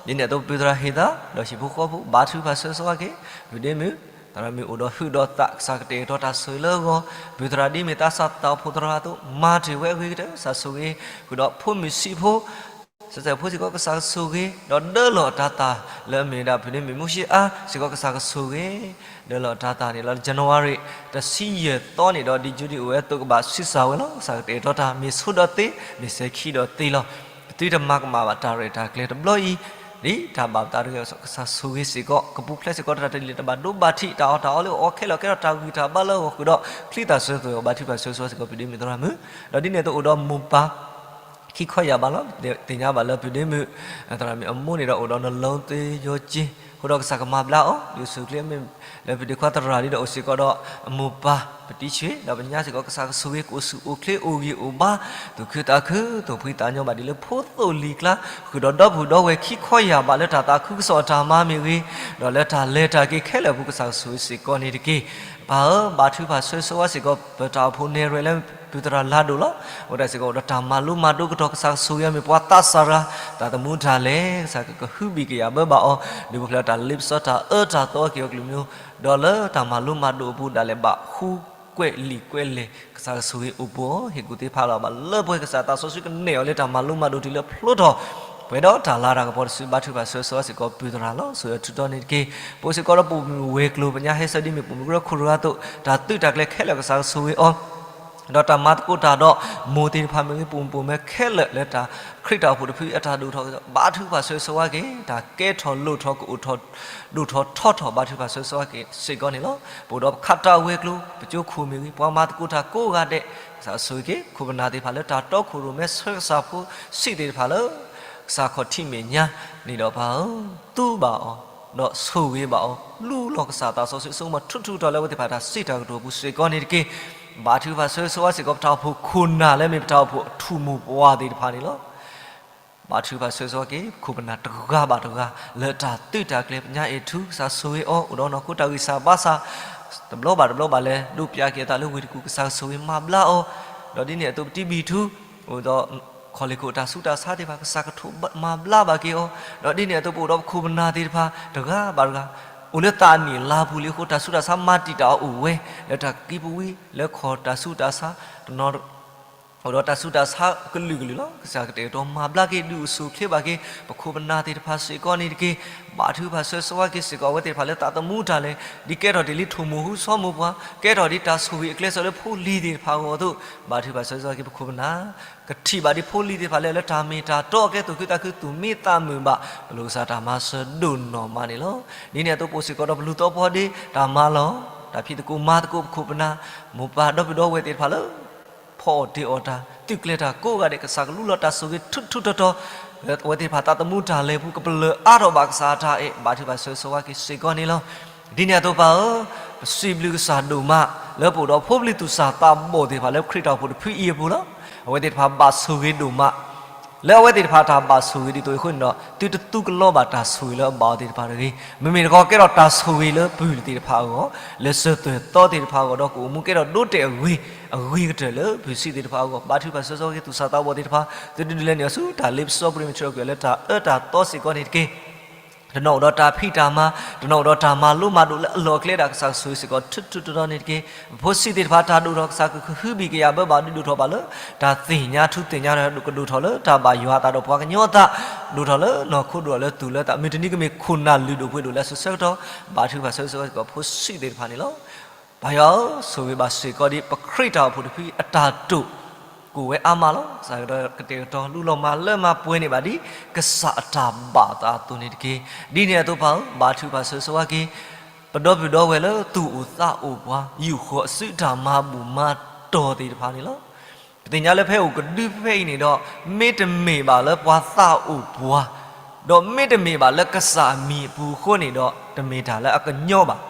ဒ်န့ၣ်အသိးပုၢ်သရၣ်ဟ့ၣ်သး, ဒီးဟံၣ်ဖိဃီဖိ, ဘါထုကဖၣ်ဆၢဂ့ၤဆၢဝါက့ၤ, ပုၢ်ဒ့မုၣ်, သရၣ်မုၣ်အိၣ်ဒီးဟုးဒီးသး ကစၢ်ကတဲာ်ကတီၤတၢ်ဆိၣ်ဂ့ၤလၢအဂီၢ်, ပုၢ်သရၣ်ဒ်မ့ၢ်သးစၢ်သးအိၣ်ဖှိၣ်သရၣ်အသိး မၤတ့ၢ်ဝဲအဂ့ၤကတၢၢ် ကစၢ်ဆိၣ်ဂ့ၤ, ဃုာ်ဒီးဖိမုၣ်ဆံးဖိ စဲးစဲးဖိစ့ၢ်ကီးကစၢ်ကဆိၣ်ဂ့ၤ, ဒီးဒၢလီၤအတၤသၣ်လၢအမ့ၢ်ဝဲဒၣ် ပုၢ်ဒ့မုၣ်မူၡ့အါ စ့ၢ်ကီးကစၢ်ကဆိၣ်ဂ့ၤ, ဒၢလီၤအတၤသၣ်န့ၣ်လီၤ. January တဆံယဲၢ်သီန့ၣ်ဒီး ဒ် Judy အိၣ်ဝဲအသိးကဘၣ်ဆံးစၢ်ဝဲလီၤ. ကစၢ်ကတဲာ်ကတီၤတၢ် မ့ၢ်ဆိဒီးသ့, မ့ၢ်စဲၤခံဒီးသ့လီၤ. ပသုတမၤကမၣ်ဘၣ်တၢ်ရဲၣ်တၢ်ကျဲၤတဘျီအံၤ, ဒ်တၢ်ဘၣ်ပသးတဂ့ၤ ကစၢ်ဆိၣ်ဂ့ၤစ့ၢ်ကီး, ကပူၤဖျဲးစ့ၢ်ကီးတၢ်တလံၤတဘၣ်ဒိဘၣ်ထံး တၢ်အီၣ်တၢ်အီလၢအီခဲလၢာ်ကဲထီၣ်တၢ်ဂံၢ်တၢ်ဘါလၢအဂီၢ်ဃုာ်ဒီး ချံသၣ်စၢၤသွဲၣ်အီၤ ဘါထုကဖၣ်ဆၢဂ့ၤဆၢဝါစ့ၢ်ကီး ပုၢ်ဒ့မုၣ်သရၣ်မုၣ်, ဒီးဒ်န့ၣ်အသိးအိၣ်ဒီးမိၢ်ပၢ် ခံခီယၢ်ဘးလီၤ. သ့ၣ်ညါဘၣ်လၢပုၢ်ဒ့မုၣ် သရၣ်မုၣ်အမိၢ်န့ၣ်ဒီးအိၣ်ဒီးနလီၤသ့ယီက့, အဃိဒီးကစၢ်ကမၤဘျါအီၤ ဒုးဆူၣ်ချ့မ့ၢ်လၢပုၢ်ဒ့ခွါသရၣ်ဒ်ဒီးအိၣ်စ့ၢ်ကီးဒီးအမိၢ်ပၢ် ပတံၤဆှ့ ဒီးပညါစ့ၢ်ကီး ကစၢ်ကဆိၣ်ဂ့ၤကအိၣ်ဆူၣ်အိၣ်ချ့အိၣ်ဂံၢ်အိၣ်ဘါ သူၣ်ခုသးခု သူၣ်ဖှံသးညီဘၣ်ဒ်လၢဖိသိၣ်လံၤကျါ ဃုာ်ဒီးဒီပုၢ်ဒီဝဲၢ်ခံခီယၢ်ဘးလၢတၢ်သးခုကစီၣ်အတၢ်မၤမ့ၢ်ဂ့ၤ, ဒီးလၢတၢ်လဲၤတၢ်က့ၤခဲလၢာ်အပူၤ ကစၢ်ကဆိၣ်ဂ့ၤစ့ၢ်ကီးန့ၣ်တက့ၢ်. ပၢ်ဧၢ, ဘါထုကဖၣ်ဆၢဂ့ၤဆၢဝါစ့ၢ်ကီး ပတၢ်အိၣ်ဖှိၣ်နဲၣ်ရွဲၣ်လၢပုၢ်သရၣ်လၤဒိၣ်လီၤ. အိၣ်ဒၣ်စ့ၢ်ကီးအိၣ်ဒီးတၢ်မၤလိမၤဒိးကတီၢ် ကစၢ်ကဆိၣ်ဂ့ၤအီၤ မ့ၢ်ပှၤသးစၢ်တဂၤ တၢ်သမူတၢ်လဲၤ ကစၢ်ကကဟုဘံၣ်ကယာ်ဘၢဘၣ်အီၤ ဒ်ပဖျါတၢ်လ့ပစီတၢ်အၢတၢ်သီက့ၤအီၤကလုာ်မံၤ, ဒီးလၢတၢ်မၤလိမၤဒိးအပူၤဒၣ်လဲာ်ဘၣ်ဃူကွဲးလံာ်ကွဲးလဲၢ် ကစၢ်ကဆိၣ်ဂ့ၤအိၣ်ပှၤအီၤ ဟ့ၣ်ကူၣ်သ့ဖးလီၤဘၣ်လၢပှဲၤ ကစၢ်သးစီဆှံကနဲၣ်အီၤလၢတၢ်မၤလိမၤဒိးတုၤလၢဖျိထီၣ် ပှဲၤဒီးတၢ်လၤတၢ်ကပီၤတစု ဘါထုကဖၣ်ဆၢဂ့ၤဆၢဝါစ့ၢ်ကီးပုၢ်သရၣ်လီၤ. ဆိၣ်ဂ့ၤအီၤထူတီန့ၣ်တက့ၢ်. ပအိၣ်စ့ၢ်ကီးဒီးပိာ်မုၣ်ဝဲၤကျိၤ ပညါဟဲဆၢဒ်မ့ၢ်ပိာ်မုၣ်ကရၢခိၣ်တဂၤအသိး တၢ်သုးတၢ်ကျဲၤခဲလၢာ် ကစၢ်ကဆိၣ်ဂ့ၤအီၤ ဒီးတၢ်မၤသကိးတၢ်ဒီးမိၢ်သ့ၣ်တဖၣ်မ့ၢ်ဂ့ၤ ပိာ်မုၣ်ပိာ်မၢၤခဲလၢာ်လၢတၢ်ခရံာ်တၢ်အိၣ်ဖှိၣ်တဖုအတၢ်ဒိၣ်ထီၣ်က့ၤ ဘါထုကဖၣ်ဆိၣ်ဂ့ၤဆိၣ်ဝါက့ၤ တၢ်ကဲထီၣ်လိၣ်ထီၣ်ကအိၣ်ထီၣ် ဒိၣ်ထီၣ်ထီထီၣ် ဘါထုကဖၣ်ဆိၣ်ဂ့ၤဆိၣ်ဝါက့ၤစ့ၢ်ကီးန့ၣ်လီၤ. ပအိၣ်ဒီးပခးတၢ်ဝဲၤကျိၤ ပကၠိခိၣ်မ့ၢ်ဂ့ၤ ပှၤမၤသကိးတၢ်ကိးဂၤဒဲး ကစၢ်ဆိၣ်ဂ့ၤက့ၤ ခိၣ်ပနၢ်သ့ၣ်တဖၣ်လၢတၢ်တီခိၣ်ရိၣ်မဲဆှၢကစၢ်ဖိဆံးသ့ၣ်တဖၣ်လၢ ကစၢ်ခီၣ်ထံးမဲာ်ညါန့ၣ်ဒီးပၢ်ဧၢ, သူဘၣ်အီၤ ဒီးဆိၣ်ဂ့ၤဘၣ်အီၤ လူလီၤကစၢ်သးစီဆှံစိကမီၤထူထူတီၤလၢအဝဲသ့ၣ်တဖၣ်တၢ်စံးတၢ်ကတိၤအပူၤစ့ၢ်ကီးန့ၣ်တက့ၢ်. ဘါထုကဖၣ်ဆိၣ်ဂ့ၤဆိၣ်ဝါစ့ၢ်ကီး ပတၢ်အိၣ်ဖှိၣ်ခိၣ်နၢ်လၢမ့ၢ်ပတၢ်အိၣ်ဖှိၣ်အထူၣ်မိၢ်ပှၢ်သ့ၣ်တဖၣ်န့ၣ်လီၤ. ဘါထုကဖၣ်ဆိၣ်ဂ့ၤဆိၣ်ဝါက့ၤ ပခိၣ်ပနၢ်တဂၤဘၣ်တဂၤ လၢတၢ်သုးတၢ်ကျဲၤ ပညါအဲၣ်ထူ ကစၢ်ဆိၣ်ဂ့ၤအီၤ အိၣ်ဒီးနီၢ်ခိတၢ်ဂံၢ်စၢ်ဘါစၢ် တဘျီဘၣ်တဘျီဘၣ်လဲၤ ဒိးပၠးက့ၤအသးလၢဝ့ၢ်တကူၣ် ကစၢ်ကဆိၣ်ဂ့ၤမၤဘျါအီၤ, ဒီးဒ်န့ၣ်အသိးပတံဘံၣ်ထူ အိၣ်ဒီး ခီၣ်လ့ၢ်ခိၣ်တၢ်ဆူးတၢ်ဆါသ့ၣ်တဖၣ် ကစၢ်ကထိးမၤဘျါဘၣ်က့ၤအီၤ, ဒီးဒ်န့ၣ်အသိးပအိၣ်ဒီးပခိၣ်ပနၢ်သ့ၣ်တဖၣ် တဂၤဘၣ်တဂၤ အိၣ်လၢသးအနံၣ်လါပူၤလံအဃိ တၢ်ဆူးတၢ်ဆါမၤတံာ်တာ်အီၤအိၣ်ဝဲ လၢတၢ်ကံပဝံ လၢခီၣ်တၢ်ဆူးတၢ်ဆါ တနီၤ အိၣ်ဒီးတၢ်ဆူးတၢ်ဆါကလုာ်ကလုာ်လီၤ. ကစၢ်ကတဲာ်ကတီၤမၤဘျါက့ၤ ဒုးအိၣ်ဆူၣ်အိၣ်ချ့ဘၣ်က့ၤ ပခိၣ်ပနၢ်သ့ၣ်တဖၣ်စ့ၢ်ကီးန့ၣ်တက့ၢ်. ဘါထုကဖၣ်ဆိၣ်ဂ့ၤဆိၣ်ဝါက့ၤစ့ၢ်ကီး အဝဲသ့ၣ်တဖၣ်လၢသးသမူတၢ်လဲၤ ဒ်ကဲထီၣ်တ့ၢ်လံထိၣ်မိၢ်ဟူဆီမိၢ်ပှၢ် ကဲထီၣ်ဒ်တၢ်ဆိၣ်ဂ့ၤအကျဲးစၢးလၢဖိလံၤသ့ၣ်တဖၣ်အဂီၢ်အသိး ဘါထုကဖၣ်ဆိၣ်ဂ့ၤဆိၣ်ဝါက့ၤပခိၣ်ပနၢ် ကထံၣ်ဘၣ်ဒ်ဖိလံၤသ့ၣ်တဖၣ်လၢ လၢတၢ်မ့ၢ်တၢ်တီအကျဲသိၣ်ဃံသးခု သူၣ်မံသးမုာ်ဘၣ် ပလိၣ်ကစၢ်တၢ်မၤစၢၤဒိၣ်နီၢ်မးန့ၣ်လီၤ. ဒ်န့ၣ်အသိးပအိၣ်စ့ၢ်ကီးဒီးပလူၤသီပှီၤဒ့ တၢ်မၤလီၢ် တၢ်ဖံးသကိးမၤသကိးပခိၣ်ပနၢ် မိၢ်ပၢ်ဒီပုၢ်ဒီဝဲၢ်သ့ၣ်တဖၣ်လၢ ဖီအီၣ်တ့ၢ်အီၣ်တၢ် သုးကျဲၤတၢ်ကိးဂၤဒဲး ကစၢ်ကလူလီၤတၢ်ဆိၣ်ဂ့ၤထူထူတီၤတီၤ လၢအဝဲသ့ၣ်တဖၣ်သးသမူတၢ်လဲၤပူၤ ကပလၢၢ်အါထီၣ်ဘၣ်ကစၢ်အတၢ်အဲၣ် ဘါထုကဖၣ်ဆိၣ်ဂ့ၤဆိၣ်ဝါက့ၤစ့ၢ်ကီးန့ၣ်လီၤ. ဒ်န့ၣ်အသိးပၢ်ဧၢ, ပစံးဘျုးကစၢ်ဒိၣ်မး လၢပအိၣ်ဒီးဖိပလံၤသူၣ်စၢ်သးဘီၣ်သ့ၣ်တဖၣ်လၢခရံာ်တၢ်အိၣ်ဖှိၣ်တဖုအံၤအပူၤလီၤ. အဝဲသ့ၣ်တဖၣ်ဘၣ်ဆိၣ်ဂ့ၤဒိၣ်မး လၢအဝဲသ့ၣ်တဖၣ်တၢ်ဘၣ်ဆိၣ်ဂ့ၤဒ်သိးအံၤအဃိန့ၣ်ဒီး သုတသူကလီဘၣ်တၢ်ဆိၣ်ဂ့ၤလၢအဘၣ်အီၤသ့ၣ်တဖၣ်တဂ့ၤ. မ့မ့ၢ်တခီကဲထီၣ်တၢ်ဆိၣ်ဂ့ၤလၢပုၢ်သ့ၣ်တဖၣ်အဂီၢ်, လၢစၢၤသွဲၣ်သီသ့ၣ်တဖၣ်အဂီၢ်ဒီး ကအိၣ်မူကဲထီၣ်ဒိတဲာ်အဂ့ၤ, အဂ့ၤကတၢၢ်လၢပုၢ်ဆံးသ့ၣ်တဖၣ်အဂီၢ်, ဘါထုကဖၣ်ဆိၣ်ဂ့ၤဆိၣ်ဝါက့ၤသူၣ်စၢ်သးဘီၣ်သ့ၣ်တဖၣ်, သုတဒုးလဲၤနုာ်အီၤဆူတၢ်လ့ပစီပူၤန့ၣ် မ့ၢ်ဆၢက့ၤလၢတၢ်အၢတၢ်သီစ့ၢ်ကီးန့ၣ်တက့ၢ်. တနီၤအိၣ်ဒီးတၢ်ဖံးတၢ်မၤ, တနီၤအိၣ်ဒီးတၢ်မၤလိမၤဒိးလၢအလီၢ်အကျဲဒၣ် ကစၢ်ကဆိၣ်ဂ့ၤစ့ၢ်ကီးထူထူတီၤတီၤန့ၣ်တက့ၢ်. ပဖိဆံးသ့ၣ်တဖၣ်တၢ်ဒိၣ်ထီၣ် ကစၢ်ကဟုဘံၣ်ကယာ်ဘၢဘၣ်ဒုးဒိၣ်ထီၣ်ဘၣ်လၢ တၢ်သ့ၣ်ညါထူသ့ၣ်ညါကဒိၣ်ထီၣ်လၢ တၢ်ဘၣ်ယွၤအသးဒီးပှၤကညီအသး, ဒိၣ်ထီၣ်လၢနီၢ်ခိဒိၣ်ထီၣ်လၢသူၣ်လၢသး, မုၢ်တနံၤကမ့ၢ်ခိၣ်နၢ်လုၢ်ဒိၣ်ပှ့ၤဒိၣ်လၢအစိၤဆၢကတီၢ်, ဘါထုကဖၣ်ဆိၣ်ဂ့ၤဆိၣ်ဝါစ့ၢ်ကီးဖိဆံးသ့ၣ်တဖၣ်န့ၣ်လီၤ. ပၢ်ယွၤဧၢ, ဆိၣ်ဂ့ၤဘၣ်စ့ၢ်ကီးဒ် ပခရံာ်တၢ်အိၣ်ဖှိၣ်တဖုအံၤ အတၢ်တိာ် ကအိၣ်ဝဲအါမးလီၤ. ကစၢ်ကတဲာ်ကတီၤ လူလီၤမၤလၢမၤပှဲၤန့ၢ်ဘၣ်ဒ် ကစၢ်အတၢ်ဘၣ်သးအသိးန့ၣ်တက့ၢ်. ဒ်န့ၣ်အသိးပၢ်ဧၢ, ဘါထုကဖၣ်ဆိၣ်ဂ့ၤဆိၣ်ဝါက့ၤ ပဒီပုၢ်ဒီဝဲၢ်လၢသူၣ်အိၣ်သးအိၣ်ပှၤ ယူာ်ဃီၤအစုတၢ်မၤဘူၣ်မၤတီၢ်သ့ၣ်တဖၣ်န့ၣ်လီၤ. ပသ့ၣ်ညါလၢဖဲအိၣ်ကဒုဖဲအံၤန့ၣ်ဒီး မ့တမ့ၢ်ဘၣ်လၢပှၤသးအိၣ်ပှၤ, ဒီးမ့တမ့ၢ်ဘၣ်လၢကစၢ်အမံၤအပူၤအဃိန့ၣ်ဒီး တမ့ၢ်တၢ်လၢအကညီဘၣ်.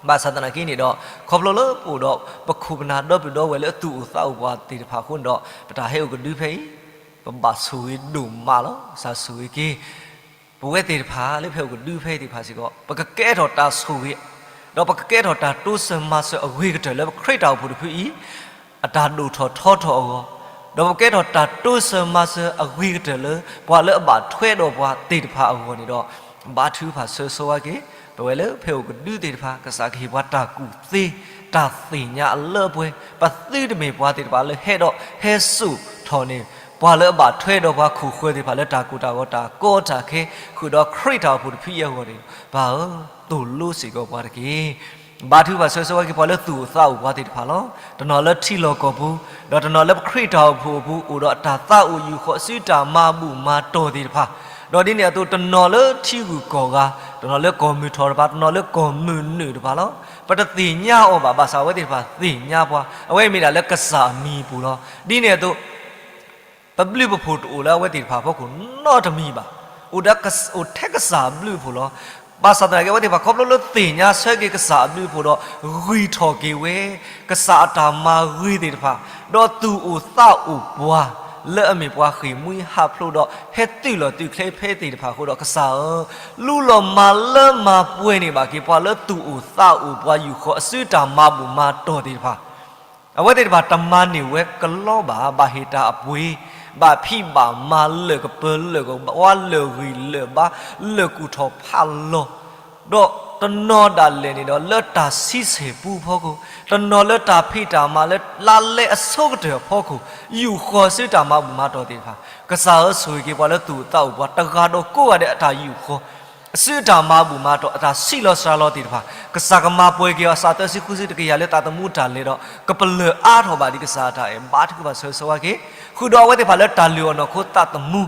ဘၣ်ဆၣ်သနာ်က့န့ၣ်ဒီး ခီဖျိလၢပအိၣ်ဒီးပခိၣ်ပနၢ်ဒီပုၢ်ဒီဝဲၢ်လၢအသူၣ်အိၣ်သးအိၣ်ပှၤသ့ၣ်တဖၣ်အဃိန့ၣ်ဒီး ပတၢ်ဟဲအိၣ်ကဒုဖဲအံၤ ပဘၣ်ဆိၣ်ဂ့ၤဒိၣ်မးလီၤ. ကစၢ်ဆိၣ်ဂ့ၤက့ၤ ပဝဲသ့ၣ်တဖၣ်လၢဖဲအိၣ်ကဒုဖဲအံၤသ့ၣ်တဖၣ်စ့ၢ်ကီး ပကကဲထီၣ်တၢ်ဆိၣ်ဂ့ၤ, ဒီးပကကဲထီၣ်တၢ်တိစၢၤမၤစၢၤအဂ့ၤကတၢၢ်လၢပခရံာ်တၢ်အိၣ်ဖှိၣ်တဖုအံၤ အတၢ်ဒိၣ်ထီၣ်ထီထီၣ်အဂီၢ်, ဒီးပကဲထီၣ်တၢ်တိစၢၤမၤစၢၤအဂ့ၤကတၢၢ်လၢ ပှၤလၢအဘၣ်ထွဲဒီးပှၤသ့ၣ်တဖၣ်အဂီၢ်န့ၣ်ဒီး ဘါထုကဖၣ်ဆိၣ်ဂ့ၤဆိၣ်ဝါက့ၤ ပဝဲလၢဖဲအိၣ်ကဒုသ့ၣ်တဖၣ် ကစၢ်ကဟ့ၣ်ပှၤတၢ်ကူၣ်သ့ တၢ်သ့ၣ်ညါအလၢအပှဲၤ, ပသုတမ့ၢ်ပှၤသ့ၣ်တဖၣ်လၢဟဲဒီးဟဲစိာ်ထီၣ်န့ၢ် ပှၤလၢအဘၣ်ထွဲဒီးပှၤခိၣ်ဃၢၤသ့ၣ်တဖၣ်လၢတၢ်ကိၢ်တၢ်ဂီၤတၢ်ကီတၢ်ခဲ ဃုာ်ဒီးခရံာ်တၢ်အိၣ်ဖှိၣ်တဖုအံၤအဂီၢ်န့ၣ် ပၢ်ဧၢ, သိၣ်လိစ့ၢ်ကီးပှၤတက့ၢ်. ဘါထုကဖၣ်ဆိၣ်ဂ့ၤဆိၣ်ဝါက့ၤပှၤလၢသူၣ်အိၣ်သးအိၣ်ပှၤသ့ၣ်တဖၣ်လီၤ. တနီၤလၢထံလီၢ်ကီၢ်ပူၤ, ဒီးတနီၤလၢပခရံာ်တၢ်အိၣ်ဖှိၣ်အပူၤ အိၣ်ဒီးတၢ်သးအိၣ်ယူာ်ဃီၤအစုတၢ်မၤဘူၣ်မၤတီၢ်သ့ၣ်တဖၣ်, ဒီးဒ်န့ၣ်အသိးတနီၤလၢထံဂုၤကီၢ်ဂၤ, တနီၤလၢကီၢ်မုၢ်ထီၣ်တဖၣ်, တနီၤလၢကီၢ်မုၢ်နုာ်တဖၣ်လီၤ. ပတသ့ၣ်ညါအီၤဘၣ်, ဘၣ်ဆၣ်အဝဲသ့ၣ်တဖၣ်သ့ၣ်ညါပှၤ, အဝဲမ့ၢ်ဒၣ်လၢကစၢ်အမံၤအပူၤလီၤ. ဒ်န့ၣ်အသိး ပဘျုးပဖှိၣ်တအိၣ်လၢအဝဲသ့ၣ်တဖၣ်အဖီခိၣ်နီတမံၤဘၣ်. အိၣ်ဒီးကစ-, အိၣ်ထဲကစၢ်ဘျုးအဖှိၣ်လီၤ. ဘၣ်ဆၣ်သနာ်က့ အဝဲသ့ၣ်တဖၣ်ခီဖျိလၢသ့ၣ်ညါဆၢက့ၤကစၢ်အဘျုးအဖှိၣ်ဒီး ဂံၢ်ထီၣ်က့ၤဝဲ ကစၢ်အတၢ်မၤဂ့ၤသ့ၣ်တဖၣ်, ဒီးသူၣ်အိၣ်သးအိၣ်ပှၤ လၢအမ့ၢ်ပှၤဃ့ၢ်မှံဟးဖျိးဒီး ဟဲသုးလီၤသုးချ့ဖဲသ့ၣ်တဖၣ်အဃိဒီး ကစၢ်ဧၢ, လူလီၤမၤလၢမၤပှဲၤန့ၢ်ဘၣ်က့ၤ ပှၤလၢသူၣ်အိၣ်သးအိၣ်ပှၤယူာ်ဃီၤအစုတၢ်မၤဘူၣ်မၤတီၢ်သ့ၣ်တဖၣ် အဝဲသ့ၣ်တဖၣ်တမၤန့ၢ်ဝဲကလီဘၣ်, ဘၣ်ဟ့ၣ်တၢ်အပှ့ၤ, ဘၣ်ဖံးဘၣ်မၤလၢာ်ကပၢၤလၢာ်ကဝါလၢာ်ဂံၢ်လၢာ်ဘါ လၢာ်ကူၣ်ထီၣ်ဖးလီၤ, ဒီးတနီၤဒၣ်လဲာ်န့ၣ်ဒီး လၢတၢ်ဆံဆဲၣ်ပူအဖီခိၣ်, တနီၤလၢတၢ်ဖံးတၢ်မၤလၢလါလဲအဆိကတၢၢ်အဖီခိၣ်, ယူာ်ဃီၤစုတၢ်မၤဘူၣ်မၤတီၢ်သ့ၣ်တဖၣ်, ကစၢ်ဧၢ ဆိၣ်ဂ့ၤက့ၤပှၤလၢသူၣ်အိၣ်သးအိၣ်ပှၤတဂၤဒီးကိးဂၤဒဲးအတၢ်ယူာ်ဃီၤ အစုအတၢ်မၤဘူၣ်မၤတီၢ် အတၢ်ဆံးလီၤစှၤလီၤသ့ၣ်တဖၣ် ကစၢ်ကမၤပှဲၤက့ၤအီၤ စးသၢဆံဃုဆံတကယၤလၢသးသမူတၢ်လဲၤဒီး ကပလၢၢ်အါထီၣ်ဘၣ်ဒ်ကစၢ်အတၢ်အဲၣ် ဘါထုကဖၣ်ဆၢဂ့ၤဆၢဝါက့ၤ ဃုာ်ဒီးအဝဲသ့ၣ်တဖၣ်လၢတၢ်လုၢ်အီၣ်နီၢ်ခိသးသမူ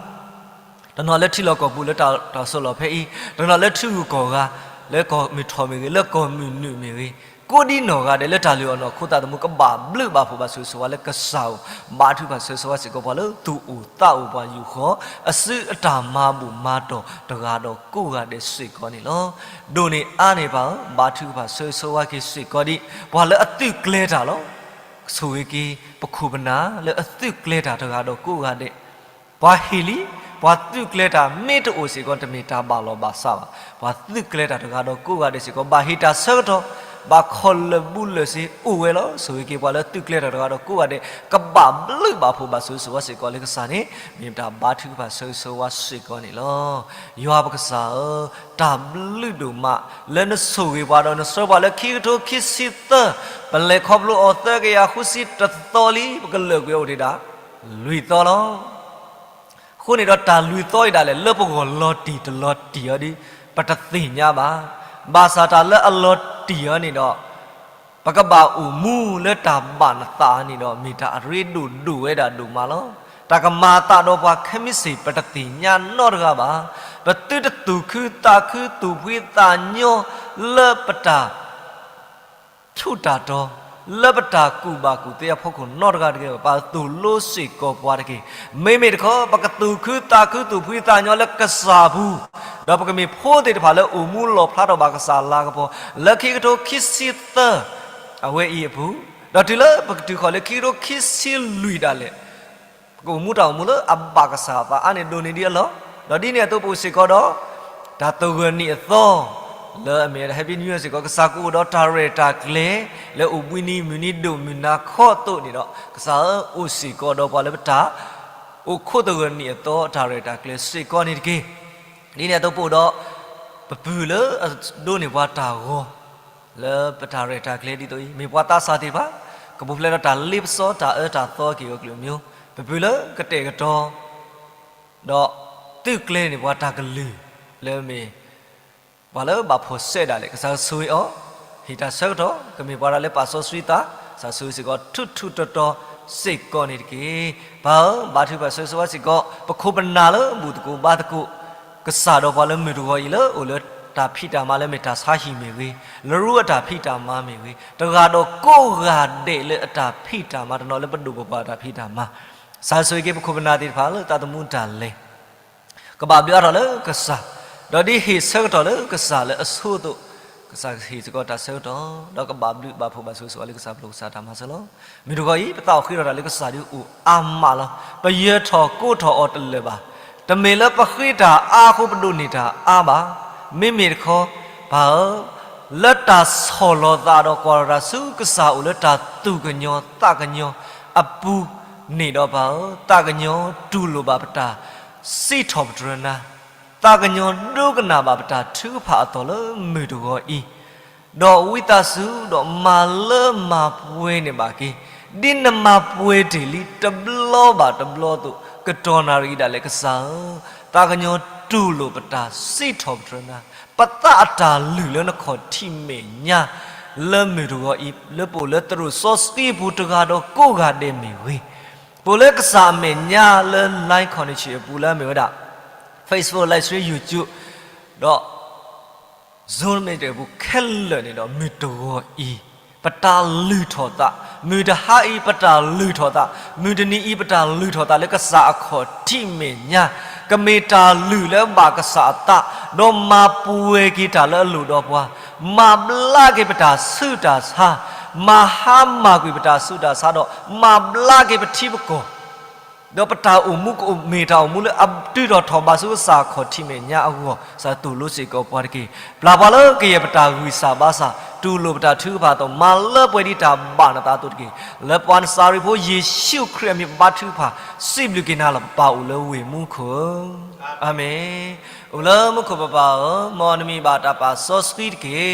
တနီၤလၢထံလီၢ်ကီၢ်ပူၤလၢတၢ်စိၢ်လီၢ်ဖဲအံၤ, တနီၤလၢထံဂုၤကီၢ်ဂၤ, လၢကီၢ်မုၢ်ထီၣ်မ့ၢ်ဂ့ၤ, လၢကီၢ်မုၢ်နုာ်မ့ၢ်ဂ့ၤ, ကိးဒ်နီၢ်ဂၤဒဲးလၢတၢ်လုၢ်အီၣ်နီၢ်ခိသးသမူ ကဘၣ်ဘျုးဘၣ်ဖှိၣ်ဘၣ်ဆၢဂ့ၤဆၢဝါလၢကစၢ်အအိၣ်, ဘါထုကဖၣ်ဆၢဂ့ၤဆၢဝါစ့ၢ်ကီးပှၤလၢသူၣ်အိၣ်သးအိၣ်ပှၤယူၢ်ဃီ, အစုအတၢ်မၤဘူၣ်မၤတီၢ်တဂၤဒီးကိးဂၤဒဲးစ့ၢ်ကီးန့ၣ်လီၤ. ဒိၣ်န့ၢ်အါန့ၢ်ဘၣ်ဧၢ, ဘါထုကဖၣ်ဆၢဂ့ၤဆၢဝါက့ၤစ့ၢ်ကီးဒ် ပှၤလၢအသုးကျဲၤတၢ်လီၤ. ဆိၣ်ဂ့ၤက့ၤ ပခိၣ်ပနၢ်လၢအသုးကျဲၤတၢ်တဂၤဒီးကိးဂၤဒဲး ပှၤဟ့ၣ်လံ, ပှၤသုးကျဲၤတၢ်မ့ၢ်တအိၣ်စ့ၢ်ကီး တမ့ၢ်တၢ်ဘၣ်လီၤဘၣ်စးဘၣ်. ပှၤသုးကျဲၤတၢ်တဂၤဒီးကိးဂၤဒဲးစ့ၢ်ကီး ဘၣ်ဟ့ၣ်တၢ်ဆၢကတီၢ်, ဘၣ်ခီၣ်လၢာ်ဘူးလၢာ်စ့ၢ်အိၣ်ဝဲလီၤ. ဆိၣ်ဂ့ၤက့ၤပှၤလၢသုးကျဲၤတၢ်တဂၤဒီးကိးဂၤဒဲး ကဘၣ်ဘျုးဘၣ်ဖှိၣ်ဘၣ်ဆၢဂ့ၤဆၢဝါစ့ၢ်ကီးလၢကစၢ်န့ၣ် မ့ၢ်ပတၢ်ဘါထုကဖၣ်ဆၢဂ့ၤဆၢဝါစ့ၢ်ကီးန့ၣ်လီၤ. ယွၤပကစၢ်ဧၢ, တၢ်ဘျုးဒိၣ်မး လၢနဆိၣ်ဂ့ၤပှၤဒီးနဆှၢပှၤလၢခံကထိခံဆံသၢ, ပလဲၤခီဖျိအီၤသၢကယၤဃုဆံတသီလံ, ပကလၢာ်ကွံာ်အိၣ်တ့ၢ်ဒၣ် လွံၢ်သီလီၤ. အဃိန့ၣ်ဒီးတၢ်လွံၢ်သီအံၤဒၣ်လဲာ် လၢပဂီၢ်လီၤတံၢ်တလီၤတံၢ်အီၤဒီး ပတသ့ၣ်ညါဘၣ်. ဘၣ်ဆၣ်တၢ်လၢအလီၤတံၢ်အီၤန့ၣ်ဒီး ပကဘၣ်အိၣ်မူလၢတၢ်ဘၣ်နသးန့ၣ်ဒီး မ့ၢ်တၢ်အရ့ဒိၣ်ဒိၣ်ဝဲဒၣ်ဒိၣ်မးလီၤ. တၢ်ကမၤအသးဒီးပှၤခဲမုၢ်ဆ့ၣ် ပတသ့ၣ်ညါနီတဂၤဘၣ်. ပသုတသူၣ်ခုသးခုသူၣ်ဖှံသးညီလၢပတၢ် ထူးတၢ်တီၤ လၢပတၢ်ကူၣ်ဘၣ်ကူၣ်သ့အဖီခိၣ်နီတဂၤတဂ့ၤဘၣ်. ပသိၣ်လိစ့ၢ်ကီးပှၤတက့ၢ်. မ့မ့ၢ်တခီ ပကသူၣ်ခုသးခုသူၣ်ဖှံသးညီလၢကစၢ်ပူၤ, ဒီးပကမ့ၢ်ဖိသ့ၣ်တဖၣ်လၢအိၣ်မူလီၣ်ဖျါထီၣ်ဘၣ်ကစၢ်လၤကပီၤ လၢခံကထိခံဆံသၢ အဝဲအံၤအပူၤ, ဒီးတုၤလၢပကတုၤဃီၤလၢခံကထိခံဆံလွံၢ်ဒၣ်လဲာ် ပကအိၣ်မူတၢ်အိၣ်မူလၢအဘၣ်ကစၢ်အသးအါန့ၢ်ဒိၣ်န့ၢ်ဒံးအလီၢ်, ဒီးဒ်န့ၣ်အသိးပအိၣ်စ့ၢ်ကီးဒီး တၢ်သဂၢၢ်နံၣ်အသီ လၢအမ့ၢ်ဝဲဒၣ် Happy New Year စ့ၢ်ကီး ကစၢ်ကအိၣ်ဒီးတၢ်ရဲၣ်တၢ်ကျဲၤ လၢအိၣ်ဘှံးနံၤမုၢ်နံၤဒိၣ်မုၢ်နၤခီအသိးန့ၣ်ဒီး ကစၢ်ဧၢ အိၣ်စ့ၢ်ကီးဒီးပှၤလၢပတၢ် အိၣ်ခိးသဂၢၢ်နံၣ်အသီအတၢ်ရဲၣ်တၢ်ကျဲၤစ့ၢ်ကီးန့ၣ်တက့ၢ်. ဒ်န့ၣ်အသိးပအိၣ်ဒီး ပပုၢ်လၢအဒိးန့ၢ်ပှၤတၢ်ဂီၤ လၢပတၢ်ရဲၣ်တၢ်ကျဲၤဒ်သိးအံၤ မ့ၢ်ပှၤသးစၢ်သ့ၣ်တဖၣ် ကပူၤဖျဲးဒီးတၢ်လ့ပစီတၢ်အၢတၢ်သီက့ၤအီၤကလုာ်မၠိ, ပပုၢ်လၢကတဲာ်ကတီၤ ဒီးသုးကျဲၤန့ၢ်ပှၤတၢ်ကလုၢ် လၢမ့ၢ် ပှၤလၢဘၣ်ဖှီၣ်စဲးဒၣ်လဲာ် ကစၢ်ကဆိၣ်ဂ့ၤအီၤ, ဟ့ၣ်တၢ်ဆၢကတီၢ် ကမ့ၢ်ပှၤဒၣ်လၢပာ်စီဆှံသး ကစၢ်ဆိၣ်ဂ့ၤစ့ၢ်ကီးထူးထူးတီၤတီၤစ့ၢ်ကီးန့ၣ်တက့ၢ်. ပၢ်ဧၢ ဘါထုကဖၣ်ဆၢဂ့ၤဆၢဝါစ့ၢ်ကီး ပခိၣ်ပနၢ်လၢဘူၣ်သကိးဘါသကိး ကစၢ်ဒီးပှၤလၢမုၢ်တဂီၤအံၤလၢအိၣ်လၢတၢ်ဖံးတၢ်မၤလၢမ့ၢ်တၢ်ဆါဟံၣ်မ့ၢ်ဂ့ၤ, လၢရူအတၢ်ဖံးတၢ်မၤမ့ၢ်ဂ့ၤ, တဂၤဒီးကိးဂၤဒဲးလၢအတၢ်ဖံးတၢ်မၤ တနီၤလၢပဒိၣ်ပပှၢ်အတၢ်ဖံးတၢ်မၤ, ကစၢ်ဆိၣ်ဂ့ၤက့ၤပခိၣ်ပနၢ်သ့ၣ်တဖၣ်လၢသးသမူတၢ်လဲၤ ကဘၣ်ဘျုးအါထီၣ်လၢကစၢ်, ဒီးဒ်ဟ့ၣ်ဆၢကတီၢ်လၢကစၢ်လၢအဆိအသိး, ကစၢ်ဟ့ၣ်စ့ၢ်ကီးတၢ်ဆၢကတီၢ် ဒီးကဘၣ်ဘျုးဘၣ်ဖှိၣ်ဘၣ်ဆိၣ်ဂ့ၤဆိၣ်ဝါလၢကစၢ်ပျိၢ်ကစၢ်တၢ်မၤစၢၤလီၤ. မုၢ်တဂီၤအံၤ ပသးအိၣ်ဃ့ထီၣ်တၢ်လၢကစၢ်ဒုးအိၣ်အါမးလီၤ. ပယၢၤထီၣ်ကိးထီၣ်အီၤတလၢာ်ဘၣ်. တမ့ၢ်လၢပဃ့တၢ်အါအဃိ ပဒိးန့ၢ်တၢ်အါဘၣ်. မ့မ့ၢ်တခီ ပၢ်ဧၢ လၢတၢ်ဆီၣ်လီၤသးဒီးကွၢ်ထီၣ်တၢ်ဆူကစၢ်အိၣ်လၢတၢ်သူၣ်ကညီၤသးကညီၤအပူၤန့ၣ်ဒီး ပၢ်ဧၢ သးကညီၤတူၢ်လိာ်ဘၣ်ပတၢ်စံးထီၣ်ပတြၢၤနၤ, သးကညီၤဒိကနၣ်ဘၣ်ပတၢ်ထုကဖၣ်အသီၣ်လၢမုၢ်တဂီၤအံၤ, ဒီးဝံသးစူၤဒီးမၤလၢမၤပှဲၤန့ၢ်ဘၣ်က့ၤ, ဒ်နမၤပှဲၤတ့ၢ်လံတဘျီဘၣ်တဘျီအသိး ကတီၢ်နၣ်ရံၣ်ဒၣ်လဲာ်ကစၢ်ဧၢ, သးကညီၤတူၢ်လိာ်ပတၢ်စံးထီၣ်ပတြၢၤနၤ, ပသးအတၢ်လုၢ်လၢနခီၣ်ထံးမဲာ်ညါ လၢမုၢ်တဂီၤအံၤ လၢပအိၣ်လၢသရိာ်စီဆှံအပူၤတဂၤဒီးကိးဂၤဒဲးမ့ၢ်ဂ့ၤ, ပအိၣ်လၢကစၢ်အမဲာ်ညါလၢ live connection အပူၤလၢအမ့ၢ်ဝဲဒၣ် Facebook live stream YouTube ဒီး Zoom meeting အပူၤခဲလၢာ်န့ၣ်ဒီး မုၢ်တဂီၤအံၤ ပတၢ်လုၢ်ထီၣ်သး, မုၢ်တဟါအံၤ ပတၢ်လုၢ်ထီၣ်သး, မုၢ်တနံၤအံၤ ပတၢ်လုၢ်ထီၣ်သးလၢကစၢ်အခီၣ်ထံးမဲာ်ညါ, ကမ့ၢ်တၢ်လုၢ်လၢအဘၣ်ကစၢ်အသး, ဒီးမၤပှဲၤက့ၤတၢ်လၢအလိၣ်ဒီးပှၤ, မၤဘျါက့ၤပတၢ်ဆူးတၢ်ဆါ, မၤဟါမၢ်ကွံာ်ပတၢ်ဆူးတၢ်ဆါဒီး မၤဘျါက့ၤပထံပကီၢ် ဒီးပတၢ်အိၣ်မူကအိၣ်မ့ၢ်တၢ်အိၣ်မူလၢအတုၤထီၣ်ထီၣ်ဘးဆူကစၢ်အခီၣ်ထံးမဲာ်ညါအဂီၢ်, ကစၢ်တူၢ်လိာ်စ့ၢ်ကီးပှၤတက့ၢ်. ပျၢ်ပှၤလၢကယဲၢ်ပတၢ်ဂံၢ်စၢ်ဘါစၢ်, တူၢ်လိာ်ပတၢ်ထုကဖၣ်အသီၣ်, မၤလၢပှဲၤဒ်တၢ်ဘၣ်နသးအသိးတက့ၢ်. လၢပှၤနစၤရ့းဖိယ့ၣ်ၡူးခရံာ်အမံၤဘါထုကဖၣ်, စံးဘျုးက့ၤနၤလီၤ ပပၢ်အိၣ်လၢဝ့ၢ်မူခိၣ်ဧၢ, အၤမ့ၣ်. အိၣ်လၢမူခိၣ်ပပၢ်ဧၢ, မ်နမံၤဘၣ်တၢ်ပာ်စီဆှံတက့ၢ်.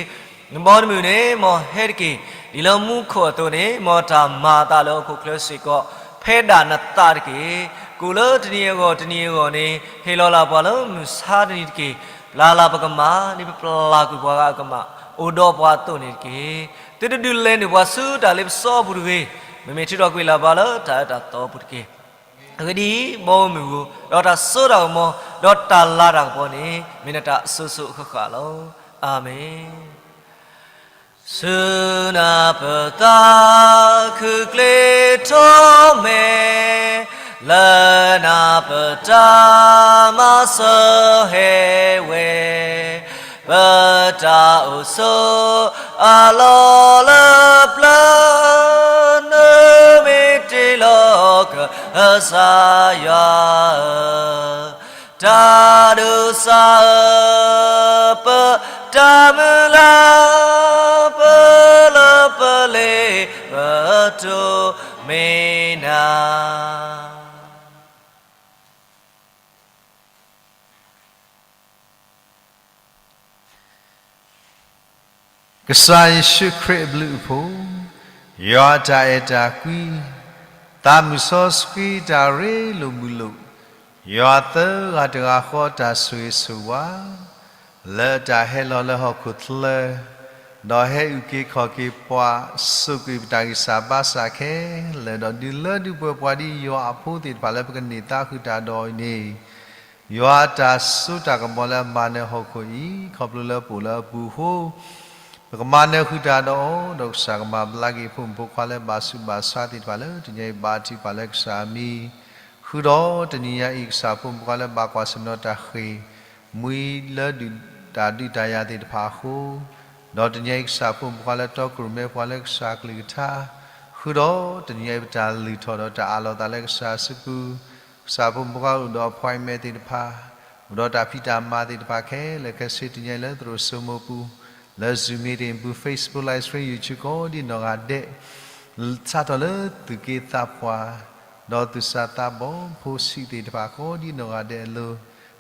နဘီနမုၢ်န့ၣ် မ်ဟဲတက့ၢ်. ဒ်လၢမူခိၣ်အသိးန့ၣ် မ်တၢ်မၤအသးလၢဟီၣ်ခိၣ်ချၢစ့ၢ်ကီး ဖဲဒၣ်နသးတက့ၢ်. ကိၣ်လၢတနံၤအဂီၢ်တနံၤအဂီၢ်န့ၣ် ဟ့ၣ်လီၤလၢပှၤလၢမုၢ်ဆါတနံၤတက့ၢ်. ပျၢ်လၢပကမၣ် ဒ်ပပျၢ်ကွံာ်ပှၤဂၤအကမၣ် အိၣ်ဒီးပှၤအသိးန့ၣ်တက့ၢ်. သုတဒုးလဲၤနုာ်ပှၤဆူတၢ်လ့ပစီအပူၤတဂ့ၤ. မ့မ့ၢ်ထုးထီၣ်ကွံာ်လၢပှၤလၢတၢ်အၢတၢ်သီအပူၤတက့ၢ်. အဂ့ၢ်ဒ်အံၤ, ဘီမုၢ်ဧိၤ, ဒီးတၢ်စိတၢ်ကမီၤ, ဒီးတၢ်လၤတၢ်ကပီၤန့ၣ် မ့ၢ်နတၢ်အစိၤစိၤအဃၣ်ဃၣ်လီၤ. အၤမ့ၣ်. ဆူနၤပသးခုကျ့ထီၣ်မဲာ်, လၢနၤပတၢ်မၤစၢၤဟဲဝဲ, ပတၢ်အိၣ်ဆိးအလီၢ်လၢပျၢၤ, နမ့ၢ်တ့လီၤကစၢ်ယွၤဧၢ, တၢ်ဒိးစၢ်ဧၢ, ပတၢ်မုၢ်လၢ်, ပလၢပလ့ပတိၢ်မ့ၢ်နၤ. ကစၢ်ယ့ၣ်ၡူးခရံာ်အဘျုးအဖှိၣ်, ယွၤအတၢ်အဲၣ်တၢ်ကွံ, သးမုၢ်စီဆှံတၢ်ရ့လိာ်မုာ်လိာ်, ယွၤသၢဂၤတဂၤဃီတၢ်ဆိၣ်ဂ့ၤဆိၣ်ဝါ, လၢတၢ်ဟဲလီၤလၢဟီၣ်ခိၣ်ချၢ, ဒီးဟဲအုၣ်က့ၤခီၣ်က့ၤပှၤ, စိာ်ကွံာ်ပတၢ်ဂံၢ်စၢ်ဘါစၢ်ခဲလၢာ်, ဒီးဒုးလၢဒုးပှဲၤပှၤဒ်ယွၤအဖိသ့ၣ်တဖၣ်လၢပကန့ၢ်သါဃုာ်တၢ်ဒီးအံၤန့ၣ်, ယွၤအတၢ်စိတၢ်ကမီၤလၢအမၤနၢၤဟီၣ်ခိၣ်အံၤ ခီဖျိလၢပအိၣ်လၢအပူၤအဃိ, ပကမၤနၢၤဃုာ်တၢ်ဒီးအီၤ, ဒီးကစၢ်ကမၤဘျါက့ၤဖိမုၣ်ဖိခွါလၢဘၣ်ဆူးဘၣ်ဆါသ့ၣ်တဖၣ်လၢတနံၤအံၤဘၣ်ထုကဖၣ်လၢကစၢ်အမံၤ, ဃုာ်ဒီးတနံၤညါအံၤ ကစၢ်ဖိမုၣ်ဖိခွါလၢဘၣ်ကွၢ်ဆၢၣ်မဲာ်ဒီးတၢ်ဃ့ၢ်, မှံလၢဒုၣ်တၢ်ဒုးတၢ်ယၤသ့ၣ်တဖၣ်အဃိ, ဒီးတနံၤအံၤ ကစၢ်ဖိမုၣ်ဖိခွါလၢတီခိၣ်ရိၣ်မဲပှၤလၢကစၢ်ကလုၢ်ကထါ, ဃုာ်ဒီးတနံၤအံၤပတၢ်လုၢ်ထီၣ်ဒီးတၢ်အးလီၤသးလၢကစၢ်စုပူၤ, ကစၢ်ဖိမုၣ်ဖိခွါအိၣ်ဒီး appointment သ့ၣ်တဖၣ်, အိၣ်ဒီးတၢ်ဖံးတၢ်မၤသ့ၣ်တဖၣ်ခဲလၢာ်ခဲဆ့ တနံၤအံၤလၢသရိာ်စိမိၤပူၤ, လၢ Zoom meeting ပူၤ Facebook Live Stream YouTube ကိးဒ်နီၢ်ဂၤဒဲး, စးထီၣ်လၢသူၣ်က့သးပှၢ်, ဒီးသူၣ်စၢ်သးဘီၣ်ဖိဆံးသ့ၣ်တဖၣ်ကိးဒ်နီၢ်ဂၤဒဲးအလိၤ,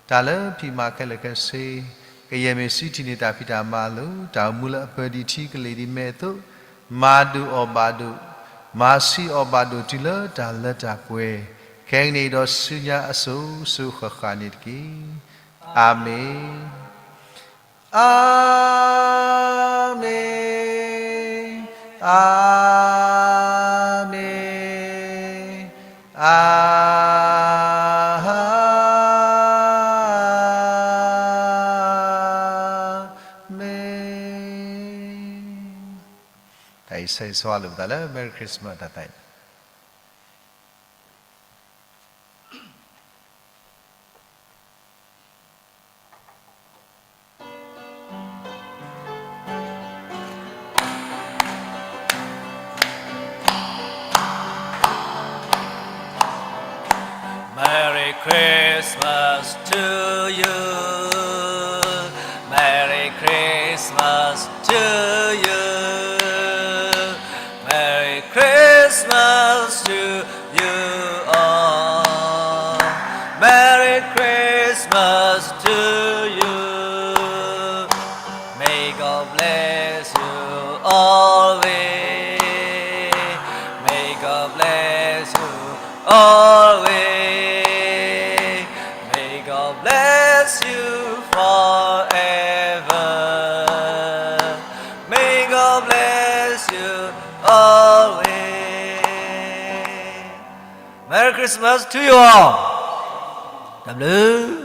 တၢ်လၢဖံးမၤခဲလၢာ်ခဲဆ့, ကယဲၢ်မ့ၢ်စံးထံၣ်န့ၢ်တၢ်ဖံးတၢ်မၤအလိၤ, တၢ်အိၣ်မူလၢအပၢၤဒံးထံကလ့ၢ်ဒံးမဲာ်အသိး, မၤဒိၣ်အီၣ်ဘၣ်ဒိၣ်, မၤဆံးအီၣ်ဘၣ်ဒိၣ်တုၤလၢတၢ်လၢတၢ်ပှဲၤ, ခဲကနံၣ်အံၤဒီးဆူညါအစိၤစိၤဃၣ်ဃၣ်န့ၣ်တက့ၢ်. အၤမ့ၣ်. အၤမ့ၣ်, အၤမ့ၣ်, အၤမ့ၣ်. တၢ်အံၤဆၢဂ့ၤဆၢဝါလိာ်ပသးလၢ Merry Christmas တၢ်သးအံၤ Merry Christmas to you. Merry Christmas to you. Merry Christmas to you all. Merry Christmas to you. May God bless you always. May God bless you always. May God bless you forever. May God bless you always. Merry Christmas to you all. တၢ်ဘျုး